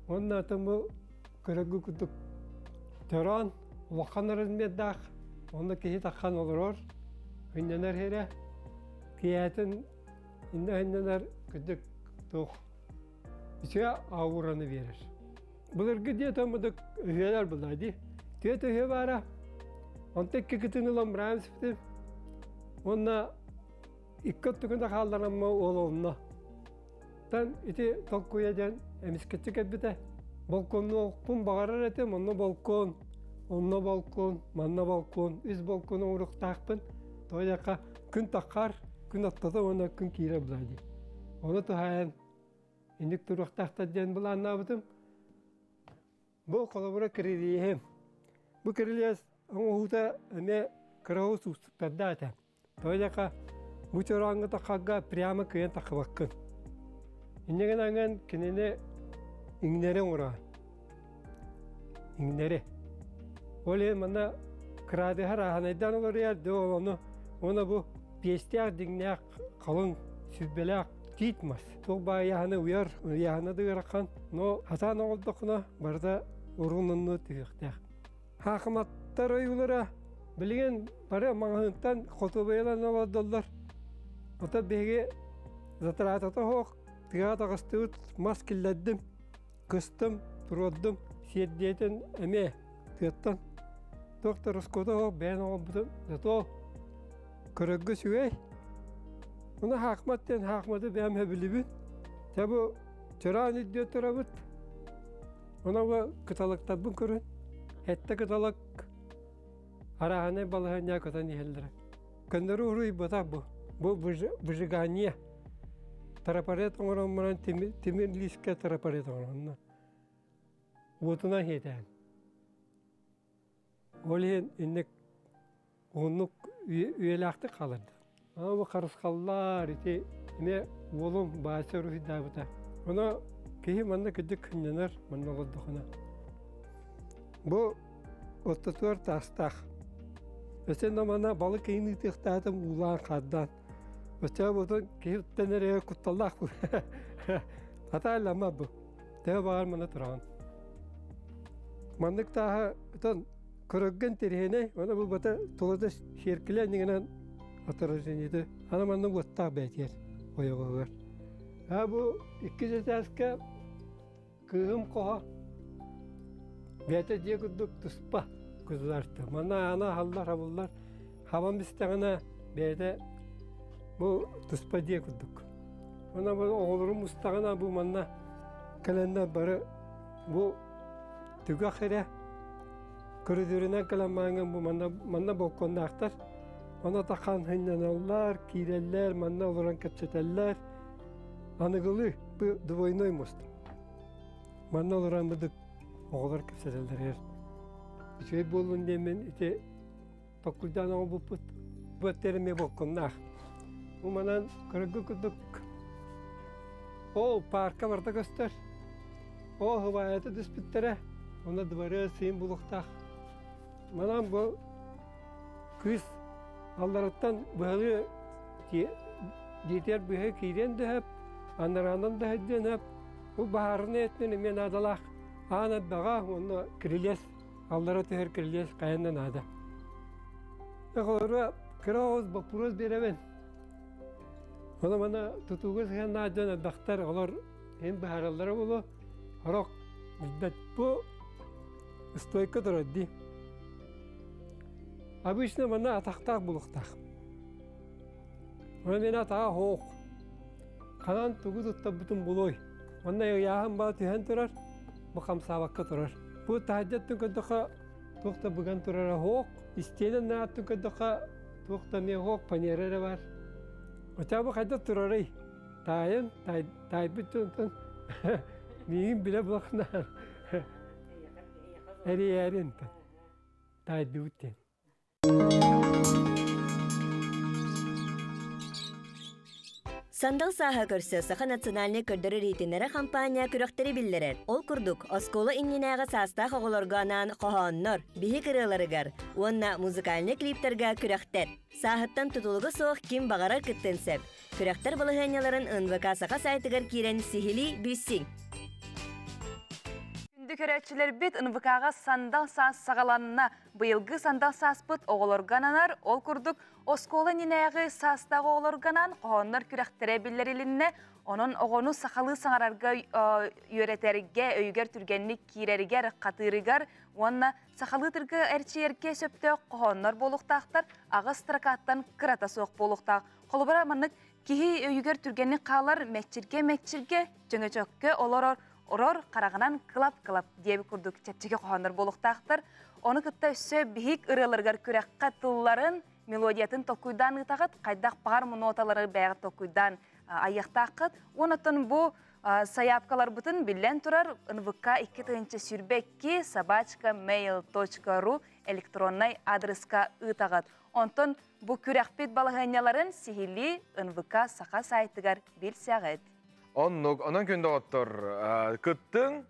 Уонна атын бу көрөргө курдук төрөөн улахан размердаах, онно киһи таххан олорор, ынньанар эрэ, киэһэтин иннэ ынньанар кырдьык туох үчүгэй аураны биэрэр. Былыргы диэтэн мудук өһүөлэр булаа дии. Түөт өһүө баара. Онто икки кытын ылан быраан испитим. Уонна икки өттүгүн да хаалларамма уол онно. Тан ити толкуйа диэн эмискэччи кэлбитэ. Балконнуохпун баҕарар этим, онно балкон, онно балкон, манна балкон, үс балкон оҥоруохтаахпын. Тоҕо диэххэ күн таххар, күн аттата уонна күн киирэр булаа дии. Ону туһаайан инник туруохтаахтар диэн былааннаабытым. Бу холобура кирилиэһим. Бу кирилиэс оҥоһуута эмиэ кыра уустуктардаах этэ. Тоҕо диэххэ, бу чорооҥҥо таххарга прямо кыайан таххыбаккын. Инньэ гынан кинини иҥнэри оҥороон. Иҥнэри. Ол иһин манна кыраадыһар ааһанайдаан олоруйар, дьэ ол ону уонна бу пиэстээх дьиҥнээх халыҥ сүрбэлээх Тиит мас. Туох баайаһаны уйар, ыйааһына да ыарахан, но хатаан оҥордоххуна барыта урун-онну түһүөхтээх. Хаахыматтар ойуулара билигин бары маҕаһыынтан хотуобайалан олордоллор. Ото биһиги затратата суох тыаҕа таҕыстыбыт, мас киллэрдим, кыстым, туруордум, сиэрдийэтин эмиэ тыаттан. Туох да ороскуота суох бэйэн оҥорбутум, зато көрөргө үчүгэй. Ону хаахмат диэн хаахматы бэйэм сөбүлүүбүн. Дьэ бу чыраан үрдүө турабыт. Ону бу кыталыктарбын көрөн, сэттэ кыталык арааһынай балаһыанньаҕа көтөн иһэллэрэ. Көннөрү уруйбатах бу. Бу выжигание. Трафарет оҥорон баран тимир лиискэ трафарет оҥоронно. Уотунан хиэтээн. Ол иһин инник уһуннук үйэлээхтик хааларда. Ама харысхаллар ити эмиэ уолум Баася уруһуйдаабыта. Ону киһи манна кырдьык кынньанар, манна олордохуна. Бу ортотугар таастаах. Өссө манна балык ыйын ыытыахтаатым уулаан хаардаан. Өссө бутун киһи уттан эрэ кутталлаах бу. Хата бу. Төһө баҕар манна тураҕын. Маннык тааһа отон көрөргөн тириһинэй, оны бу бата тулата сиэркилэ иннигинэн отражениеты. Аны манна уоттаах бээтиэр ойоҕоһугар. А бу иккис этээскэ кыыһым хоһо бэйэтэ дьиэ курдук туспа государство. Манна аана аһаллар, хабыллар. Хабан бистэҕинэ бэйэтэ бу туспа дьиэ курдук. Онон бу оҕолорум мустаҕына бу манна кэлэннэр бары бу түгэх эрэ көрүдүөрүнэн кэлэн мааҥҥын бу манна манна балконнаахтар. Ону тахан сынньаналлар, киирэллэр, манна олорон кэпсэтэллэр. Аныгылыы бу двойной мост. Манна олорон быдык оҕолор кэпсэтэллэр. Үчүгэй буоллун диэммин ити толкуйдаан оҥорбуппут. Бу өттөр эмиэ балконнаах. Бу манан көрөргө курдук ол парка барыта көстөр. Ол хыбаайата түспүттэрэ. Онно дворец сыйын булуохтаах. Манан бу кыыс аллараттан быһалыы диэтиэр быһа киириэн да сөп, анараанан да сылдьыан сөп. Бу баһаарынай өттүнэн эмиэ наадалаах. Аан элбэҕэ уонна кирилиэс, аллара түһэр кирилиэс хайан да наада. Оҕолорго кыра оҕус боппуруос биэрэбин. Ону маны тутууга сыһыаннаах дьон элбэхтэр, олор иһин быһаараллара буолуо. Сорох билбэт бу стойка турар дии. Обычно манна атахтаах булуохтаах. Онон мин атаҕа суох. Ханан тугу туттарбытын булуой. Манна ыйааһын баа түһэн турар, бу хамсаабакка турар. Бу таһырдьаттан көрдөххө туох да быган турара суох. Истиэнэ нааттан көрдөххө туох да эмиэ суох, панера эрэ баар. Оччоҕо бу хайдах турарый? Таайын, таайбыт дьонтон миигин билэ булахнаан эрийээрин таайдыбыт диэн. Сандал сааһа көрсө Саха национальнай көрдөрөр иһитиннэрэр хампаанньа күрэхтэри биллэрэр. Ол курдук, оскуола иннинээҕи саастаах оҕолорго анаан хоһооннор, биһик ырыаларыгар уонна музыкальнай клиптарга күрэхтэр. Сааһыттан тутулуга суох ким баҕарар кыттыан сөп. Күрэхтэр балаһыанньаларын НВК Саха сайтыгар киирэн сиһилии билсиҥ. Күндү көрөөччүлэрбит, НВК-ҕа сандал саас саҕаланна. Быйылгы сандал сааспыт оҕолорго ананар. Ол курдук, оскуола иннинээҕи саастаах оҕолорго анаан хоһооннор күрэхтэрэ биллэрилиннэ. Онон оҕону сахалыы саҥарарга үөрэтэргэ, өйүгэр түргэнник киирэригэр, хатыырыгар уонна сахалыы тыргы эрчийэргэ сөптөөх хоһооннор буолуохтаахтар, аҕыс строкаттан кырата суох буолуохтаах. Холобура, маннык киһи өйүгэр түргэнник хаалар мэччиргэ-мэччиргэ, чөҥөчөккө олорор орор хараҕынан кылап-кылап диэбит курдук чэпчэки хоһооннор буолуохтаахтар. Ону кытта өссө биһик ырыаларыгар күрэххэ тылларын, мелодиятын толкуйдаан ыытаҕыт, хайдах баҕар ноталары бэйэҕит толкуйдаан айыахтааххыт. Онон бу сайаапкаларбытын биллэн турар НВК 2022 собачка mail.ru электроннай адреска ыытаҕыт. Онтон бу күрэхпит балаһыанньаларын сиһилии НВК Саха сайтыгар билсэҕит. Оннук, онон күн доҕоттор кыттыҥ,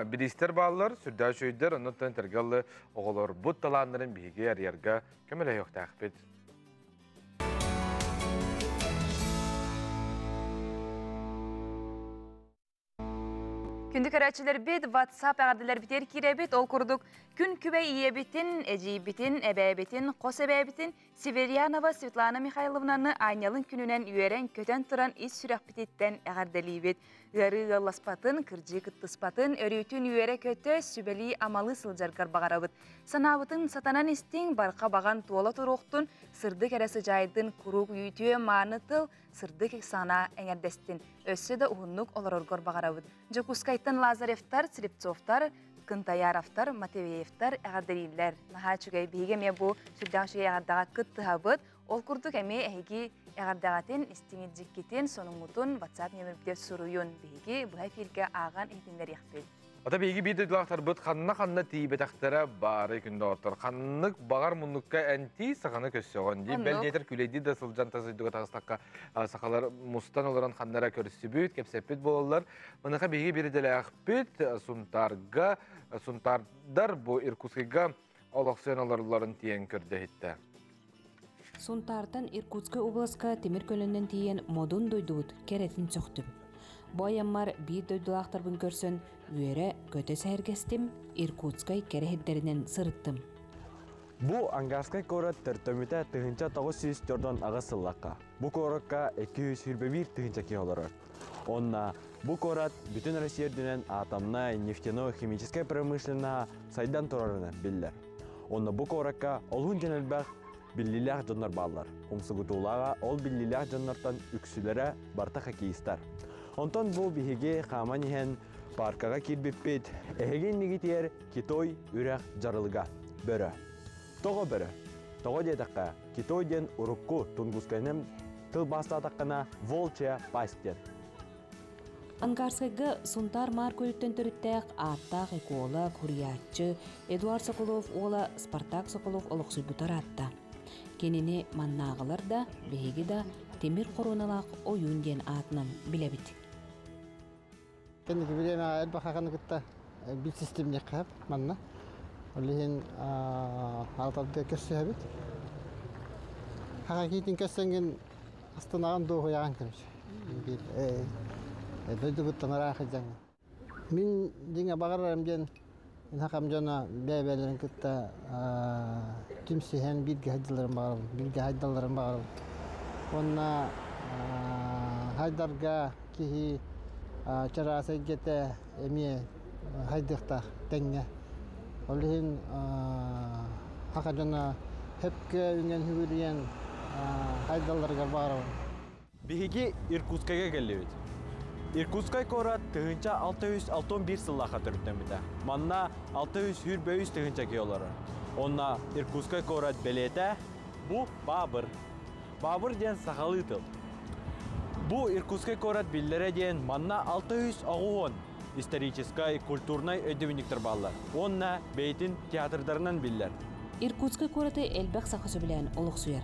бириистэр бааллар, сүрдээх үчүгэйдэр, оннуттан тэргэллы оҕолорбут талааннарын биһиги арыйарга көмөлөһүөхтээхпит. Күндү көрөөччүлэрбит WhatsApp эҕэрдэлэрбитигэр киирэбит. Ол курдук күн күбэй ийэбитин, эдьиийбитин, эбээбитин, хос эбээбитин Северянова Светлана Михайловнаны аанньалын күнүнэн үөрэн-көтөн туран ис сүрэхпититтэн эҕэрдэлиибит. Ыарыы ыалласпатын, кырдьыы кыттыспатын, өрүүтүн үөрэ-көтө, сүбэлии-амалыы сылдьаргар баҕарабыт. Санаабытын сатанан истиҥ, барха баҕан туола туруохтун, сырдык эрэ сыдьаайдын, куруук үтүө мааны тыл, сырдык санаа эҥэрдэстин. Өссө да уһуннук олороргор баҕарабыт. Дьокуускайтан Лазаревтар, Слепцовтар, Кынтаяровтар, Матвеевтар эҕэрдэлииллэр. Наһаа үчүгэй. Биһиги эмиэ бу сүрдээх үчүгэй эҕэрдэҕэ кыттыһабыт. Ол курдук эмиэ эһиги эҕэрдэҕитин, истиҥ-илдьиккитин, сонуҥҥутун WhatsApp нөмүрбүтүгэр суруйун. Биһиги быһа эфиргэ ааҕан иһитиннэриэхпит. Ата биһиги биир дойдулаахтарбыт ханна-ханна тиийбэтэхтэрэ баары күн доҕоттор. Ханнык баҕар муннукка энтии саханы көссөҕөн дии. Бэл диэтэр күлэйдии да сылдьан тас дойдуга таҕыстахха сахалар мустан олорон ханна эрэ көрсүбүт, кэпсэппит буолаллар. Маныаха биһиги биир идэлээхпит Сунтаарга, Сунтаардар бу Иркутскайга олохсуйан олороллорун тиийэн көрдө-иһиттэ. Сунтаартан Иркутскай обласка тимир көлөнөн тиийэн модун дойдубут кэрэтин сөхтүм. Бу айаммар биир дойдулаахтарбын көрсөн үөрэ көтө сэһэргэстим, Иркутскай кэрэ сирдэринэн сырыттым. Бу Ангарскай куорат төртөмүтэ 1948 сыллахха. Бу куоракка 221 тыһыынча киһи олорор. Онна бу куорат бүтүн Россия үрдүнэн атомнай, нефтяной, химическай промышленноһа сайдан турарынан биллэр. Онно бу куоракка олуһун дьон элбэх биллиилээх дьоннор бааллар. Умсугутуулааҕа ол биллиилээх дьоннортон үксүлэрэ барыта хоккеистар. Онтон бу биһиги хааман иһэн паркаҕа киирбиппит, эһиги иннигитигэр Китой үрэх дьарылыга, бөрө. Тоҕо бөрө? Тоҕо диэтэххэ, Китой диэн урукку Тунгускайынан тылбаастаатаххына волчья пасть диэн. Ангарскайга Сунтаар Маар көлүттэн төрүттээх ааттаах эколог, хуруйааччы Эдуард Соколов уола Спартак Соколов олохсуйбута ыраатта. Кинини маннааҕылар да, биһиги да тимир хоруоналаах ойуун диэн аатынан билэбит. Кэнники бириэмэҕэ элбэх хаханы кытта билсистим диэххэ манна. Ол иһин алтарга көрсүһэбит. Хаха киитин көрсөнгүн астынаҕын дуоһуйаҕын короче. Биир дойдубуттан ыраах сылдьаҥҥын. Мин дьиҥэ баҕарарым диэн хахам дьоно бэйэ-бэйэлэрин кытта түмсүһэн бииргэ сылдьалларын баҕарабын, бииргэ хайдалларын баҕарабын. Уонна хайдарга киһи чараас эйгэтэ эмиэ хайдыахтаах тэҥҥэ. Ол иһин хаха дьоно хөпкө үҥэн сүгүрүйэн хайдалларыгар баҕарабын. Биһиги Иркутскайга кэллибит. Иркутскай куорат 1661 сыллаахха төрүттэммитэ. Манна 623 тыһыынча киһи олорор. Онно Иркутскай куорат бэлиэтэ бу Баабыр. Баабыр диэн сахалыы тыл. Бу Иркутскай куорат биллэрэ диэн манна 690 историческай, культурнай өйдөбүнньүктэр бааллар. Уонна бэйэтин театрдарынан биллэр. Иркутскай куораты элбэх саха сөбүлээн олохсуйар.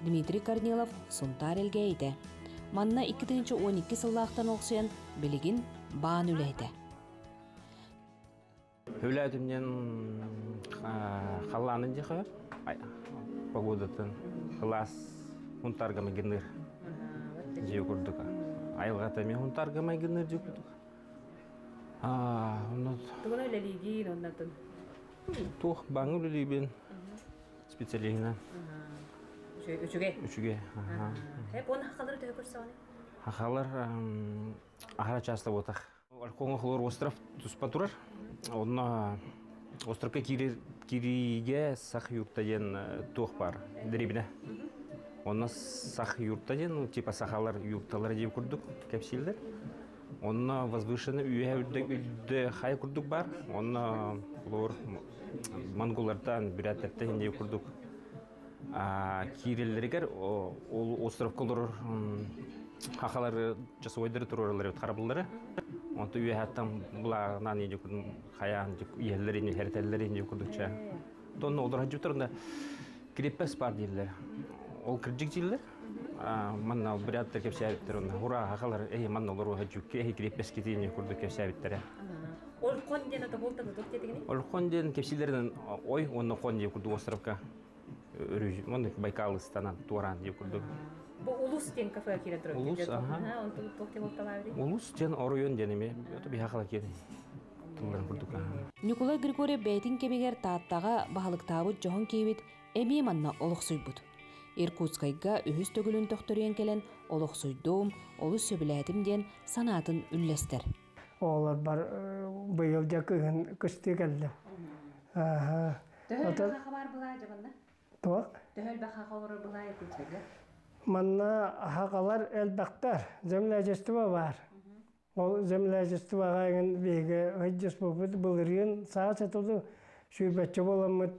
Дмитрий Корнилов Сунтаар Элгээйитэ. Манна 2012 сыллаахтан олохсуйан билигин баан үлэһитэ. Үлээтимнен халлаанын дьиха погодатын кылаас хунтарга майгыныр дьиэ курдук. Айылҕата мен хунтарга майгыныр дьиэ курдук. Тугуна үлэлиигин оннатын? Туох бааҥҥа үлэлиибин специалиһынан. Үчүгэй. Үчүгэй. Хеп он хахалары төһө көрсөҕүнүй? Хахалар аһара часто буотах. Ольхоҥо холор остров туспа турар. Онно островка кириигэ сах юрта диэн туох бар дрибинэ. Онно сах юрта диэн, типа сахалар юрталар диэн курдук кэпсииллэр. Онно возвышенный үөһэ үрдэ хай курдук бар. Онно холор монголлартан, бүрээттэртэн инде курдук киирэллэригэр ол островка олорор хахалары часовойдары туруораллар эбит харабыллары. Онто үөһэттэн булааҕынан иди хайаан иһэллэр хэрэтэллэр инди курдукча. Тонно олор хаджуттар онда креппес бар дииллэр. Ол кырдьык дииллэр. Манна буряттар кэпсээбиттэр онно хура хахалар эһи манна олору хаджукки эһи креппес китиини курдук кэпсээбиттэрэ. Ольхон диэн ата болта туох диэтигини? Ольхон диэн кэпсиилэринэн ой онно хон диэн курдук островка өрү Байкал ыстанан туораан диэн курдук. Бу Улус диэн кафе киирэн турар. Улус, аха. Улус диэн оройон диэн эми биһа киэн тылларын курдук. Николай Григорьев бэйтин кэмигэр Тааттаҕа баһылыктаабыт дьоһун киэбит эмиэ манна олохсуйбут. Иркутскайга үһүс төгүлүн төхтөрүйэн кэлэн олохсуйдум, олус сөбүлээтим диэн санаатын үллэстэр. Оҕолор бар быйыл дьэ кыһын кыстыы кэллим. Төһө элбэх бар былаа дьабанна? Туох? Төһө элбэх олорор былаа Иркутскайга? Манна хахалар элбэхтэр, землячество бар. Ол землячествоҕа эҥин биһиги ыйдьыспыппыт былырыын саас этилу сүүрбэччэ буоламмыт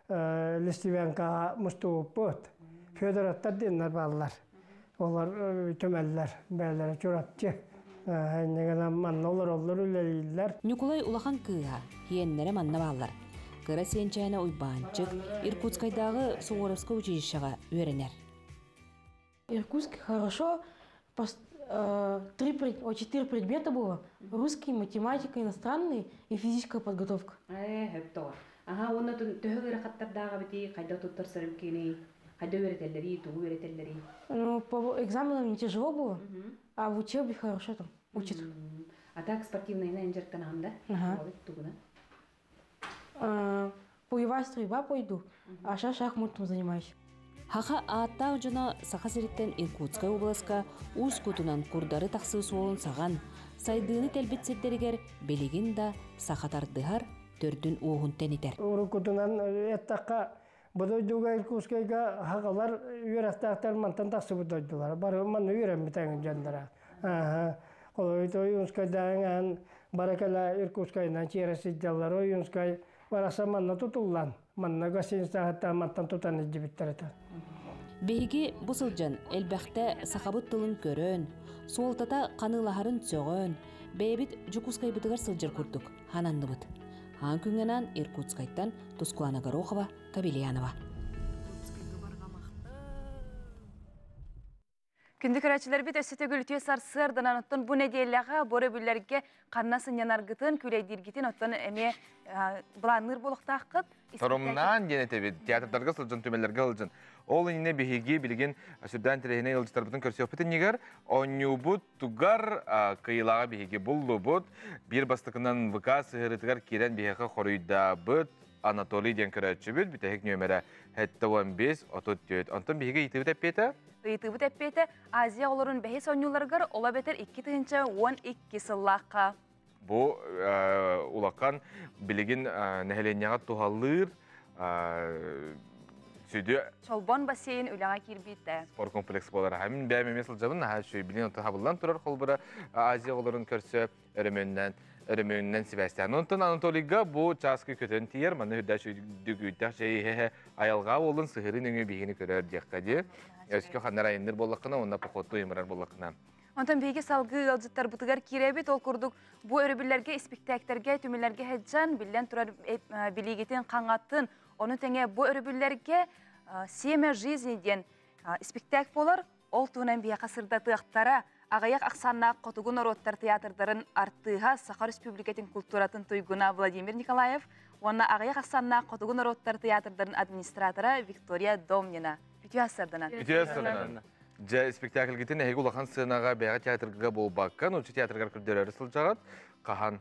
Листивянкаҕа мустубуппут. Федоровтар диэннэр бааллар. Олор түмэллэр, бэйэлэрэ Чурапчы. Иннигинэн манна олороллор, үлэлииллэр. Ньукулай улахан кыыһа, һиэннэрэ манна бааллар. Кыра сиэнчээнэ Уйбаанчык Иркутскайдааҕы Суворовскай училищеҕа үөрэнэр. Иркутск хорошо, три, четыре предмета было. Русский, математика, иностранный и физическая подготовка. Хөптөҕөр. Аха, уонна төһө ыарахаттардааҕа бити, хайда туттарсарым кини, хайда үөрэтэллэри, тугу үөрэтэллэри? Ну, по экзаменам не тяжело было, а в учебе хорошо там учат. А так спортивныйна дьарыктанаҕын да? Ага. Тугуна? Боевая стрельба пойду, а сейчас шахматом занимаюсь. Хаха ааттаах дьоно Саха сириттэн Иркутскай обласка уус кутунан курдары тахсыы суолун саҕан, сайдыыны тэлбит сирдэригэр билигин да саха тардыһар, төрдүн ууһун тэнитэр. Уруккутунан эттэххэ, бу дойдуга Иркутскайга хагалар үөрэхтээхтэр мантан тахсыбыт дойдулара. Бары манна үөрэммит дьоннора. Холобур, Ойуунскайдааҕын баракала Иркутскайынан чиэрэ сылдьаллар. Ойуунскай бараса манна тутуллан, манна гостиницаҕыттан мантан тутан илдьибиттэр этэ. Биһиги бу сылдьан элбэхтэ сахабыт тылын көрөн, суолтата ханыылаһарын сөҕөн, бэйэбит Дьокуускайбытыгар сылдьар курдук хананныбыт. Хаан күҥҥэнэн Иркутскайтан Тускулана Горохова, Кабельянова. Күндү көрөөччүлэрбит өссө төгүл үтүө сарсыарданан оттон бу нэдиэлэҕэ бу өрөбүллэргэ ханна сынньанаргытын, күлэйдииргитин оттон эмиэ былаанныыр буолуохтааххыт. Торумнаан диэн этэбит, театрдарга сылдьан, түмэллэргэ сылдьан. Ол иннинэ биһиги билигин сүрдээн тирэһинэй ыалдьыттарбытын көрсүөхпүт иннигэр оонньуубут тугар кыйылааҕа биһиги буллубут. Биир бастакынан ВК сыһыарытыгар киирэн биһиэхэ хоруйдаабыт Анатолий диэн көрөөччүбүт, бүтэһик нүөмэрэ 75 34. Онтон биһиги ыйытыыбыт эппиэтэ? Ыйытыыбыт эппиэтэ Азия оҕолорун бэһис оонньууларыгар ола бэтэр 2012 сыллаахха. Бу улахан билигин нэһилиэнньэҕэ туһалыыр сүдү Чолбон бассейн үлэҕэ киирбиттэ. Спорткомплекс буолар. Мин бэйэм эмиэ сылдьабын, наһаа үчүгэй. Билигин хабыллан турар холбура Азия оҕолорун көрсө өрөмүөннэн өрөмүөнүнэн сибээстээн. Онтон Анатолийга бу чааскы көтөн тиийэр, манна үрдээч үрдүк чэй айылҕа уолун сыһырын өҥө биһигини көрөр диэххэ дии. Өскө ханнар айынныр буоллаххына, онно походту йымырар буоллаххына. Онтон биһиги салгыы ыалдьыттарбытыгар киирэбит, ол курдук бу өрөбүллэргэ, испиктээктэргэ, түмэллэргэ сылдьан, биллэн турар билиигитин хаҥаттын, ону тэҥэ бу өрөбүллэргэ «Семя жизни» диэн испиктээк буолар, ол туһунан биһиэхэ сырдатыахтара. Аҕыйах ахсааннаах хотугу норуоттар театрдарын артыыһа Саха Республикатын культуратын туйгуна Владимир Николаев уонна аҕыйах ахсааннаах хотугу норуоттар театрдарын администратора Виктория Домнина. Үтүө сарданан. Үтүө сарданан. Дьэ, спектакльгитин эһиги улахан сценаҕа бэйэҕэ театрга буолбакка, нуучча театрыгар көрдөрөөрү сылдьаҕыт. Хаһан?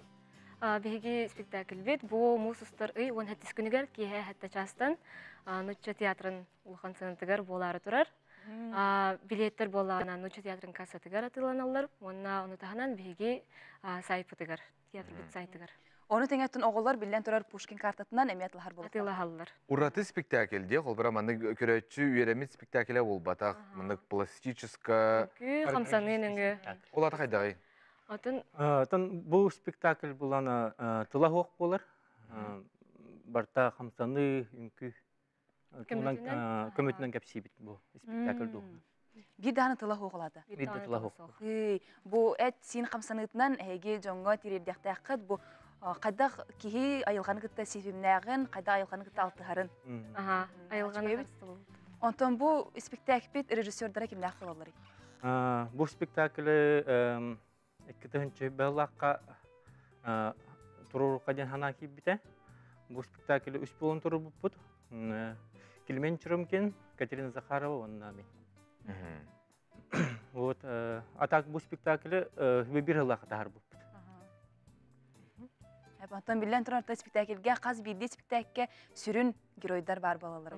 Биһиги спектакльбит бу муус устар ый 17 күнүгэр киэһэ хэтте чаастан нуучча театрын улахан сценатыгар буолаары турар. Билеттер буоллаҕына нуучча театрын кассатыгар атыыланаллар уонна ону таһынан биһиги сайтпытыгар, театрбыт сайтыгар. Ону тэҥэттэн оҕолор биллэн турар Пушкин картатынан эмиэ атылаһар буолуохтар. Атыылаһаллар. Ураты спектакль дии, холбура маннык көрөөччү үөрэммит спектаклэ буолбатах, маннык пластическа... Үҥкүү, хамсаныы нөҥүө. Ол ата хайдаҕый? Атын Атын бу спектакль булана тыла суох буолар. Барта хамсаныы, үҥкүү көмөтүнэн кэпсиибит бу спектакль дуһунан. Биир даҕаны тыла суох улаата. Биир да тыла суох. Бу эт сиин хамсаныытынан эһиги дьоҥҥо тириэрдиэхтээххит бу хайдах киһи айылҕаны кытта ситимнээҕин, хайдах айылҕаны кытта алтыһарын. Аха, айылҕаны Онтон бу спектакльбит режиссердара кимнээх буолалларый? Бу спектаклы 2 бэллакка туруорукка диэн санаа киирбитэ. Бу спектаклы үс буолан турбуппут. Климент Чурымкин, Катерина Захарова уонна мен. Вот, а так бу спектакль бир хыллаах таһарбыппыт. Онтон биллэн турар спектакльге хас биирдии спектакльге сүрүн геройдар бар балалар.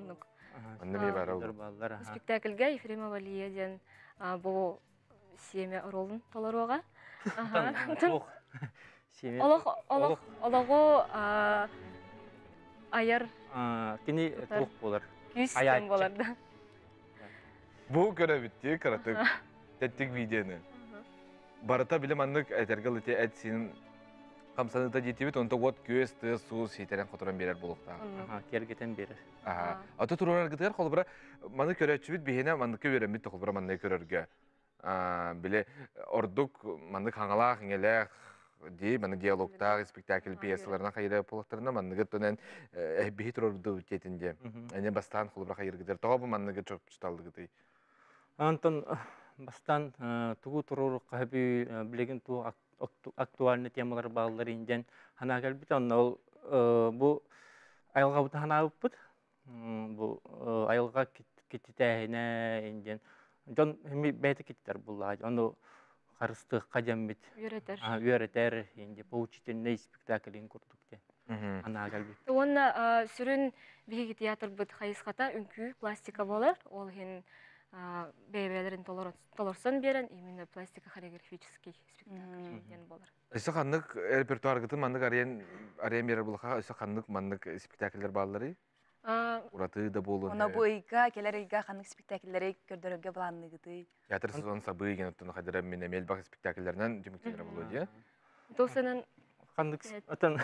Онно ми бар ол. Спектакльге Ефремова Лия диэн бу семя ролун толоруга. Олох олох ологу айар. Кини туох болар. Күүс болар да. Бу көрөбүттүү кыратык тэттик видеоны. Барыта билим аннык этергел ити эт син хамсаныта диэтибит, онто вот күөс тыас суус ситерен хоторон берер болуктаа. Кергетен берер. Аты турарар гытыгар холбура маны көрөчүбүт биһине манныкы береммит холбура манны көрөргө. Биле ордук маннык хаңалаах иңелээх ди маны диалогтаах спектакль пьесаларына хайра полохтарына манныгы төнен биһи турорду тетин де. Эне бастан холбура хайыргытыр. Тоҕо бу манныгы чопчуталлыгытый? Антон бастан тугу турор кахби билеген ту актуальный темалар баалар инден хана келбит онна ол бу айылга бута хана бут бу айылга кититээһине инден дьон хими бэйте киттер буллаа ону харысты кадеммит Үөретер. Үөретер инде поучительный спектаклин курдук те хана келбит. Уонна сүрүн биһиги театр быт хайысхата үҥкүү пластика болар. Ол хин бэйбэлерин толорсон берен именно пластика хореографический спектакль диэн болар. Өссө ханнык репертуаргытын маннык ариен ариен берер булаха, өссө ханнык маннык спектакльдер баалары? Ураты да болун. Она бу ыйга, келер ыйга ханнык спектакльлери көрдөрөргө планныгыты. Театр сезон сабы ген оттон хадыра мен мелбах спектакльлеринен түмүктенер болу дия. Тосынан ханнык отон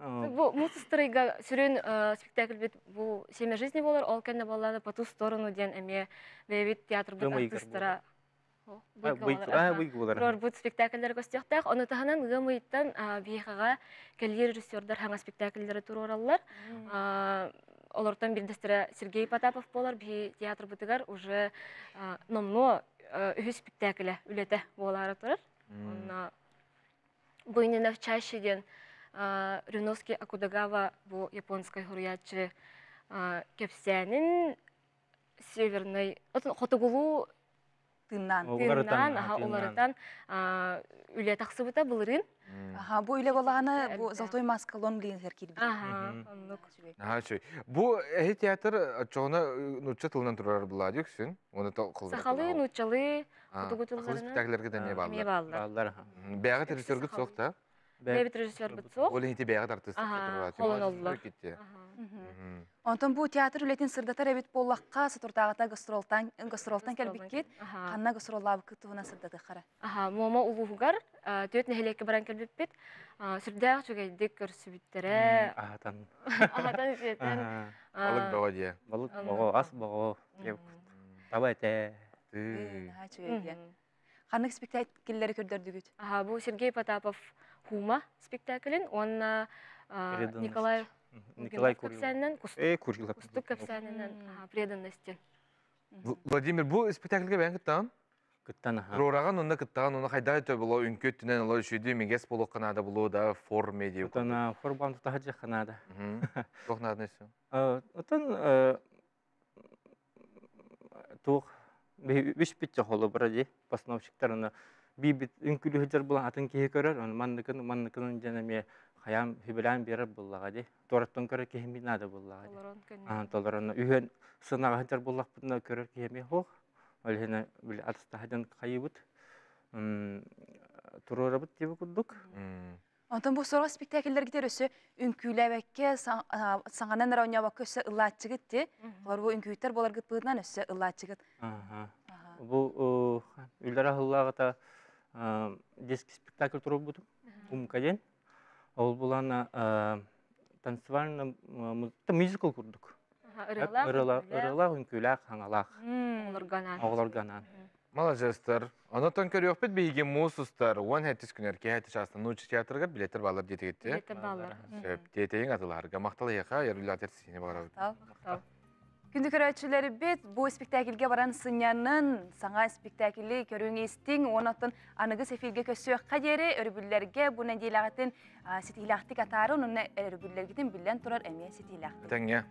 Бу мусустарыга сүрүн спектакль бит бу «Семя жизни» болар, ол кэнне болланы «По ту сторону» диэн эмиэ бэйбит театр бит артыстара болар. Бут спектакльлер көстүөхтээх. Ону таһынан ыам ыйыттан биһиэхэҕэ кэлиир режиссердар хаҥа спектакльлери туруораллар. Олортон бирдестері Сергей Потапов болар, биһи театр бытыгар уже номно үһүс спектакле үлете болары турар. Онна Буйнинов чаще ден Рюноски Акудагава бу японской хуруячы кепсәнин северный хотугулу тыннан тыннан аха уларытан үле тахсыбыта былырын. Аха, бу үле болаганы бу «Золотой маска» лон билин херкир. Аха, оннук. Аха, чөй. Бу эһи театр чоҕуна нучча тылынан турар була дьүксүн. Оны Сахалы, нуччалы, хотугу тылларынан. Спектакльлерге да не баллар. Баллар. Бэҕэ режиссергыт суох та? Бэбит режиссер бит суох. Ол инти бэҕэ артист. Холон Онтон бу театр үлетин сырдатар эбит боллаққа сатуртағата гастролтан гастролтан келбиккет, ханна гастроллабыкы туһуна сырдаты хара. Аха, Момо улууһугар төт нэһилиэккэ баран келбиппит. Сүрдээх үчүгэйдик көрсүбүттере. Ахатан. Ахатан сиэтен. Балык бөҕө дие. Балык бөҕө, ас бөҕө. Таба этэ. Аха, үчүгэйдик. Ханнык спектакльлери көрдөрдүгүт? Аха, бу Сергей Потапов «Хума» спектаклин, онна Николай Николай Курилов. Курилов. Кустук кепсәненнән «Преданности». Владимир, бу спектакльге бәйін кыттан? Кыттан, аха. Рораган онда кыттан, оны хайда өтө боло, үнкө түнен оло үшүйді, мегес болу қанада болу да форме дейу. Отон формам тутаһа қанада. Тоқ надын өсі? Отон туох үш бит жохолу бара ди постановщиктар оны би бит үҥкүлү хыджар булан атын киһи көрөр, оны манныкын манныкын жана хаям хүбэлээн берер буллаға ди туораттан көрөр киһи нада буллаға ди толорон үһөн сынага хыджар буллахпытына көрөр киһи хоох олхена били атыстахадан хайыбыт туруорабыт диби курдук. Онтон бу сорох спектакльлерге өсө үҥкүүлээбэккэ саҥанан эрэ оонньообокко өссө ыллааччыгыт ти. Олар бу үҥкүүттэр боларгыт быһыытынан өссө ыллааччыгыт. Бу үллэр ахыллаагата детский спектакль турубутум «Умка» ден. Ол булана танцевальный мюзикл курдук. Ырылаах, үҥкүүлээх, хаҥалаах. Оҕолорго Оҕолорго Маладьыастар. Онотон көрүөхпүт биһиги муус устар. 10 хеттис күнер киһи чаастан нуучча театрыгар билеттер балар диэтигитти. Билеттер баллар. Сөп. Тиэтейин атыларга мактал яха ярулятер сине барабыт. Күндү көрөөчүләри бит бу спектакльге баран сынянын саңа спектакльли көрүң истиң, онотон аныгы сефирге көссүөх кадери өрүбүллерге бу неделягатын ситилахтик атары, онун өрүбүллергитин билен турар эмие ситилахтик. Теңге.